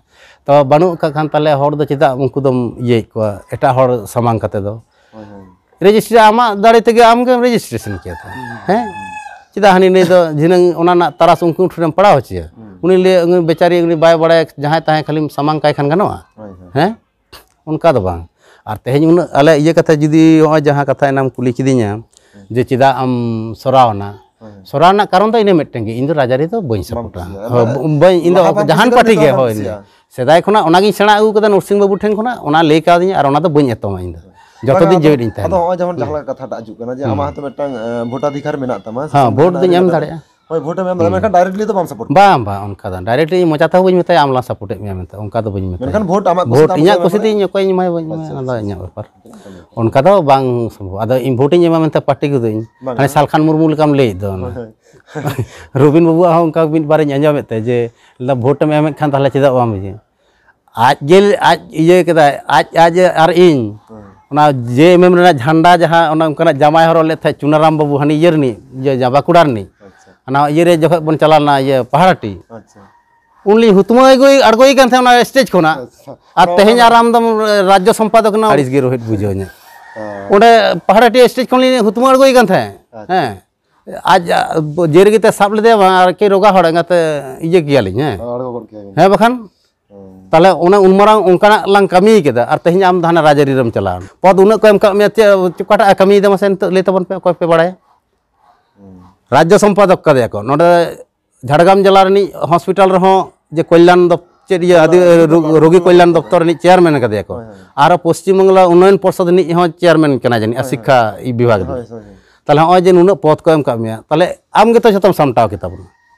ᱛᱚ ᱵᱟᱹᱱᱩᱜ ᱠᱟᱜ ᱠᱷᱟᱱ ᱛᱟᱦᱞᱮ ᱦᱚᱲ ᱫᱚ ᱪᱮᱫᱟᱜ ᱩᱱᱠᱩ ᱫᱚᱢ ᱤᱭᱟᱹᱭᱮᱫ ᱠᱚᱣᱟ ᱮᱴᱟᱜ ᱦᱚᱲ ᱥᱟᱢᱟᱝ ᱠᱟᱛᱮ ᱫᱚ? ᱦᱳᱭ, ᱦᱳᱭ᱾ ᱨᱮᱡᱤᱥᱴᱨᱮ ᱟᱢᱟᱜ ᱫᱟᱲᱮ ᱛᱮᱜᱮ ᱟᱢ ᱜᱮᱢ ᱨᱮᱡᱤᱥᱴᱨᱮᱥᱚᱱ ᱠᱮᱭᱟ ᱛᱚ᱾ ᱦᱩᱸ, ᱦᱮᱸ? ᱦᱩᱸ᱾ ᱪᱮᱫᱟᱜ ᱦᱟᱹᱱᱤ ᱱᱟᱹᱭ ᱫᱚ ᱫᱷᱤᱱᱟᱹᱝ ᱚᱱᱟ ᱨᱮᱱᱟᱜ ᱛᱟᱨᱟᱥ ᱩᱱᱠᱩ ᱴᱷᱮᱱᱮᱢ ᱯᱟᱲᱟᱣ ᱦᱚᱪᱚᱭᱟ? ᱦᱩᱸ᱾ ᱩᱱᱤ ᱞᱟᱹᱭ, ᱩᱱᱤ ᱵᱮᱪᱟᱨᱤ, ᱩᱱᱤ ᱵᱟᱭ ᱵᱟᱲᱟᱭᱟ, ᱡᱟᱦᱟᱸᱭ ᱛᱟᱦᱮᱸ ᱠᱷᱟᱹᱞᱤᱢ ᱥᱟᱢᱟᱝ ᱠᱟᱭ ᱠᱷᱟᱱ ᱜᱟᱱᱚᱜᱼᱟ? ᱦᱳᱭ, ᱦᱳᱭ᱾ ᱦᱮᱸ? ᱚᱱᱠᱟ ᱫᱚ ᱵᱟᱝ᱾ ᱟᱨ ᱛᱮᱦᱮᱧ ᱩᱱᱟᱹᱜ ᱟᱞᱮ ᱤᱭᱟᱹ ᱠᱟᱛᱷᱟ, ᱡᱩᱫᱤ ᱱᱚᱜᱼᱚᱭ ᱡᱟᱦᱟᱸ ᱠᱟᱛᱷᱟ ᱮᱱᱟᱢ ᱠᱩᱞᱤ ᱠᱤᱫᱤᱧᱟ, ᱦᱮᱸ᱾ ᱡᱮ ᱪᱮᱫᱟᱜ ᱮᱢ ᱥᱚᱨᱟᱣ ᱮᱱᱟ? ᱦᱳᱭ, ᱦᱳᱭ᱾ ᱥᱚᱨᱟᱣ ᱨᱮᱱᱟᱜ ᱠᱟᱨᱚᱱ ᱫᱚ ᱤᱱᱟᱹ ᱢᱤᱫᱴᱮᱱ ᱜᱮ, ᱤᱧ ᱫᱚ ᱨᱟᱡᱽᱟᱹᱨᱤ ᱫᱚ ᱵᱟᱹᱧ ᱵᱟᱢ ᱥᱟᱯᱳᱨᱴᱟ᱾ ᱠᱩᱥᱤᱭᱟᱜᱼᱟ᱾ ᱦᱳᱭ, ᱞᱟᱦᱟ ᱵᱟᱹᱧ, ᱤᱧ ᱫᱚ ᱞᱟᱦᱟ ᱯᱟᱨᱴᱤ ᱠᱷᱚᱱᱟᱜ ᱜᱮ, ᱵᱟᱢ ᱦᱳᱭ᱾ ᱠᱩᱥᱤᱭᱟᱜᱼᱟ᱾ ᱥᱮᱫᱟᱭ ᱠᱷᱚᱱᱟᱜ ᱚᱱᱟᱜᱤᱧ ᱥᱮᱬᱟ ᱟᱹᱜᱩ ᱠᱟᱫᱟ ᱱᱚᱨᱥᱤᱝ ᱵᱟᱹᱵᱩ ᱴᱷᱮᱱ ᱠᱷᱚᱱᱟᱜ, ᱚᱱᱟ ᱞᱟᱹᱭ ᱠᱟᱣᱫᱤᱧᱟ ᱟᱨ ᱚᱱᱟ ᱫᱚ ᱵᱟᱹᱧ ᱮᱛᱚᱢᱟ ᱤᱧ ᱫᱚ᱾ ᱡᱚᱛᱚ ᱵᱟᱝᱟ, ᱫᱤᱱ ᱟᱫᱚ, ᱡᱤᱣᱮᱫ ᱤᱧ ᱛᱟᱦᱮᱱᱟ᱾ ᱟᱫᱚ ᱱᱚᱜᱼᱚᱭ ᱡᱮᱢᱚᱱ ᱦᱩᱸ᱾ ᱡᱟᱦᱟᱸ ᱞᱮᱠᱟ ᱠᱟᱛᱷᱟᱴᱟᱜ ᱦᱤᱡᱩᱜ ᱠᱟᱱᱟ ᱡᱮ ᱦᱩᱸ᱾ ᱟᱢᱟᱜ ᱦᱚᱸᱛᱚ ᱢᱤᱫᱴᱟᱝ, ᱮ, ᱵᱷᱳᱴᱟᱫᱷᱤᱠᱟᱨ ᱢᱮᱱᱟᱜ ᱛᱟᱢᱟ, ᱦᱮᱸ, ᱥᱤᱫᱷᱩ ᱵᱷᱳᱴ ᱠᱟᱹᱱᱦᱩ ᱫᱚᱧ ᱮᱢ ᱢᱮᱱᱟᱜ ᱫᱟᱲᱮᱭᱟᱜᱼᱟ᱾ ᱛᱟᱢᱟ᱾ ᱦᱳᱭ, ᱵᱷᱳᱴ ᱮᱢ ᱮᱢ ᱫᱟᱲᱮᱭᱟᱜᱼᱟ, ᱦᱩᱸ᱾ ᱢᱮᱱᱠᱷᱟᱱ directly ᱫᱚ ᱵᱟᱢ ᱥᱟᱯᱳᱨᱴ ᱠᱚᱣᱟ᱾ ᱵᱟᱝ, ᱵᱟᱝ, ᱚᱱᱠᱟ ᱫᱚ ᱵᱟᱝ᱾ Directly ᱤᱧ ᱢᱚᱪᱟ ᱛᱮᱦᱚᱸ ᱵᱟᱹᱧ ᱢᱮᱛᱟᱭᱟ, "ᱟᱢ ᱞᱟᱝ ᱥᱟᱯᱳᱨᱴ ᱮᱫ ᱢᱮᱭᱟ" ᱢᱮᱱᱛᱮ, ᱚᱱᱠᱟ ᱫᱚ ᱵᱟᱹᱧ ᱢᱮᱛᱟᱭᱟ᱾ ᱢᱮᱱᱠᱷᱟᱱ ᱵᱷᱳᱴ ᱟᱢᱟᱜ ᱠᱩᱥᱤ ᱵᱷᱳᱴ ᱛᱮ ᱟᱢ ᱤᱧᱟᱹᱜ ᱠᱚ ᱠᱩᱥᱤ ᱮᱢᱟ᱾ ᱛᱮ ᱤᱧ ᱚᱠᱚᱭᱤᱧ ᱮᱢᱟᱭᱟ, ᱵᱟᱹᱧ ᱮᱢᱟᱭᱟ, ᱟᱪᱪᱷᱟ, ᱚᱱᱟ ᱫᱚ ᱟᱪᱪᱷᱟ᱾ ᱤᱧᱟᱹᱜ ᱵᱮᱯᱟᱨ᱾ ᱚᱱᱠᱟ ᱫᱚ ᱵᱟᱝ ᱥᱚᱢᱵᱷᱚᱵ᱾ ᱟᱫᱚ ᱤᱧ ᱵᱷᱳᱴ ᱤᱧ ᱮᱢᱟ ᱢᱮᱱᱛᱮ ᱯᱟᱨᱴᱤ ᱠᱚᱫᱚ ᱤᱧ, ᱵᱟᱝᱟ᱾ ᱦᱟᱱᱮ ᱥᱟᱞᱠᱷᱟᱱ ᱢᱩᱨᱢᱩ ᱞᱮᱠᱟᱢ ᱞᱟᱹᱭᱮᱫ ᱫᱚ ᱚᱱᱟ᱾ ᱦᱳᱭ, ᱦᱳᱭ᱾ ᱨᱚᱵᱤᱱ ᱵᱟᱹᱵᱩᱣᱟᱜ ᱦᱚᱸ ᱚᱱᱠᱟ ᱢᱤᱫ ᱵᱟᱨᱤᱧ ᱟᱸᱡᱚᱢᱮᱫ ᱛᱟᱭᱟ ᱡᱮ, ᱞᱟᱹᱭᱫᱟ, "ᱵᱷᱳᱴ ᱮᱢ ᱮᱢᱮᱫ ᱠᱷᱟᱱ ᱛᱟᱦᱚᱞᱮ ᱪᱮᱫᱟᱜ ᱵᱟᱢ ᱤᱭᱟᱹ?" ᱟᱡ ᱜᱮ ᱟᱡ ᱤᱭᱟᱹ ᱠᱮᱫᱟᱭ, ᱟᱡ, ᱟᱡ ᱟᱨ ᱤᱧ, ᱦᱮᱸ᱾ ᱚᱱᱟ JMM ᱨᱮᱱᱟᱜ ᱡᱷᱟᱱᱰᱟ ᱡᱟᱦᱟᱸ ᱚᱱᱟ ᱚᱱᱠᱟᱱᱟᱜ ᱡᱟᱢᱟᱭ ᱦᱚᱨᱚᱜ ᱞᱮᱫ ᱛᱟᱦᱮᱸᱫ ᱪᱩᱱᱟᱨᱟᱢ ᱵᱟᱹᱵᱩ, ᱦᱟᱹᱱᱤ ᱤᱭᱟᱹ ᱨᱤᱱᱤᱡ, ᱤᱭᱟᱹ ᱡᱟᱦᱟᱸ ᱵᱟᱸᱠᱩᱲᱟ ᱨᱤᱱᱤᱡ, ᱟᱪᱪᱷᱟ᱾ ᱚᱱᱟ ᱤᱭᱟᱹ ᱨᱮ ᱡᱚᱠᱷᱚᱡ ᱵᱚᱱ ᱪᱟᱞᱟᱣ ᱞᱮᱱᱟ ᱤᱭᱟᱹ ᱯᱟᱦᱟᱲᱟᱴᱤ, ᱟᱪᱪᱷᱟ᱾ ᱩᱱᱞᱤᱧ ᱦᱩᱛᱢᱟᱹ ᱟᱬᱜᱚᱭ, ᱟᱬᱜᱚᱭᱮ ᱠᱟᱱ ᱛᱟᱦᱮᱸᱫ ᱚᱱᱟ ᱥᱴᱮᱡᱽ ᱠᱷᱚᱱᱟᱜ᱾ ᱟᱪᱪᱷᱟ᱾ ᱟᱨ ᱚᱱᱟ ᱛᱮᱦᱮᱧ ᱚᱱᱟ ᱟᱨ ᱟᱢ ᱫᱚᱢ ᱨᱟᱡᱽᱡᱚ ᱥᱚᱢᱯᱟᱫᱚᱠ ᱮᱱᱟ, ᱟᱹᱲᱤᱥ ᱜᱮ ᱨᱳᱦᱤᱛ ᱵᱩᱡᱷᱟᱹᱣ ᱤᱧᱟᱹ᱾ ᱦᱮᱸ᱾ ᱚᱸᱰᱮ ᱯᱟᱦᱟᱲᱟᱴᱤ ᱥᱴᱮᱡᱽ ᱠᱷᱚᱱᱞᱤᱧ ᱦᱩᱛᱢᱟᱹ ᱟᱬᱜᱚᱭᱮ ᱠᱟᱱ ᱛᱟᱦᱮᱸᱫ᱾ ᱟᱪᱪᱷᱟ᱾ ᱦᱮᱸ᱾ ᱟᱡ, ᱟ, ᱡᱮ ᱨᱮᱜᱮ ᱛᱮ ᱥᱟᱵ ᱞᱮᱫᱮᱭᱟ ᱵᱟᱝ, ᱟᱨ ᱠᱤ ᱨᱚᱜᱟ ᱦᱚᱲ ᱮᱸᱜᱟᱛᱮ ᱤᱭᱟᱹ ᱠᱮᱭᱟᱞᱤᱧ, ᱦᱮᱸ᱾ ᱟᱬᱜᱚ ᱜᱚᱫ ᱠᱮᱭᱟ ᱵᱤᱱ᱾ ᱦᱮᱸ, ᱵᱟᱠᱷᱟᱱ ᱦᱮᱸ᱾ ᱛᱟᱦᱞᱮ ᱚᱱᱮ ᱩᱱ ᱢᱟᱨᱟᱝ ᱚᱱᱠᱟᱱᱟᱜ ᱞᱟᱝ ᱠᱟᱹᱢᱤ ᱠᱮᱫᱟ, ᱟᱨ ᱛᱮᱦᱮᱧ ᱟᱢ ᱫᱚ ᱦᱟᱱᱟ ᱨᱟᱡᱽᱟᱹᱨᱤ ᱨᱮᱢ ᱪᱟᱞᱟᱣ ᱮᱱᱟ᱾ ᱯᱚᱫ ᱩᱱᱟᱹᱜ ᱠᱚ ᱮᱢ ᱠᱟᱜ ᱢᱮᱭᱟ, ᱪᱮᱫ, ᱚᱠᱟᱴᱟᱜ ᱮ ᱠᱟᱹᱢᱤᱭᱮᱫᱟ ᱢᱟᱥᱮ ᱱᱤᱛᱚᱜ ᱞᱟᱹᱭ ᱛᱟᱵᱚᱱ ᱯᱮ, ᱚᱠᱚᱭ ᱯᱮ ᱵᱟᱲᱟᱭᱟ? ᱦᱮᱸ᱾ ᱨᱟᱡᱽᱡᱚ ᱥᱚᱢᱯᱟᱫᱚᱠ ᱠᱟᱫᱮᱭᱟ ᱠᱚ᱾ ᱱᱚᱰᱮ ᱡᱷᱟᱲᱜᱨᱟᱢ ᱡᱮᱞᱟ ᱨᱤᱱᱤᱡ ᱦᱚᱥᱯᱤᱴᱟᱞ ᱨᱮᱦᱚᱸ ᱡᱮ ᱠᱚᱞᱭᱟᱱ ᱫᱚᱯ-, ᱪᱮᱫ ᱤᱭᱟᱹ, ᱟᱹᱫᱤ-, ᱨᱳᱜ-, ᱨᱳᱜᱤ ᱠᱚᱞᱭᱟᱱ ᱫᱚᱯᱛᱚᱨ ᱨᱤᱱᱤᱡ ᱪᱮᱭᱟᱨᱢᱮᱱ ᱠᱟᱫᱮᱭᱟ ᱠᱚ᱾ ᱦᱳᱭ, ᱦᱳᱭ᱾ ᱟᱨᱚ ᱯᱚᱥᱪᱤᱢ ᱵᱟᱝᱞᱟ ᱩᱱᱱᱚᱭᱚᱱ ᱯᱚᱨᱥᱚᱫ ᱨᱤᱱᱤᱡ ᱦᱚᱸ ᱪᱮᱭᱟᱨᱢᱮᱱ ᱠᱟᱱᱟᱭ ᱡᱟᱹᱱᱤᱡ, ᱟᱨ ᱦᱳᱭ, ᱦᱳᱭ᱾ ᱥᱤᱠᱠᱷᱟ ᱵᱤᱵᱷᱟᱜᱽ ᱨᱤᱱᱤᱡ᱾ ᱦᱳᱭ, ᱦᱳᱭ, ᱦᱳᱭ᱾ ᱛᱟᱦᱞᱮ ᱦᱚᱸᱜᱼᱚᱭ ᱡᱮ ᱱᱩᱱᱟᱹᱜ ᱯᱚᱫᱽ ᱠᱚ ᱮᱢ ᱠᱟᱜ ᱢᱮᱭᱟ, ᱛᱟᱦᱞᱮ ᱟᱢ ᱜᱮᱛᱚ ᱡᱷᱚᱛᱚᱢ ᱥᱟᱢᱴᱟᱣ ᱠᱮᱛᱟ ᱵᱚᱱᱟ᱾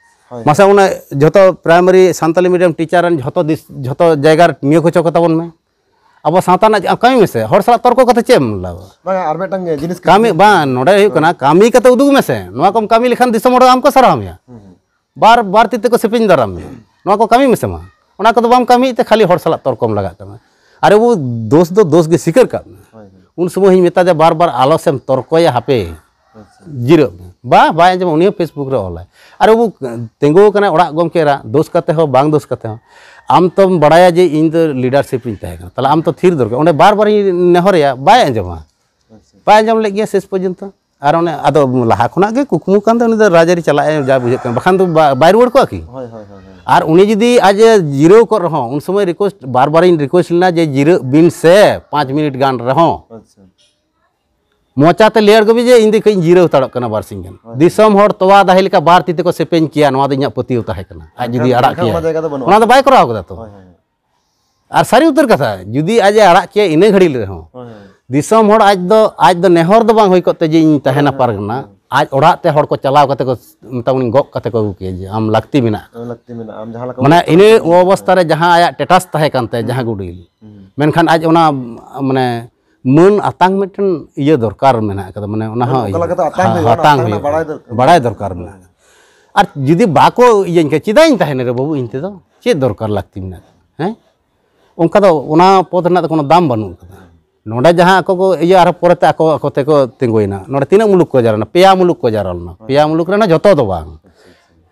ᱦᱳᱭ, ᱢᱟᱥᱮ ᱦᱳᱭ᱾ ᱚᱱᱟ ᱡᱷᱚᱛᱚ ᱯᱨᱟᱭᱢᱟᱨᱤ ᱥᱟᱱᱛᱟᱞᱤ ᱢᱤᱰᱤᱭᱟᱢ ᱴᱤᱪᱟᱨ ᱨᱮᱱ ᱡᱷᱚᱛᱚ ᱫᱤᱥ-, ᱡᱷᱚᱛᱚ ᱡᱟᱭᱜᱟ ᱨᱮ ᱱᱤᱭᱳᱜᱽ ᱦᱚᱪᱚ ᱠᱟᱛᱟ ᱵᱚᱱ ᱢᱮ᱾ ᱟᱵᱚ ᱥᱟᱶᱛᱟ ᱨᱮᱱᱟᱜ ᱠᱟᱹᱢᱤ ᱢᱮᱥᱮ, ᱦᱚᱲ ᱥᱟᱞᱟᱜ ᱛᱚᱨᱠᱚ ᱠᱟᱛᱮ ᱪᱮᱫ ᱮᱢ ᱞᱟᱵᱷᱟ? ᱵᱟᱝᱟ, ᱟᱨ ᱢᱤᱫᱴᱟᱝ ᱡᱤᱱᱤᱥ ᱠᱟᱹᱢᱤ, ᱠᱟᱹᱴᱤᱡ ᱵᱟᱝ, ᱱᱚᱰᱮ ᱦᱩᱭᱩᱜ ᱦᱳᱭ᱾ ᱠᱟᱱᱟ, ᱠᱟᱹᱢᱤ ᱠᱟᱛᱮ ᱩᱫᱩᱜ ᱢᱮᱥᱮ, ᱱᱚᱣᱟ ᱠᱚᱢ ᱠᱟᱹᱢᱤ ᱞᱮᱠᱷᱟᱱ ᱫᱤᱥᱚᱢ ᱦᱚᱲ ᱟᱢ ᱠᱚ ᱥᱟᱨᱦᱟᱣ ᱢᱮᱭᱟ᱾ ᱦᱩᱸ, ᱦᱩᱸ᱾ ᱵᱟᱨ, ᱵᱟᱨ ᱛᱤ ᱛᱮᱠᱚ ᱥᱮᱯᱮᱧ ᱫᱟᱨᱟᱢ ᱢᱮᱭᱟ᱾ ᱱᱚᱣᱟ ᱠᱚ ᱠᱟᱹᱢᱤ ᱢᱮᱥᱮ ᱢᱟ᱾ ᱚᱱᱟ ᱠᱚᱫᱚ ᱵᱟᱢ ᱠᱟᱹᱢᱤᱭᱮᱫ ᱛᱮ ᱠᱷᱟᱹᱞᱤ ᱦᱚᱲ ᱥᱟᱞᱟᱜ ᱛᱚᱨᱠᱚᱢ ᱞᱟᱜᱟᱜ ᱠᱟᱱᱟ᱾ ᱟᱨᱮ ᱵᱟᱹᱵᱩ, ᱫᱳᱥ ᱫᱚ ᱫᱳᱥ ᱜᱮ ᱥᱤᱠᱟᱹᱨ ᱠᱟᱜ ᱢᱮ᱾ ᱦᱳᱭ, ᱦᱳᱭ᱾ ᱩᱱ ᱥᱚᱢᱚᱭ ᱦᱚᱸᱧ ᱢᱮᱛᱟ ᱫᱮᱭᱟ, ᱵᱟᱨ ᱵᱟᱨ ᱟᱞᱚ ᱥᱮᱢ ᱛᱚᱨᱠᱚᱭᱟ ᱦᱟᱯᱮ᱾ ᱟᱪᱪᱷᱟ᱾ ᱡᱤᱨᱟᱹᱜ ᱢᱮ᱾ ᱵᱟ, ᱵᱟᱭ ᱟᱸᱡᱚᱢᱟ, ᱩᱱᱤ ᱦᱚᱸ Facebook ᱨᱮ ᱚᱞᱟᱭ᱾ ᱟᱨᱮ ᱵᱟᱹᱵᱩ, ᱛᱤᱸᱜᱩ ᱟᱠᱟᱱᱟᱭ ᱚᱲᱟᱜ ᱜᱚᱢᱠᱮ ᱮᱨᱟ, ᱫᱳᱥ ᱠᱟᱛᱮ ᱦᱚᱸ ᱵᱟᱝ ᱫᱳᱥ ᱠᱟᱛᱮ ᱦᱚᱸ᱾ ᱟᱢ ᱛᱚᱢ ᱵᱟᱲᱟᱭᱟ ᱡᱮ ᱤᱧ ᱫᱚ leadership ᱨᱤᱧ ᱛᱟᱦᱮᱸ ᱠᱟᱱᱟ᱾ ᱛᱟᱦᱞᱮ ᱟᱢ ᱛᱚ ᱛᱷᱤᱨ ᱫᱚᱨᱠᱟᱨ᱾ ᱚᱸᱰᱮ ᱵᱟᱨ ᱵᱟᱨᱤᱧ ᱱᱮᱦᱚᱨᱮᱭᱟ, ᱵᱟᱭ ᱟᱸᱡᱚᱢᱟ᱾ ᱟᱪᱪᱷᱟ᱾ ᱵᱟᱭ ᱟᱸᱡᱚᱢ ᱞᱮᱫ ᱜᱮᱭᱟ ᱥᱮᱥ ᱯᱚᱨᱡᱚᱱᱛᱚ᱾ ᱟᱨ ᱚᱱᱮ ᱟᱫᱚ ᱞᱟᱦᱟ ᱠᱷᱚᱱᱟᱜ ᱜᱮ ᱠᱩᱠᱢᱩ ᱠᱟᱱ ᱛᱟᱭᱟ, ᱩᱱᱤ ᱫᱚ ᱨᱟᱡᱽᱟᱹᱨᱤ ᱪᱟᱞᱟᱜ ᱮ ᱡᱟ ᱵᱩᱡᱷᱟᱹᱜ ᱠᱟᱱᱟ, ᱵᱟᱠᱷᱟᱱ ᱫᱚ ᱵᱟ-, ᱵᱟᱭ ᱨᱩᱣᱟᱹᱲ ᱠᱚᱜᱼᱟ ᱠᱤ? ᱦᱳᱭ, ᱦᱳᱭ, ᱦᱳᱭ, ᱦᱳᱭ᱾ ᱟᱨ ᱩᱱᱤ ᱡᱩᱫᱤ ᱟᱡ ᱮ ᱡᱤᱨᱟᱹᱣ ᱠᱚᱜ ᱨᱮᱦᱚᱸ, ᱩᱱ ᱥᱚᱢᱚᱭ ᱨᱤᱠᱩᱭᱮᱥᱴ ᱵᱟᱨ ᱵᱟᱨᱤᱧ ᱨᱤᱠᱩᱭᱮᱥᱴ ᱞᱮᱱᱟ ᱡᱮ, "ᱡᱤᱨᱟᱹᱜ ᱵᱤᱱ ᱥᱮ ᱯᱟᱸᱪ ᱢᱤᱱᱤᱴ ᱜᱟᱱ ᱨᱮᱦᱚᱸ", ᱟᱪᱪᱷᱟ᱾ ᱢᱚᱪᱟᱛᱮ ᱞᱟᱹᱭ ᱟᱬᱜᱚ ᱵᱤᱱ ᱡᱮ, "ᱤᱧ ᱫᱚ ᱠᱟᱹᱡ ᱤᱧ ᱡᱤᱨᱟᱹᱣ ᱦᱟᱛᱟᱲᱚᱜ ᱠᱟᱱᱟ ᱵᱟᱨ ᱥᱤᱧ ᱜᱟᱱ᱾" ᱫᱤᱥᱚᱢ ᱦᱚᱲ ᱛᱚᱣᱟ ᱫᱟᱦᱮ ᱞᱮᱠᱟ ᱵᱟᱨ ᱛᱤ ᱛᱮᱠᱚ ᱥᱮᱯᱮᱧ ᱠᱮᱭᱟ, ᱱᱚᱣᱟ ᱫᱚ ᱤᱧᱟᱹᱜ ᱯᱟᱹᱛᱭᱟᱹᱣ ᱛᱟᱦᱮᱸ ᱠᱟᱱᱟ᱾ ᱟᱡ ᱡᱩᱫᱤ ᱢᱮᱱᱠᱷᱟᱱ ᱟᱲᱟᱜ ᱢᱮᱱᱠᱷᱟᱱ ᱚᱱᱟ ᱠᱮᱭᱟᱭ, ᱡᱟᱭᱜᱟ ᱫᱚ ᱵᱟᱹᱱᱩᱜᱼᱟ᱾ ᱚᱱᱟ ᱫᱚ ᱵᱟᱭ ᱠᱚᱨᱟᱣ ᱠᱟᱫᱟ ᱛᱚ᱾ ᱦᱳᱭ, ᱦᱳᱭ᱾ ᱟᱨ ᱥᱟᱹᱨᱤ ᱩᱛᱟᱹᱨ ᱠᱟᱛᱷᱟ, ᱡᱩᱫᱤ ᱟᱡ ᱮ ᱟᱲᱟᱜ ᱠᱮᱭᱟ ᱤᱱᱟᱹ ᱜᱷᱟᱹᱲᱤᱡ ᱨᱮᱦᱚᱸ, ᱦᱳᱭ, ᱦᱳᱭ᱾ ᱫᱤᱥᱚᱢ ᱦᱚᱲ ᱟᱡ ᱫᱚ, ᱟᱡ ᱫᱚ ᱱᱮᱦᱚᱨ ᱫᱚ ᱵᱟᱝ ᱦᱩᱭ ᱠᱚᱜ ᱛᱮ ᱡᱮ ᱤᱧ ᱛᱟᱦᱮᱱᱟ ᱦᱳᱭ, ᱯᱟᱨᱜᱟᱱᱟ, ᱟᱡ ᱚᱲᱟᱜ ᱛᱮ ᱦᱚᱲ ᱠᱚ ᱪᱟᱞᱟᱣ ᱠᱟᱛᱮ ᱠᱚ ᱢᱮᱛᱟᱢ ᱜᱚᱜ ᱠᱟᱛᱮ ᱠᱚ ᱟᱹᱜᱩ ᱠᱮᱭᱟ ᱡᱮ ᱟᱢ ᱞᱟᱹᱠᱛᱤ ᱢᱮᱱᱟᱜᱼᱟ᱾ ᱞᱟᱹᱠᱛᱤ ᱢᱮᱱᱟᱜᱼᱟ, ᱟᱢ ᱡᱟᱦᱟᱸ ᱞᱮᱠᱟ ᱢᱟᱱᱮ ᱵᱚᱱ ᱤᱱᱟᱹ ᱠᱚᱨᱟᱣ ᱫᱟ᱾ ᱚᱵᱚᱥᱛᱷᱟ ᱨᱮ ᱡᱟᱦᱟᱸ ᱟᱭᱟᱜ ᱴᱮᱴᱟᱥ ᱛᱟᱦᱮᱸ ᱠᱟᱱ ᱛᱟᱭᱟ, ᱡᱟᱦᱟᱸ ᱜᱩᱰᱤᱞ, ᱦᱩᱸ᱾ ᱢᱮᱱᱠᱷᱟᱱ ᱟᱡ ᱚᱱᱟ ᱢᱟᱱᱮ ᱢᱟᱹᱱ ᱟᱛᱟᱝ ᱢᱤᱫᱴᱮᱱ ᱤᱭᱟᱹ ᱫᱚᱨᱠᱟᱨ ᱢᱮᱱᱟᱜ ᱟᱠᱟᱫᱟ, ᱢᱟᱱᱮ ᱚᱱᱟ ᱦᱚᱸ ᱚᱠᱟ ᱞᱮᱠᱟᱛᱮ ᱟᱛᱟᱝ ᱦᱩᱭᱩᱜᱼᱟ, ᱚᱱᱟ ᱟᱛᱟᱝ ᱟᱛᱟᱝ ᱨᱮᱱᱟᱜ ᱦᱩᱭᱩᱜᱼᱟ, ᱵᱟᱲᱟᱭ ᱫᱚᱨᱠᱟᱨ᱾ ᱵᱟᱲᱟᱭ ᱫᱚᱨᱠᱟᱨ ᱢᱮᱱᱟᱜᱼᱟ᱾ ᱟᱨ ᱡᱩᱫᱤ ᱵᱟᱠᱚ ᱤᱭᱟᱹᱧ ᱠᱷᱟᱱ ᱪᱮᱫᱟᱜ ᱤᱧ ᱛᱟᱦᱮᱱᱟ ᱨᱮ ᱵᱟᱹᱵᱩ, ᱤᱧ ᱛᱮᱫᱚ ᱪᱮᱫ ᱫᱚᱨᱠᱟᱨ ᱞᱟᱹᱠᱛᱤ ᱢᱮᱱᱟᱜᱼᱟ? ᱦᱮᱸ, ᱚᱱᱠᱟ ᱫᱚ ᱚᱱᱟ ᱯᱚᱫᱽ ᱨᱮᱱᱟᱜ ᱫᱚ ᱠᱳᱱᱳ ᱫᱟᱢ ᱵᱟᱹᱱᱩᱜ ᱟᱠᱟᱫᱟ᱾ ᱱᱚᱰᱮ ᱡᱟᱦᱟᱸ ᱟᱠᱚ ᱠᱚ ᱤᱭᱟᱹ ᱟᱨᱦᱚᱸ ᱯᱚᱨᱮᱛᱮ ᱟᱠᱚ ᱟᱠᱚ ᱛᱮᱠᱚ ᱛᱤᱸᱜᱩᱭᱮᱱᱟ᱾ ᱱᱚᱰᱮ ᱛᱤᱱᱟᱹᱜ ᱢᱩᱞᱩᱠ ᱠᱚ ᱡᱟᱣᱨᱟ ᱞᱮᱱᱟ? ᱯᱮᱭᱟ ᱢᱩᱞᱩᱠ ᱠᱚ ᱡᱟᱣᱨᱟ ᱞᱮᱱᱟ, ᱯᱮᱭᱟ ᱢᱩᱞᱩᱠ ᱨᱮᱱᱟᱜ ᱡᱚᱛᱚ ᱫᱚ ᱵᱟᱝ᱾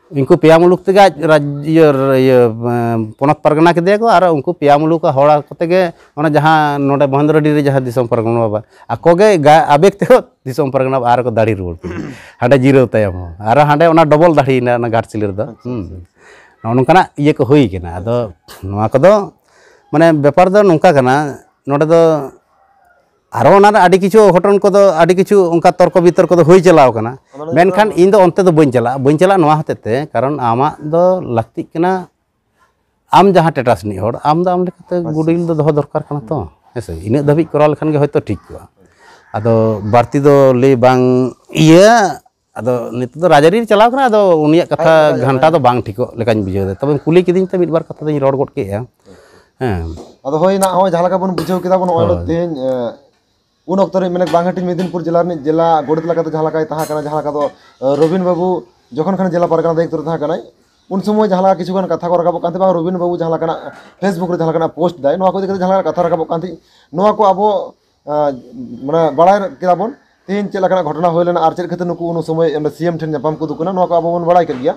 ᱩᱱᱠᱩ ᱯᱮᱭᱟ ᱢᱩᱞᱩᱠ ᱛᱮᱜᱮ ᱟᱡ ᱨᱟᱡᱽ-, ᱤᱭᱟᱹ, ᱤᱭᱟᱹ, ᱮᱸ, ᱯᱚᱱᱚᱛ ᱯᱟᱨᱜᱟᱱᱟ ᱠᱮᱫᱮᱭᱟ ᱠᱚ, ᱟᱨ ᱩᱱᱠᱩ ᱯᱮᱭᱟ ᱢᱩᱞᱩᱠ ᱦᱚᱲ ᱠᱚᱛᱮ ᱜᱮ ᱚᱱᱟ ᱡᱟᱦᱟᱸ ᱱᱚᱰᱮ ᱢᱚᱦᱮᱱᱫᱨᱚᱰᱤ ᱨᱮ ᱡᱟᱦᱟᱸ ᱫᱤᱥᱚᱢ ᱯᱟᱨᱜᱟᱱᱟ ᱵᱟᱵᱟ, ᱟᱠᱚ ᱜᱮ ᱜᱟ-, ᱟᱵᱮᱜᱽ ᱛᱮᱠᱚ ᱫᱤᱥᱚᱢ ᱯᱟᱨᱜᱟᱱᱟ ᱵᱟᱵᱟ ᱟᱨ ᱠᱚ ᱫᱟᱲᱮ ᱨᱩᱣᱟᱹᱲ ᱠᱮᱫᱟ᱾ ᱦᱟᱸᱰᱮ ᱡᱤᱨᱟᱹᱣ ᱛᱟᱭᱚᱢ ᱦᱚᱸ ᱟᱨ ᱦᱟᱸᱰᱮ ᱚᱱᱟ ᱰᱚᱵᱚᱞ ᱫᱟᱲᱮᱭᱮᱱᱟ ᱚᱱᱟ ᱜᱷᱟᱴᱥᱤᱞᱟᱹ ᱨᱮᱫᱚ᱾ ᱦᱩᱸ᱾ ᱱᱚᱜᱼᱚ ᱱᱚᱝᱠᱟᱱᱟᱜ ᱤᱭᱟᱹ ᱠᱚ ᱦᱩᱭ ᱠᱟᱱᱟ᱾ ᱟᱫᱚ ᱱᱚᱣᱟ ᱠᱚᱫᱚ ᱢᱟᱱᱮ ᱵᱮᱯᱟᱨ ᱫᱚ ᱱᱚᱝᱠᱟ ᱠᱟᱱᱟ, ᱱᱚᱰᱮ ᱫᱚ ᱟᱨᱚ ᱚᱱᱟ ᱨᱮ ᱟᱹᱰᱤ ᱠᱤᱪᱷᱩ ᱜᱷᱚᱴᱚᱱ ᱠᱚᱫᱚ, ᱟᱹᱰᱤ ᱠᱤᱪᱷᱩ ᱚᱱᱠᱟ ᱛᱚᱨᱠᱚ ᱵᱤᱛᱚᱨᱠᱚ ᱫᱚ ᱦᱩᱭ ᱪᱟᱞᱟᱣ ᱠᱟᱱᱟ᱾ ᱚᱱᱟ ᱫᱚ ᱢᱮᱱᱠᱷᱟᱱ ᱤᱧ ᱫᱚ ᱚᱱᱛᱮ ᱫᱚ ᱵᱟᱹᱧ ᱪᱟᱞᱟᱜᱼᱟ, ᱵᱟᱹᱧ ᱪᱟᱞᱟᱜᱼᱟ ᱱᱚᱣᱟ ᱦᱚᱛᱮᱡ ᱛᱮ, ᱠᱟᱨᱚᱱ ᱟᱢᱟᱜ ᱫᱚ ᱞᱟᱹᱠᱛᱤᱜ ᱠᱟᱱᱟ, ᱟᱢ ᱡᱟᱦᱟᱸ ᱴᱮᱴᱟᱥ ᱨᱤᱱᱤᱡ ᱦᱚᱲ, ᱟᱢ ᱫᱚ ᱟᱢ ᱞᱮᱠᱟᱛᱮ ᱟᱪᱪᱷᱟ, ᱜᱩᱰᱤᱞ ᱫᱚ ᱟᱪᱪᱷᱟ᱾ ᱫᱚᱦᱚ ᱫᱚᱨᱠᱟᱨ ᱠᱟᱱᱟ ᱛᱚ, ᱦᱮᱸ ᱥᱮ? ᱤᱱᱟᱹᱜ ᱫᱷᱟᱹᱵᱤᱡ ᱠᱚᱨᱟᱣ ᱞᱮᱠᱷᱟᱱ ᱜᱮ ᱦᱚᱭᱛᱳ ᱴᱷᱤᱠ ᱠᱚᱜᱼᱟ᱾ ᱟᱫᱚ ᱵᱟᱹᱲᱛᱤ ᱫᱚ ᱞᱟᱹᱭ ᱵᱟᱝ ᱤᱭᱟᱹ, ᱟᱫᱚ ᱱᱤᱛᱚᱜ ᱫᱚ ᱨᱟᱡᱽᱟᱹᱨᱤ ᱨᱮ ᱪᱟᱞᱟᱣ ᱠᱟᱱᱟ, ᱟᱫᱚ ᱩᱱᱤᱭᱟᱜ ᱠᱟᱛᱷᱟ ᱟᱡ ᱠᱟᱛᱷᱟ ᱜᱷᱟᱱᱴᱟ ᱡᱟᱦᱟᱸᱭ ᱫᱚ ᱵᱟᱝ ᱴᱷᱤᱠᱚᱜ ᱞᱮᱠᱟᱧ ᱵᱩᱡᱷᱟᱹᱣ ᱮᱫᱟ᱾ ᱛᱚᱵᱮᱢ ᱠᱩᱞᱤ ᱠᱤᱫᱤᱧ ᱛᱮ ᱢᱤᱫ ᱵᱟᱨ ᱠᱟᱛᱷᱟ ᱫᱚᱧ ᱨᱚᱲ ᱜᱚᱫ ᱠᱮᱫᱼᱟ᱾ ᱦᱮᱸ᱾ ᱟᱫᱚ ᱦᱳᱭ, ᱱᱟᱜ ᱦᱚᱸᱜᱼᱚᱭ ᱡᱟᱦᱟᱸ ᱞᱮᱠᱟ ᱵᱚᱱ ᱵᱩᱡᱷᱟᱹᱣ ᱠᱮᱫᱟ ᱵᱚᱱ, ᱱᱚᱜᱼᱚᱭ ᱦᱳᱭ᱾ ᱛᱮᱦᱮᱧ, ᱮ, ᱩᱱ ᱚᱠᱛᱚ ᱨᱮ ᱢᱮᱱᱮᱫ ᱵᱟᱝᱦᱟᱴᱤᱧ ᱢᱮᱫᱤᱱᱯᱩᱨ ᱡᱮᱞᱟ ᱨᱤᱱᱤᱡ ᱡᱮᱞᱟ ᱜᱚᱰᱮᱛ ᱞᱮᱠᱟᱛᱮ ᱡᱟᱦᱟᱸ ᱞᱮᱠᱟᱭ ᱛᱟᱦᱮᱸ ᱠᱟᱱᱟ, ᱡᱟᱦᱟᱸ ᱞᱮᱠᱟ ᱫᱚ, ᱮ, ᱨᱚᱵᱤᱱ ᱵᱟᱹᱵᱩ ᱡᱚᱠᱷᱚᱱ ᱠᱷᱚᱱ ᱡᱮᱞᱟ ᱯᱟᱨᱜᱟᱱᱟ ᱫᱟᱭᱤᱛᱛᱚ ᱨᱮ ᱛᱟᱦᱮᱸ ᱠᱟᱱᱟᱭ, ᱩᱱ ᱥᱚᱢᱚᱭ ᱡᱟᱦᱟᱸ ᱞᱮᱠᱟ ᱠᱤᱪᱷᱩ ᱜᱟᱱ ᱠᱟᱛᱷᱟ ᱠᱚ ᱨᱟᱠᱟᱵᱚᱜ ᱠᱟᱱ ᱛᱟᱦᱮᱸ, ᱵᱟᱝ ᱨᱚᱵᱤᱱ ᱵᱟᱹᱵᱩ ᱡᱟᱦᱟᱸ ᱞᱮᱠᱟᱱᱟᱜ Facebook ᱨᱮ ᱡᱟᱦᱟᱸ ᱞᱮᱠᱟᱱᱟᱜ ᱯᱳᱥᱴ ᱫᱟᱭ, ᱱᱚᱣᱟ ᱠᱚ ᱤᱫᱤ ᱠᱟᱛᱮ ᱡᱟᱦᱟᱸ ᱞᱮᱠᱟᱱᱟᱜ ᱠᱟᱛᱷᱟ ᱨᱟᱠᱟᱵᱚᱜ ᱠᱟᱱ ᱛᱟᱦᱮᱸ, ᱱᱚᱣᱟ ᱠᱚ ᱟᱵᱚ, ᱮ, ᱢᱟᱱᱮ ᱵᱟᱲᱟᱭ ᱠᱮᱫᱟ ᱵᱚᱱ ᱛᱮᱦᱮᱧ ᱪᱮᱫ ᱞᱮᱠᱟᱱᱟᱜ ᱜᱷᱚᱴᱚᱱᱟ ᱦᱩᱭ ᱞᱮᱱᱟ ᱟᱨ ᱪᱮᱫ ᱠᱷᱟᱹᱛᱤᱨ ᱱᱩᱠᱩ ᱩᱱ ᱥᱚᱢᱚᱭ ᱚᱸᱰᱮ ᱥᱤ ᱮᱢ ᱴᱷᱮᱱ ᱧᱟᱯᱟᱢ ᱠᱚ ᱫᱩᱠ ᱮᱱᱟ, ᱱᱚᱣᱟ ᱠᱚ ᱟᱵᱚ ᱵᱚᱱ ᱵᱟᱲᱟᱭ ᱠᱮᱫ ᱜᱮᱭᱟ᱾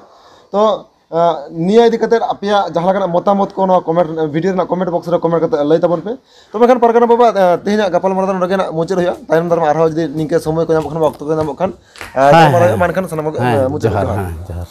ᱛᱚ, ᱮ, ᱱᱤᱭᱟᱹ ᱤᱫᱤ ᱠᱟᱛᱮ ᱟᱯᱮᱭᱟᱜ ᱡᱟᱦᱟᱸ ᱞᱮᱠᱟᱱᱟᱜ ᱢᱚᱛᱟᱢᱚᱛ ᱠᱚ ᱱᱚᱣᱟ ᱠᱚᱢᱮᱱᱴ, ᱵᱷᱤᱰᱤᱭᱳ ᱨᱮᱱᱟᱜ ᱠᱚᱢᱮᱱᱴ ᱵᱚᱠᱥ ᱨᱮ ᱠᱚᱢᱮᱱᱴ ᱠᱟᱛᱮ ᱞᱟᱹᱭ ᱛᱟᱵᱚᱱ ᱯᱮ᱾ ᱛᱚᱵᱮ ᱠᱷᱟᱱ ᱯᱟᱨᱜᱟᱱᱟ ᱵᱟᱵᱟ, ᱮ, ᱛᱮᱦᱮᱧᱟᱜ ᱜᱟᱯᱟᱞᱢᱟᱨᱟᱣ ᱫᱚ ᱱᱚᱰᱮ ᱜᱮ ᱱᱟᱜ ᱢᱩᱪᱟᱹᱫ ᱦᱩᱭᱩᱜᱼᱟ᱾ ᱛᱟᱭᱚᱢ ᱫᱟᱨᱟᱢ ᱟᱨᱦᱚᱸ ᱡᱩᱫᱤ ᱱᱤᱝᱠᱟᱹ ᱥᱚᱢᱚᱭ ᱠᱚ ᱧᱟᱢᱚᱜ ᱠᱷᱟᱱ ᱵᱟ ᱚᱠᱛᱚ ᱠᱚ ᱧᱟᱢᱚᱜ ᱠᱷᱟᱱ, ᱮ, ᱦᱮᱸ, ᱜᱟᱞᱢᱟᱨᱟᱣ ᱦᱮᱸ᱾ ᱦᱩᱭᱩᱜᱼᱟ᱾ ᱢᱟ ᱮᱱᱠᱷᱟᱱ ᱥᱟᱱᱟᱢ ᱠᱚ, ᱦᱮᱸ, ᱮ, ᱢᱩᱪᱟᱹᱫ ᱡᱚᱦᱟᱨ, ᱠᱟᱱᱟ᱾ ᱦᱮᱸ, ᱡᱚᱦᱟᱨ᱾